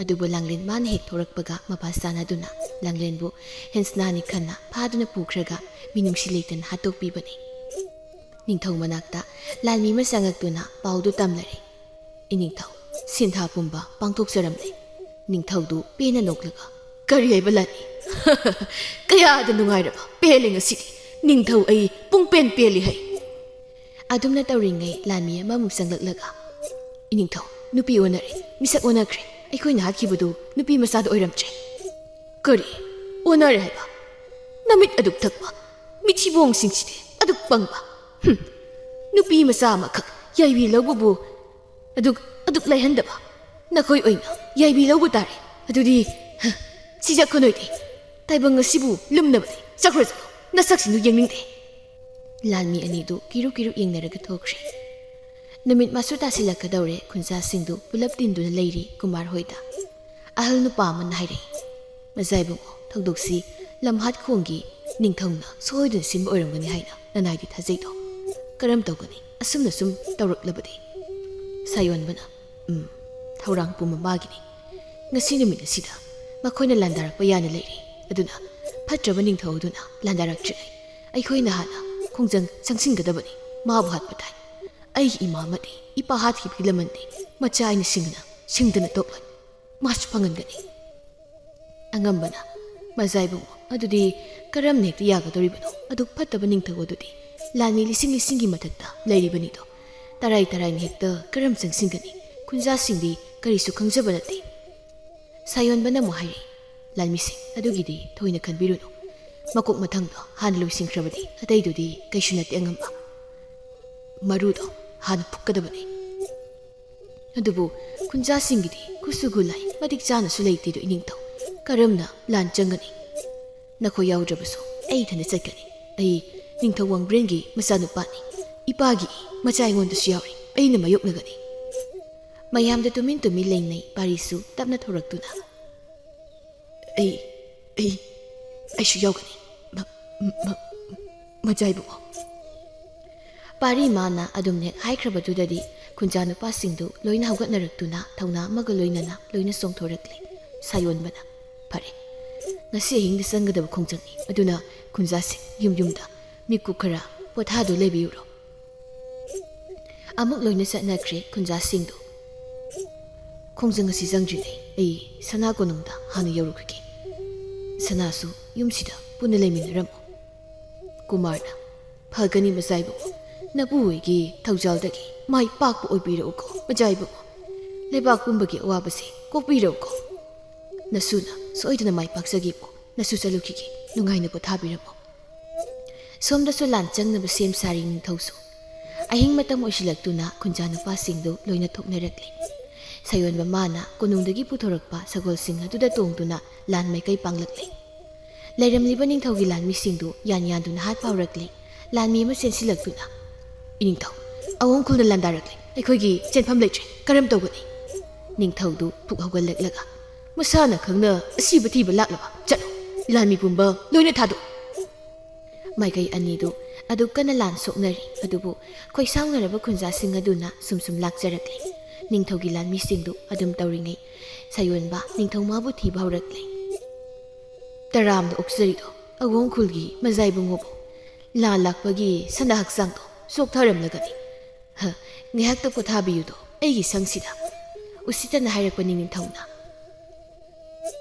ꯑꯗꯨꯕꯨ ꯂꯥꯡꯂꯦꯟ ꯃꯥꯅ ꯍꯦꯛ ꯊꯣꯔꯛꯄꯒ ꯃꯄꯥ ꯆꯥꯅꯗꯨꯅ ꯂꯥꯡꯂꯦꯟꯕꯨ ꯍꯦꯟꯁꯅꯥꯅꯤ ꯈꯟꯅ ꯐꯥꯗꯨꯅ ꯄꯨꯈ꯭ꯔꯒ ꯃꯤꯅꯨꯡꯁꯤ ꯂꯩꯇꯅ ꯍꯥꯠꯇꯣꯛꯄꯤꯕꯅꯤ꯫ ꯅꯤꯡꯊꯧ ꯃꯅꯥꯛꯇ ꯂꯥꯟꯃꯤ ꯑꯃ ꯆꯪꯉꯛꯇꯨꯅ ꯄꯥꯎꯗꯨ ꯇꯝꯂꯔꯦ꯫ "ꯏꯅꯤꯡꯊꯧ, ꯁꯤꯟꯊꯥ ꯄꯨꯝꯕ ꯄꯥꯡꯊꯣꯛꯆꯔꯝꯂꯦ꯫" ꯅꯤꯡꯊꯧꯗꯨ ꯄꯦꯟꯅ ꯅꯣꯛꯂꯒ, "ꯀꯔꯤ ꯍꯥꯏꯕ ꯂꯥꯟꯃꯤ? ꯀꯌꯥꯗ ꯅꯨꯡꯉꯥꯏꯔꯕ ꯄꯦꯜꯂꯦ ꯉꯁꯤꯗꯤ꯫ ꯅꯤꯡꯊꯧ, ꯑꯩ ꯄꯨꯡꯄꯦꯟ ꯄꯦꯜꯂꯤ ꯍꯩ꯫" ꯑꯗꯨꯝꯅ ꯇꯧꯔꯤꯉꯩ ꯂꯥꯟꯃꯤ ꯑꯃꯃꯨꯛ ꯆꯪꯂꯛꯂꯒ, "ꯏꯅꯤꯡꯊꯧ, ꯅꯨꯄꯤ ꯑꯣꯟꯅꯔꯦ, ꯃꯤꯁꯛ ꯑꯣꯟꯅꯈ꯭ꯔꯦ꯫ ꯑꯩꯈꯣꯏꯅ ꯍꯥꯠꯈꯤꯕꯗꯨ ꯅꯨꯄꯤ ꯃꯆꯥꯗꯨ ꯑꯣꯏꯔꯝꯗ꯭ꯔꯦ꯫" "ꯀꯔꯤ? ꯑꯣꯟꯅꯔꯦ ꯍꯥꯏꯕ? ꯅꯃꯤꯠ ꯑꯗꯨꯛ ꯊꯛꯄ, ꯃꯤꯊꯤꯕꯣꯡꯁꯤꯡꯁꯤꯗꯤ ꯑꯗꯨꯛ ꯄꯪꯕ꯫ ꯍꯨꯝ, ꯅꯨꯄꯤ ꯃꯆꯥ ꯑꯃꯈꯛ ꯌꯥꯏꯕꯤ ꯂꯧꯕꯕꯨ ꯑꯗꯨꯛ, ꯑꯗꯨꯛ ꯂꯥꯏꯍꯟꯗꯕ꯫ ꯅꯈꯣꯏ ꯑꯣꯏꯅ ꯌꯥꯏꯕꯤ ꯂꯧꯕ ꯇꯥꯔꯦ꯫ ꯑꯗꯨꯗꯤ, ꯍ, ꯁꯤꯖꯈꯣ ꯅꯣꯏꯗꯤ꯫ ꯇꯥꯏꯕꯪ ꯑꯁꯤꯕꯨ ꯂꯨꯝꯅꯕꯗꯤ꯫ ꯆꯠꯈ꯭ꯔꯣ, ꯆꯠꯈ꯭ꯔꯣ꯫ ꯅꯁꯛꯁꯤꯡꯗꯨ ꯌꯦꯡꯅꯤꯡꯗꯦ꯫" ꯂꯥꯟꯃꯤ ꯑꯅꯤꯗꯨ ꯀꯤꯔꯨ ꯀꯤꯔꯨ ꯌꯦꯡꯅꯔꯒ ꯊꯣꯛꯈ꯭ꯔꯦ꯫ ꯅꯨꯃꯤꯠ ꯃꯥꯁꯨ ꯇꯥꯁꯤꯜꯂꯛꯀꯗꯧꯔꯦ꯫ ꯈꯨꯟꯖꯥꯁꯤꯡꯗꯨ ꯄꯨꯂꯞ ꯇꯤꯟꯗꯨꯅ ꯂꯩꯔꯤ ꯀꯨꯃꯥꯔ ꯍꯣꯏꯗ꯫ ꯑꯍꯜ ꯅꯨꯄꯥ ꯑꯃꯅ ꯍꯥꯏꯔꯛꯏ, "ꯃꯖꯥ ꯏꯕꯨꯡꯉꯣ, ꯊꯧꯗꯣꯛꯁꯤ ꯂꯝꯍꯥꯠ ꯈꯣꯡꯒꯤ ꯅꯤꯡꯊꯧꯅ ꯁꯣꯏꯗꯅ ꯁꯤꯟꯕ ꯑꯣꯏꯔꯝꯒꯅꯤ ꯍꯥꯏꯅ ꯅꯅꯥꯏꯗꯤ ꯊꯥꯖꯩꯗꯣ꯫ ꯀꯔꯝ ꯇꯧꯒꯅꯤ? ꯑꯁꯨꯝꯅ ꯁꯨꯝ ꯇꯧꯔꯛꯂꯕꯗꯤ?" ꯁꯥꯌꯣꯟꯕꯅ, "ꯎꯝ, ꯊꯧꯔꯥꯡ ꯄꯨꯝꯕ ꯃꯥꯒꯤꯅꯤ꯫ ꯉꯁꯤ ꯅꯨꯃꯤꯠ ꯑꯁꯤꯗ ꯃꯈꯣꯏꯅ ꯂꯥꯟꯗꯥꯔꯛꯄ ꯌꯥꯅ ꯂꯩꯔꯤ꯫ ꯑꯗꯨꯅ ꯐꯠꯇ꯭ꯔꯕ ꯅꯤꯡꯊꯧ ꯑꯗꯨꯅ ꯂꯥꯟꯗꯥꯔꯛꯇ꯭ꯔꯤꯉꯩ ꯑꯩꯈꯣꯏꯅ ꯍꯥꯟꯅ ꯈꯣꯡꯖꯪ ꯆꯪꯁꯤꯟꯒꯗꯕꯅꯤ꯫ ꯃꯥꯕꯨ ꯍꯥꯠꯄ ꯇꯥꯏ꯫ ꯑꯩꯒꯤ ꯏꯃꯥ ꯑꯃꯗꯤ ꯏꯄꯥ ꯍꯥꯠꯈꯤꯕꯒꯤ ꯂꯃꯟꯗꯤ ꯃꯆꯥ ꯑꯩꯅ ꯁꯤꯡꯗꯅ, ꯁꯤꯡꯗꯅ ꯇꯣꯛꯂꯣꯏ꯫ ꯃꯥꯁꯨ ꯐꯪꯍꯟꯒꯅꯤ꯫" ꯑꯉꯝꯕꯅ, "ꯃꯖꯥ ꯏꯕꯨꯡꯉꯣ, ꯑꯗꯨꯗꯤ ꯀꯔꯝꯅ ꯍꯦꯛꯇ ꯌꯥꯒꯗꯧꯔꯤꯕꯅꯣ? ꯑꯗꯨꯛ ꯐꯠꯇꯕ ꯅꯤꯡꯊꯧ ꯑꯗꯨꯗꯤ ꯂꯥꯟꯃꯤ ꯂꯤꯁꯤꯡ ꯂꯤꯁꯤꯡꯒꯤ ꯃꯊꯛꯇ ꯂꯩꯔꯤꯕꯅꯤꯗꯣ꯫ ꯇꯔꯥꯏ ꯇꯔꯥꯏꯅ ꯍꯦꯛꯇ ꯀꯔꯝ ꯆꯪꯁꯤꯟꯒꯅꯤ? ꯈꯨꯟꯖꯥꯁꯤꯡꯗꯤ ꯀꯔꯤꯁꯨ ꯈꯪꯖꯕ ꯅꯠꯇꯦ꯫" ꯁꯥꯌꯣꯟꯕꯅ ꯑꯃꯨꯛ ꯍꯥꯏꯔꯛꯏ, "ꯂꯥꯟꯃꯤꯁꯤꯡ, ꯑꯗꯨꯒꯤꯗꯤ ꯊꯣꯏꯅ ꯈꯟꯕꯤꯔꯨꯅꯨ꯫ ꯃꯀꯣꯛ ꯃꯊꯪꯗꯣ ꯍꯥꯟꯅ ꯂꯣꯏꯁꯤꯟꯈ꯭ꯔꯕꯗꯤ ꯑꯇꯩꯗꯨꯗꯤ ꯀꯩꯁꯨ ꯅꯠꯇꯦ ꯑꯉꯝꯕ꯫ ꯃꯔꯨꯗꯣ ꯍꯥꯟꯅ ꯐꯨꯛꯀꯗꯕꯅꯤ꯫ ꯑꯗꯨꯕꯨ ꯈꯨꯟꯖꯥꯁꯤꯡꯒꯤꯗꯤ ꯈꯨꯠꯁꯨ ꯈꯨꯠꯂꯥꯏ ꯃꯇꯤꯛ ꯆꯥꯅꯁꯨ ꯂꯩꯇꯦꯗꯣ ꯏꯅꯤꯡꯊꯧ꯫ ꯀꯔꯝꯅ ꯂꯥꯟ ꯆꯪꯒꯅꯤ? ꯅꯈꯣꯏ ꯌꯥꯎꯗ꯭ꯔꯕꯁꯨ ꯑꯩ ꯏꯊꯟꯗ ꯆꯠꯀꯅꯤ꯫ ꯑꯩ ꯅꯤꯡꯊꯧ ꯋꯥꯡꯕ꯭ꯔꯦꯟꯒꯤ ꯃꯆꯥꯅꯨꯄꯥꯅꯤ꯫ ꯏꯄꯥꯒꯤ ꯃꯆꯥ ꯑꯩꯉꯣꯟꯗꯁꯨ ꯌꯥꯎꯔꯤ꯫ ꯑꯩꯅ ꯃꯥꯌꯣꯛꯅꯒꯅꯤ꯫" ꯃꯌꯥꯝꯗ ꯇꯨꯃꯤꯟ ꯇꯨꯃꯤꯟ ꯂꯩꯅꯩ꯫ ꯄꯥꯔꯤꯁꯨ ꯇꯞꯅ ꯊꯣꯔꯛꯇꯨꯅ, "ꯑꯩ, ꯑꯩ, ꯑꯩꯁꯨ ꯌꯥꯎꯒꯅꯤ꯫ ꯃ-, ꯃ-, ꯃꯖꯥ ꯏꯕꯨꯡꯉꯣ꯫" ꯄꯥꯔꯤ ꯃꯥꯅ ꯑꯗꯨꯝꯅꯦꯛ ꯍꯥꯏꯈ꯭ꯔꯕꯗꯨꯗꯗꯤ ꯈꯨꯟꯖꯥ ꯅꯨꯄꯥꯁꯤꯡꯗꯨ ꯂꯣꯏꯅ ꯍꯧꯒꯠꯅꯔꯛꯇꯨꯅ ꯊꯧꯅꯥ ꯑꯃꯒ ꯂꯣꯏꯅꯅ ꯂꯣꯏꯅ ꯆꯣꯡꯊꯣꯔꯛꯂꯦ꯫ ꯁꯥꯌꯣꯟꯕꯅ, "ꯐꯔꯦ, ꯉꯁꯤ ꯑꯍꯤꯡꯗ ꯆꯪꯒꯗꯕ ꯈꯣꯡꯖꯪꯅꯤ꯫ ꯑꯗꯨꯅ ꯈꯨꯟꯖꯥꯁꯤꯡ ꯌꯨꯝ ꯌꯨꯝꯗ ꯃꯤꯀꯨꯞ ꯈꯔ ꯄꯣꯊꯥꯗꯨ ꯂꯩꯕꯤꯌꯨꯔꯣ꯫" ꯑꯃꯨꯛ ꯂꯣꯏꯅ ꯆꯠꯅꯈ꯭ꯔꯦ ꯈꯨꯟꯖꯥꯁꯤꯡꯗꯨ꯫ "ꯈꯣꯡꯖꯪ ꯑꯁꯤ ꯆꯪꯗ꯭ꯔꯤꯉꯩ ꯑꯩ ꯁꯅꯥ ꯀꯣꯅꯨꯡꯗ ꯍꯥꯟꯅ ꯌꯧꯔꯨꯈꯤꯒꯦ꯫ ꯁꯅꯥꯁꯨ ꯌꯨꯝꯁꯤꯗ ꯄꯨꯟꯅ ꯂꯩꯃꯤꯟꯅꯔꯝꯃꯨ꯫" ꯀꯨꯃꯥꯔꯅ, "ꯐꯒꯅꯤ ꯃꯖꯥ ꯏꯕꯨꯡꯉꯣ꯫ ꯅꯄꯨ ꯍꯣꯏꯒꯤ ꯊꯧꯖꯥꯜꯗꯒꯤ ꯃꯥꯏ ꯄꯥꯛꯄ ꯑꯣꯏꯕꯤꯔꯛꯎꯀꯣ ꯃꯖꯥ ꯏꯕꯨꯡꯉꯣ꯫ ꯂꯩꯕꯥꯛ ꯄꯨꯝꯕꯒꯤ ꯑꯋꯥꯕꯁꯦ ꯀꯣꯛꯄꯤꯔꯛꯎꯀꯣ꯫ ꯅꯁꯨꯅ ꯁꯣꯏꯗꯅ ꯃꯥꯏ ꯄꯥꯛꯆꯒꯦꯀꯣ꯫ ꯅꯁꯨ ꯆꯠꯂꯨꯈꯤꯒꯦ꯫ ꯅꯨꯡꯉꯥꯏꯅ ꯄꯣꯊꯥꯕꯤꯔꯝꯃꯣ꯫" ꯁꯣꯝꯗꯁꯨ ꯂꯥꯟ ꯆꯪꯅꯕ ꯁꯦꯝ ꯁꯥꯔꯤ ꯅꯤꯡꯊꯧꯁꯨ꯫ ꯑꯍꯤꯡ ꯃꯇꯝ ꯑꯣꯏꯁꯤꯜꯂꯛꯇꯨꯅ ꯈꯨꯟꯖꯥ ꯅꯨꯄꯥꯁꯤꯡꯗꯨ ꯂꯣꯏꯅ ꯊꯣꯛꯅꯔꯛꯂꯦ꯫ ꯁꯥꯌꯣꯟꯕ ꯃꯥꯅ ꯀꯣꯅꯨꯡꯗꯒꯤ ꯄꯨꯊꯣꯔꯛꯄ ꯁꯒꯣꯜꯁꯤꯡ ꯑꯗꯨꯗ ꯇꯣꯡꯗꯨꯅ ꯂꯥꯟ ꯃꯥꯏꯀꯩ ꯄꯥꯡꯂꯛꯂꯦ꯫ ꯂꯩꯔꯝꯂꯤꯕ ꯅꯤꯡꯊꯧꯒꯤ ꯂꯥꯟꯃꯤꯁꯤꯡꯗꯨ ꯌꯥꯟ ꯌꯥꯟꯗꯨꯅ ꯍꯥꯠꯄ ꯍꯧꯔꯛꯂꯦ꯫ ꯂꯥꯟꯃꯤ ꯑꯃ ꯆꯦꯟꯁꯤꯜꯂꯛꯇꯨꯅ, "ꯏꯅꯤꯡꯊꯧ, ꯑꯋꯣꯡ ꯈꯨꯜꯅ ꯂꯥꯟꯗꯥꯔꯛꯂꯦ꯫ ꯑꯩꯈꯣꯏꯒꯤ ꯆꯦꯟꯐꯝ ꯂꯩꯇ꯭ꯔꯦ꯫ ꯀꯔꯝ ꯇꯧꯒꯅꯤ?" ꯅꯤꯡꯊꯧꯗꯨ ꯐꯨꯛ ꯍꯧꯒꯠꯂꯛꯂꯒ, ꯃꯁꯥꯅ ꯈꯪꯅ ꯑꯁꯤꯕ ꯊꯤꯕ ꯂꯥꯛꯂꯕ? ꯆꯠꯂꯣ, ꯂꯥꯟꯃꯤ ꯄꯨꯝꯕ ꯂꯣꯏꯅ ꯊꯥꯗꯣꯛ꯫ ꯃꯥꯏꯀꯩ ꯑꯅꯤꯗꯨ ꯑꯗꯨ ꯀꯟꯅ ꯂꯥꯟ ꯁꯣꯛꯅꯔꯤ, ꯑꯗꯨꯕꯨ ꯈꯣꯏꯁꯥꯎꯅꯔꯕ ꯈꯨꯟꯖꯥꯁꯤꯡ ꯑꯗꯨꯅ ꯁꯨꯝ ꯁꯨꯝ ꯂꯥꯛꯆꯔꯛꯂꯤ꯫ ꯅꯤꯡꯊꯧꯒꯤ ꯂꯥꯟꯃꯤꯁꯤꯡꯗꯨ ꯑꯗꯨꯝ ꯇꯧꯔꯤꯉꯩ ꯁꯥꯌꯣꯟꯕ ꯅꯤꯡꯊꯧ ꯃꯥꯕꯨ ꯊꯤꯕ ꯍꯧꯔꯛꯂꯤ꯫ ꯇꯔꯥꯝꯅ ꯑꯣꯛꯆꯔꯤꯗꯣ ꯑꯋꯣꯡ ꯈꯨꯜꯒꯤ ꯃꯖꯥꯏꯕꯨꯡꯉꯣꯕꯨ꯫ ꯂꯥꯟ ꯂꯥꯛꯄꯒꯤ ꯁꯅꯥ ꯍꯛꯆꯥꯡꯗꯣ ꯆꯣꯛꯊꯔꯝꯂꯒꯅꯤ꯫ ꯍ, ꯉꯥꯏꯍꯥꯛꯇ ꯄꯣꯊꯥꯕꯤꯌꯨꯗꯣ ꯑꯩꯒꯤ ꯁꯪꯁꯤꯗ꯫ ꯎꯁꯤꯠꯇꯅ ꯍꯥꯏꯔꯛꯄꯅꯤ ꯅꯤꯡꯊꯧꯅ꯫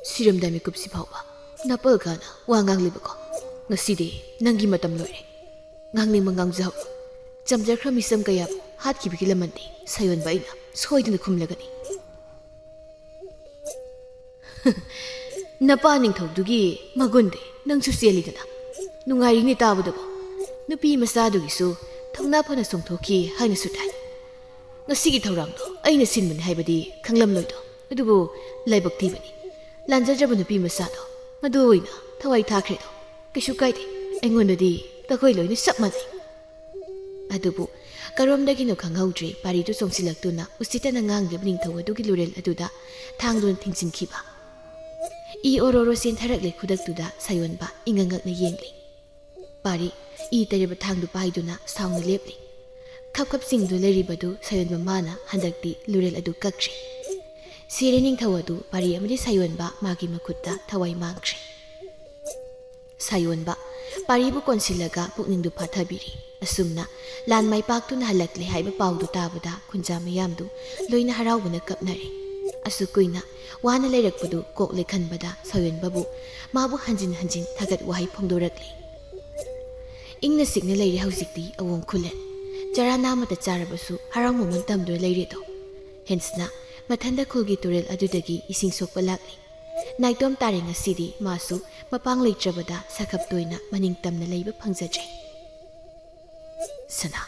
ꯁꯤꯔꯝꯗꯥꯏ ꯃꯤꯀꯨꯞꯁꯤ ꯐꯥꯎꯕ ꯅꯥꯄꯜꯒꯅ ꯋꯥ ꯉꯥꯡꯂꯤꯕꯀꯣ? ꯉꯁꯤꯗꯤ ꯅꯪꯒꯤ ꯃꯇꯝ ꯂꯣꯏꯔꯦ꯫ ꯉꯥꯡꯅꯤꯡꯕ ꯉꯥꯡꯖꯍꯧꯔꯣ꯫ ꯆꯝꯖꯈ꯭ꯔ ꯃꯤꯆꯝ ꯀꯌꯥꯕꯨ ꯍꯥꯠꯈꯤꯕꯒꯤ ꯂꯃꯟꯗꯤ ꯁꯥꯌꯣꯟꯕ ꯑꯩꯅ ꯁꯣꯏꯗꯅ ꯈꯨꯝꯂꯒꯅꯤ꯫ ꯅꯄꯥ ꯅꯤꯡꯊꯧꯗꯨꯒꯤ ꯃꯒꯨꯟꯗꯤ ꯅꯪꯁꯨ ꯆꯦꯜꯂꯤꯗꯅ꯫ ꯅꯨꯡꯉꯥꯏꯔꯤꯅꯦ ꯇꯥꯕꯗꯕꯨ꯫ ꯅꯨꯄꯤ ꯃꯆꯥꯗꯨꯒꯤꯁꯨ ꯊꯧꯅꯥ ꯐꯅ ꯆꯣꯡꯊꯣꯛꯈꯤ ꯍꯥꯏꯅꯁꯨ ꯇꯥꯏ꯫ ꯉꯁꯤꯒꯤ ꯊꯧꯔꯥꯡꯗꯣ ꯑꯩꯅ ꯁꯤꯟꯕꯅꯤ ꯍꯥꯏꯕꯗꯤ ꯈꯪꯂꯝꯂꯣꯏꯗꯣ, ꯑꯗꯨꯕꯨ ꯂꯥꯏꯕꯛ ꯊꯤꯕꯅꯤ꯫ ꯂꯥꯟꯖꯗ꯭ꯔꯕ ꯅꯨꯄꯤ ꯃꯆꯥꯗꯣ ꯃꯗꯨ ꯑꯣꯏꯅ ꯊꯋꯥꯏ ꯊꯥꯈ꯭ꯔꯦꯗꯣ꯫ ꯀꯩꯁꯨ ꯀꯥꯏꯗꯦ, ꯑꯩꯉꯣꯟꯗꯗꯤ ꯃꯈꯣꯏ ꯂꯣꯏꯅ ꯆꯞ ꯃꯥꯟꯅꯩ꯫ ꯑꯗꯨꯕꯨ ꯀꯔꯣꯝꯗꯒꯤꯅꯣ ꯈꯪꯍꯧꯗ꯭ꯔꯦ ꯄꯥꯔꯤꯗꯨ ꯆꯣꯡꯁꯤꯜꯂꯛꯇꯨꯅ ꯎꯁꯤꯠꯇꯅ ꯉꯥꯡꯂꯤꯕ ꯅꯤꯡꯊꯧ ꯑꯗꯨꯒꯤ ꯂꯨꯔꯦꯜ ꯑꯗꯨꯗ ꯊꯥꯡꯗꯨꯅ ꯊꯤꯡꯖꯤꯟꯈꯤꯕ꯫ ꯏ ꯑꯣꯔꯣꯔꯣ ꯆꯦꯟꯊꯔꯛꯂꯦ ꯈꯨꯗꯛꯇꯨꯗ ꯁꯥꯌꯣꯟꯕ ꯏꯉꯛ ꯉꯛꯅ ꯌꯦꯡꯂꯤ꯫ ꯄꯥꯔꯤ ꯏ ꯇꯩꯔꯕ ꯊꯥꯡꯗꯨ ꯄꯥꯏꯗꯨꯅ ꯁꯥꯎꯅ ꯂꯦꯞꯂꯤ꯫ ꯈꯞ ꯈꯞ ꯆꯤꯡꯗꯨꯅ ꯂꯩꯔꯤꯕꯗꯨ ꯁꯥꯌꯣꯟꯕ ꯃꯥꯅ ꯍꯟꯗꯛꯇꯤ ꯂꯨꯔꯦꯜ ꯑꯗꯨ ꯀꯛꯈ꯭ꯔꯦ꯫ ꯁꯤꯔꯦ ꯅꯤꯡꯊꯧ ꯑꯗꯨ ꯄꯥꯔꯤ ꯑꯃꯗꯤ ꯁꯥꯌꯣꯟꯕ ꯃꯥꯒꯤ ꯃꯈꯨꯠꯇ ꯊꯋꯥꯏ ꯃꯥꯡꯈ꯭ꯔꯦ꯫ ꯁꯥꯌꯣꯟꯕ ꯄꯥꯔꯤꯕꯨ ꯀꯣꯟꯁꯤꯜꯂꯒ ꯄꯨꯛꯅꯤꯡꯗꯨ ꯐꯥꯊꯕꯤꯔꯤ꯫ ꯑꯁꯨꯝꯅ ꯂꯥꯟ ꯃꯥꯏ ꯄꯥꯛꯇꯨꯅ ꯍꯜꯂꯛꯂꯦ ꯍꯥꯏꯕ ꯄꯥꯎꯗꯨ ꯇꯥꯕꯗ ꯈꯨꯟꯖꯥ ꯃꯌꯥꯝꯗꯨ ꯂꯣꯏꯅ ꯍꯔꯥꯎꯕꯅ ꯀꯞꯅꯔꯦ꯫ ꯑꯁꯨꯛ ꯀꯨꯏꯅ ꯋꯥꯅ ꯂꯩꯔꯛꯄꯗꯨ ꯀꯣꯛꯂꯦ ꯈꯟꯕꯗ ꯁꯥꯌꯣꯟꯕꯕꯨ ꯃꯥꯕꯨ ꯍꯟꯖꯤꯟ ꯍꯟꯖꯤꯟ ꯊꯥꯒꯠ ꯋꯥꯍꯩ ꯐꯣꯡꯗꯣꯔꯛꯂꯤ꯫ ꯏꯪꯅ ꯆꯤꯛꯅ ꯂꯩꯔꯦ ꯍꯧꯖꯤꯛꯇꯤ ꯑꯋꯣꯡ ꯈꯨꯂꯦꯟ꯫ ꯆꯔꯥ ꯅꯥꯃꯇ ꯆꯥꯔꯕꯁꯨ ꯍꯔꯥꯎ ꯃꯃꯜ ꯇꯝꯗꯨꯅ ꯂꯩꯔꯦꯗꯣ꯫ ꯍꯦꯟꯁꯅ ꯃꯊꯟꯗ ꯈꯨꯜꯒꯤ ꯇꯨꯔꯦꯜ ꯑꯗꯨꯗꯒꯤ ꯏꯁꯤꯡ ꯁꯣꯛꯄ ꯂꯥꯛꯂꯤ꯫ ꯅꯥꯏꯇꯣꯝ ꯇꯥꯔꯦ ꯉꯁꯤꯗꯤ ꯃꯥꯁꯨ ꯃꯄꯥꯡ ꯂꯩꯇ꯭ꯔꯕꯗ ꯁꯥꯈꯞ ꯇꯣꯏꯅ ꯃꯅꯤꯡ ꯇꯝꯅ ꯂꯩꯕ ꯐꯪꯖꯗ꯭ꯔꯦ꯫ ꯁꯅꯥ꯫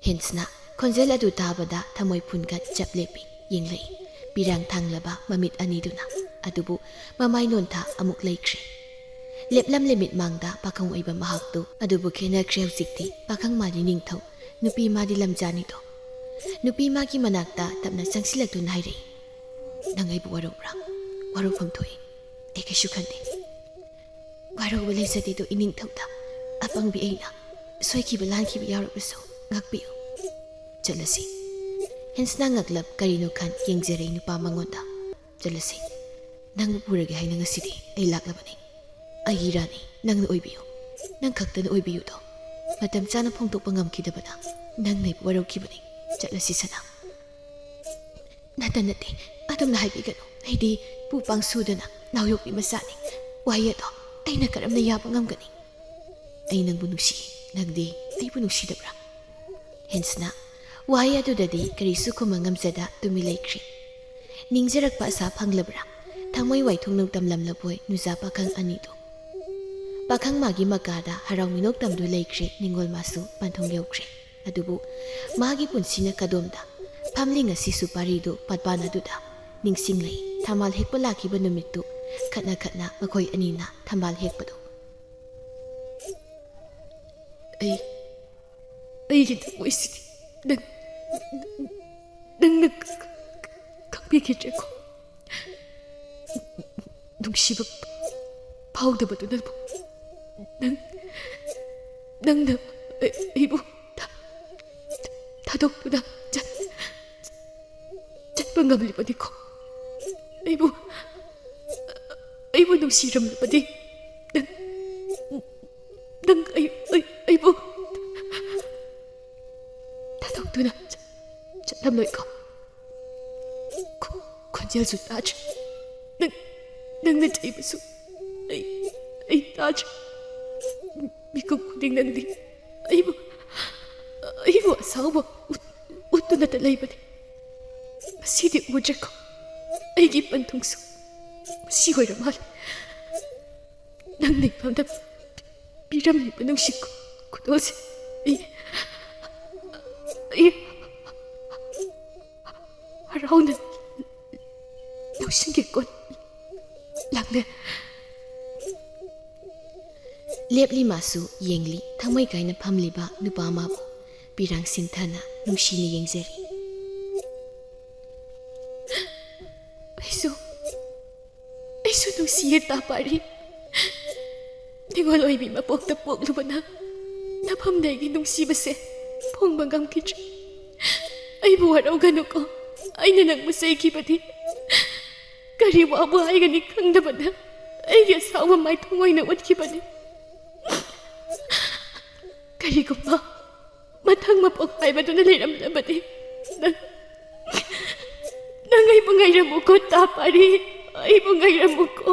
ꯍꯦꯟꯁꯅ ꯈꯣꯟꯖꯦꯜ ꯑꯗꯨ ꯇꯥꯕꯗ ꯊꯃꯣꯏ ꯐꯨꯟꯒꯠ ꯆꯞ ꯂꯦꯞꯄꯤ ꯌꯦꯡꯂꯛꯏ꯫ ꯄꯤꯔꯥꯡ ꯊꯥꯡꯂꯕ ꯃꯃꯤꯠ ꯑꯅꯤꯗꯨꯅ꯫ ꯑꯗꯨꯕꯨ ꯃꯃꯥꯏ ꯅꯣꯟꯊ ꯑꯃꯨꯛ ꯂꯩꯈ꯭ꯔꯦ꯫ ꯂꯦꯞꯂꯝꯂꯦ ꯃꯤꯠꯃꯥꯡꯗ ꯄꯥꯈꯪ ꯑꯣꯏꯕ ꯃꯍꯥꯛꯇꯨ꯫ ꯑꯗꯨꯕꯨ ꯈꯦꯠꯅꯈ꯭ꯔꯦ ꯍꯧꯖꯤꯛꯇꯤ꯫ ꯄꯥꯈꯪ ꯃꯥꯗꯤ ꯅꯤꯡꯊꯧ, ꯅꯨꯄꯤ ꯃꯥꯗꯤ ꯂꯝꯖꯥꯅꯤꯗꯣ꯫ ꯅꯨꯄꯤ ꯃꯥꯒꯤ ꯃꯅꯥꯛꯇ ꯇꯞꯅ ꯆꯪꯁꯤꯜꯂꯛꯇꯨꯅ ꯍꯥꯏꯔꯛꯏ, "ꯅꯪ ꯑꯩꯕꯨ ꯋꯥꯔꯧꯕ꯭ꯔꯥ?" "ꯋꯥꯔꯧꯐꯝ ꯊꯣꯛꯏ꯫ ꯑꯩ ꯀꯩꯁꯨ ꯈꯟꯗꯦ꯫ ꯋꯥꯔꯧꯕ ꯂꯩꯖꯗꯦꯗꯣ ꯏꯅꯤꯡꯊꯧꯗ꯫ ꯑꯄꯪꯕꯤ ꯑꯩꯅ ꯁꯣꯏꯈꯤꯕ ꯂꯥꯟꯈꯤꯕ ꯌꯥꯎꯔꯕꯁꯨ ꯉꯥꯛꯄꯤꯌꯨ꯫ ꯆꯠꯂꯁꯤ꯫" ꯍꯦꯟꯁꯅ ꯉꯛꯂꯞ ꯀꯔꯤꯅꯣ ꯈꯟ ꯌꯦꯡꯖꯔꯦ ꯅꯨꯄꯥ ꯃꯉꯣꯟꯗ꯫ "ꯆꯠꯂꯁꯤ꯫ ꯅꯪꯕꯨ ꯄꯨꯔꯒꯦ ꯍꯥꯏꯅ ꯉꯁꯤꯗꯤ ꯑꯩ ꯂꯥꯛꯂꯕꯅꯤ꯫ ꯑꯩꯒꯤ ꯔꯥꯅꯤ ꯅꯪꯅ ꯑꯣꯏꯕꯤꯌꯨ꯫ ꯅꯪ ꯈꯛꯇꯅ ꯑꯣꯏꯕꯤꯌꯨꯗꯣ꯫ ꯃꯇꯝ ꯆꯥꯅ ꯐꯣꯡꯗꯣꯛꯄ ꯉꯝꯈꯤꯗꯕꯅ ꯅꯪꯅ ꯑꯩꯕꯨ ꯋꯥꯔꯧꯈꯤꯕꯅꯤ꯫ ꯆꯠꯂꯁꯤ ꯁꯅꯥ꯫" "ꯅꯠꯇꯦ, ꯅꯠꯇꯦ, ꯑꯗꯨꯝꯅ ꯍꯥꯏꯕꯤꯒꯅꯨ꯫ ꯑꯩꯗꯤ ꯄꯨ ꯄꯥꯡ ꯁꯨꯗꯅ ꯅꯥꯎꯌꯣꯛꯄꯤ ꯃꯆꯥꯅꯤ꯫ ꯋꯥꯍꯩ ꯑꯗꯣ ꯑꯩꯅ ꯀꯔꯝꯅ ꯌꯥꯕ ꯉꯝꯒꯅꯤ? ꯑꯩ ꯅꯪꯕꯨ ꯅꯨꯡꯁꯤ, ꯅꯪꯗꯤ ꯑꯩꯕꯨ ꯅꯨꯡꯁꯤꯗꯕ꯭ꯔꯥ?" ꯍꯦꯟꯁꯅ ꯋꯥꯍꯩ ꯑꯗꯨꯗꯗꯤ ꯀꯔꯤꯁꯨ ꯈꯨꯝꯕ ꯉꯝꯖꯗ ꯇꯨꯃꯤꯟ ꯂꯩꯈ꯭ꯔꯦ꯫ ꯅꯤꯡꯖꯔꯛꯄ ꯑꯁꯥ ꯐꯪꯂꯕ꯭ꯔꯥ? ꯊꯃꯣꯏ ꯋꯥꯏꯊꯣꯡꯅꯧ ꯇꯝꯂꯝꯂꯕꯣꯏ ꯅꯨꯖꯥ ꯄꯥꯈꯪ ꯑꯅꯤꯗꯨ꯫ ꯄꯥꯈꯪ ꯃꯥꯒꯤ ꯃꯀꯥꯗ ꯍꯔꯥꯎ ꯃꯤꯅꯣꯛ ꯇꯝꯗꯨ ꯂꯩꯈ꯭ꯔꯦ꯫ ꯅꯤꯡꯉꯣꯜ ꯃꯥꯁꯨ ꯄꯟꯊꯨꯡ ꯌꯧꯈ꯭ꯔꯦ꯫ ꯑꯗꯨꯕꯨ ꯃꯥꯒꯤ ꯄꯨꯟꯁꯤꯅ ꯀꯗꯣꯝꯗ ꯐꯝꯂꯤ ꯉꯁꯤꯁꯨ ꯄꯥꯔꯤꯗꯨ ꯄꯥꯠꯄꯥꯟ ꯑꯗꯨꯗ ꯅꯤꯡꯁꯤꯡꯂꯛꯏ꯫ ꯊꯝꯕꯥꯜ ꯍꯦꯛꯄ ꯂꯥꯛꯈꯤꯕ ꯅꯨꯃꯤꯠꯇꯨ ꯈꯠꯅ ꯈꯠꯅ ꯃꯈꯣꯏ ꯑꯅꯤꯅ ꯊꯝꯕꯥꯜ ꯍꯦꯛꯄꯗꯨ꯫ "ꯑꯩ, ꯑꯩꯒꯤ ꯊꯃꯣꯏꯁꯤꯗꯤ ꯅꯪ, ꯅꯪꯅ ꯈꯪꯕꯤꯈꯤꯗ꯭ꯔꯦꯀꯣ꯫ ꯅꯨꯡꯁꯤꯕ ꯐꯥꯎꯗꯕꯗꯨꯅꯕꯨ ꯅꯪ, ꯅꯪꯅ ꯑꯩꯕꯨ ꯊꯥ-, ꯊꯥꯗꯣꯛꯇꯨꯅ ꯆꯠ-, ꯆꯠꯄ ꯉꯝꯂꯤꯕꯅꯤꯀꯣ꯫ ꯑꯩꯕꯨ, ꯑꯩꯕꯨ ꯅꯨꯡꯁꯤꯔꯝꯂꯕꯗꯤ ꯅꯪ, ꯅꯪ ꯑꯩ, ꯑꯩ, ꯑꯩꯕꯨ ꯊꯥꯗꯣꯛꯇꯨꯅ ꯆꯠ-, ꯆꯠꯂꯝꯂꯣꯏꯀꯣ꯫" ꯈꯣ-, ꯈꯣꯟꯖꯦꯜꯁꯨ ꯇꯥꯗ꯭ꯔꯦ꯫ ꯅꯪ, ꯅꯪꯅ ꯆꯩꯕꯁꯨ ꯑꯩ, ꯑꯩ ꯇꯥꯗ꯭ꯔꯦ꯫ ꯃꯤꯀꯨꯞ ꯈꯨꯗꯤꯡ ꯅꯪꯗꯤ ꯑꯩꯕꯨ, ꯑꯩꯕꯨ ꯑꯁꯥꯎꯕ ꯎꯠ-, ꯎꯠꯇꯨꯅꯇ ꯂꯩꯕꯅꯤ꯫ ꯉꯁꯤꯗꯤ ꯎꯗ꯭ꯔꯦꯀꯣ꯫ ꯑꯩꯒꯤ ꯄꯟꯊꯨꯡꯁꯨ ꯃꯁꯤ ꯑꯣꯏꯔ ꯃꯥꯜꯂꯦ꯫ ꯅꯪꯅ ꯑꯩꯉꯣꯟꯗ ꯄꯤꯔꯝꯂꯤꯕ ꯅꯨꯡꯁꯤ ꯈꯨ-, ꯈꯨꯗꯣꯜꯁꯦ ꯑꯩ, ꯑꯩ ꯍꯔꯥꯎꯅ ꯂꯧꯁꯤꯟꯒꯦꯀꯣ, ꯂꯥꯡꯂꯦꯟ꯫ ꯂꯦꯞꯂꯤ ꯃꯥꯁꯨ ꯌꯦꯡꯂꯤ꯫ ꯊꯃꯣꯏ ꯀꯥꯏꯅ ꯐꯝꯂꯤꯕ ꯅꯨꯄꯥ ꯑꯃꯕꯨ ꯄꯤꯔꯥꯡ ꯁꯤꯟꯊꯅ ꯅꯨꯡꯁꯤꯅ ꯌꯦꯡꯖꯔꯤ꯫ ꯌꯦ ꯇꯥ ꯄꯥꯔꯤ, ꯅꯤꯉꯣꯜ ꯑꯣꯏꯕꯤ ꯃꯄꯣꯛꯇ ꯄꯣꯛꯂꯨꯕꯅ ꯅꯐꯝꯗ ꯑꯩꯒꯤ ꯅꯨꯡꯁꯤꯕꯁꯦ ꯐꯣꯡꯕ ꯉꯝꯈꯤꯗ꯭ꯔꯦ꯫ ꯑꯩꯕꯨ ꯋꯥꯔꯧꯒꯅꯨꯀꯣ, ꯑꯩꯅ ꯅꯪꯕꯨ ꯆꯩꯈꯤꯕꯗꯤ ꯀꯔꯤ ꯋꯥꯕꯨ ꯍꯥꯏꯒꯅꯤ ꯈꯪꯗꯕꯅ ꯑꯩꯒꯤ ꯑꯁꯥꯎꯕ ꯃꯥꯏꯊꯣꯡ ꯑꯣꯏꯅ ꯎꯠꯈꯤꯕꯅꯤ꯫ ꯀꯔꯤꯒꯨꯝꯕ ꯃꯊꯪ ꯃꯄꯣꯛ ꯍꯥꯏꯕꯗꯨꯅ ꯂꯩꯔꯝꯂꯕꯗꯤ ꯅꯪ, ꯅꯪ ꯑꯩꯕꯨ ꯉꯥꯏꯔꯝꯃꯨꯀꯣ ꯇꯥ ꯄꯥꯔꯤ, ꯑꯩꯕꯨ ꯉꯥꯏꯔꯝꯃꯨꯀꯣ꯫